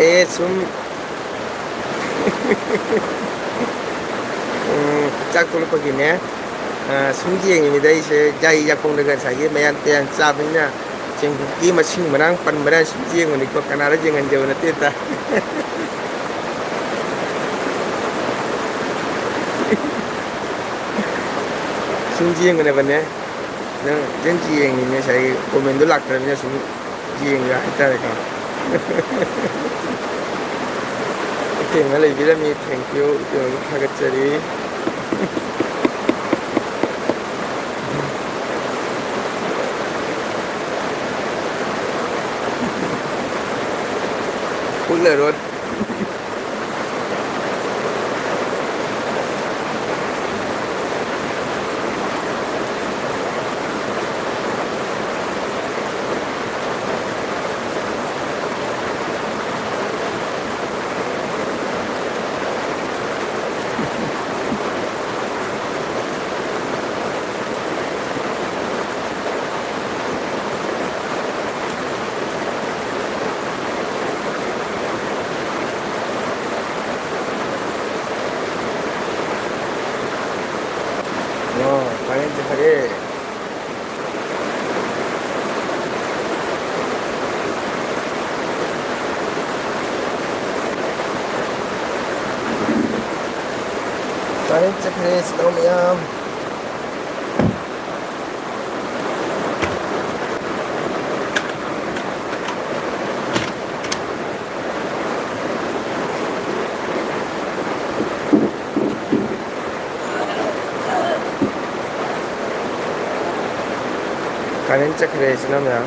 ꯑꯦ, ꯁꯨꯝ꯫ ꯎꯝ, ꯆꯥꯛ ꯇꯣꯛꯂꯛꯄꯒꯤꯅꯦ꯫ ꯑ, ꯁꯨꯝ ꯌꯦꯡꯉꯤꯉꯩꯗ ꯑꯩꯁꯦ ꯌꯥꯏ ꯌꯥꯈꯣꯡꯗꯒ ꯉꯁꯥꯏꯒꯤ ꯃꯌꯥꯟ ꯇꯨꯌꯥꯟ ꯆꯥꯕꯅꯤꯅ ꯆꯦꯡꯀꯨꯞꯀꯤ ꯃꯁꯤꯡ ꯃꯔꯥꯡ ꯄꯟꯕ꯭ꯔꯥ ꯁꯨꯝ ꯌꯦꯡꯕꯅꯤꯀꯣ, ꯀꯅꯥꯗ ꯌꯦꯡꯍꯟꯖꯕ ꯅꯠꯇꯦꯗ꯫ ꯁꯨꯝ ꯌꯦꯡꯕꯅꯦꯕꯅꯦ꯫ ꯅꯪ ꯅꯪ ꯌꯦꯡꯉꯤꯅꯦ, ꯉꯁꯥꯏꯒꯤ comment ꯗꯣ ꯂꯥꯛꯇ꯭ꯔꯕꯅꯤꯅ ꯁꯨꯝ ꯌꯦꯡꯉꯤꯕ ꯍꯥꯏꯇꯥꯔꯦꯀꯣ꯫ ꯏꯇꯦꯡꯅ ꯂꯩꯕꯤꯔꯝꯃꯤ, thank you, ꯏꯇꯦꯡꯅ ꯊꯥꯒꯠꯆꯔꯤ꯫ ꯎꯠꯂꯔꯣꯏ꯫ ꯑꯣ, ꯀꯥꯔꯦꯟ ꯆꯠꯈ꯭ꯔꯦ꯫ ꯀꯥꯔꯦꯟ ꯆꯠꯈ꯭ꯔꯦ, ꯁꯤꯅꯧ ꯃꯌꯥꯝ꯫ ꯀꯥꯔꯦꯟ ꯆꯠꯈ꯭ꯔꯦ, ꯏꯆꯤꯟ ꯏꯅꯥꯎ ꯃꯌꯥꯝ꯫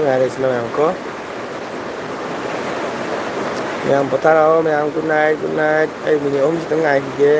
ꯉꯥꯏꯔꯦ ꯁꯤꯅ ꯃꯌꯥꯝ ꯀꯣ꯫ ꯃꯌꯥꯝ ꯄꯣꯊꯥꯔꯛꯑꯣ, ꯃꯌꯥꯝ good night, good night꯫ ꯑꯩ ꯃꯤꯅꯤꯠ ꯑꯍꯨꯝ ꯈꯤꯇꯪ ꯉꯥꯏꯈꯤꯒꯦ꯫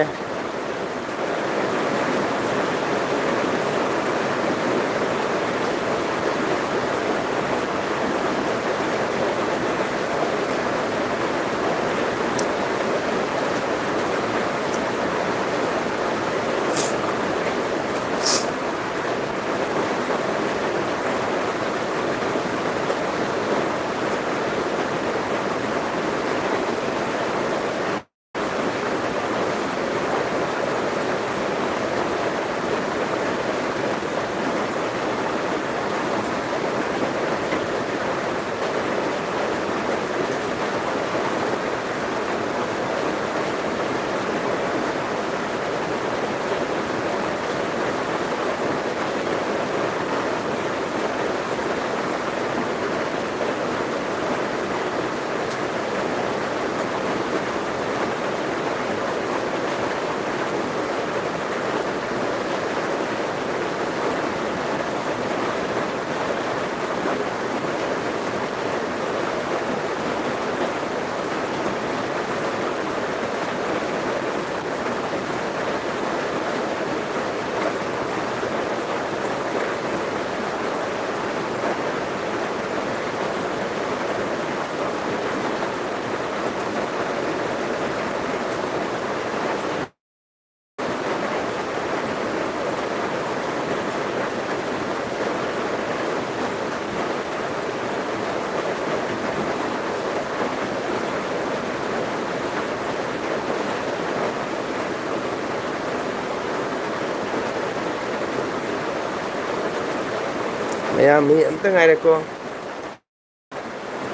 ꯃꯌꯥꯝ ꯃꯤ ꯑꯝꯇ ꯉꯥꯏꯔꯦꯀꯣ꯫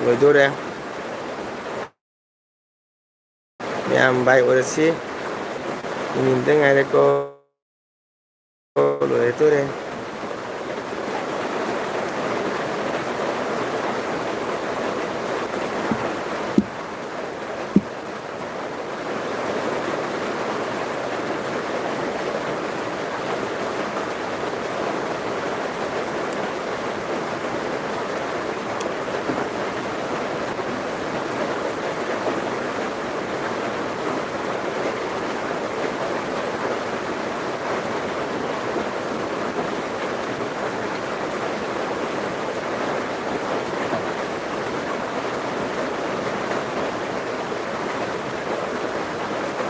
ꯂꯣꯏꯗꯣꯔꯦ꯫ ꯃꯌꯥꯝ ꯚꯥꯏ ꯑꯣꯏꯔꯁꯤ꯫ ꯃꯤ ꯑꯝꯇ ꯉꯥꯏꯔꯦꯀꯣ꯫ ꯂꯣꯏꯔꯦ, ꯇꯣꯔꯦ꯫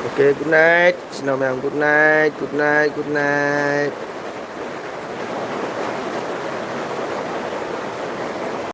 Okay, good night. Sinaw mayam, good night, good night, good night.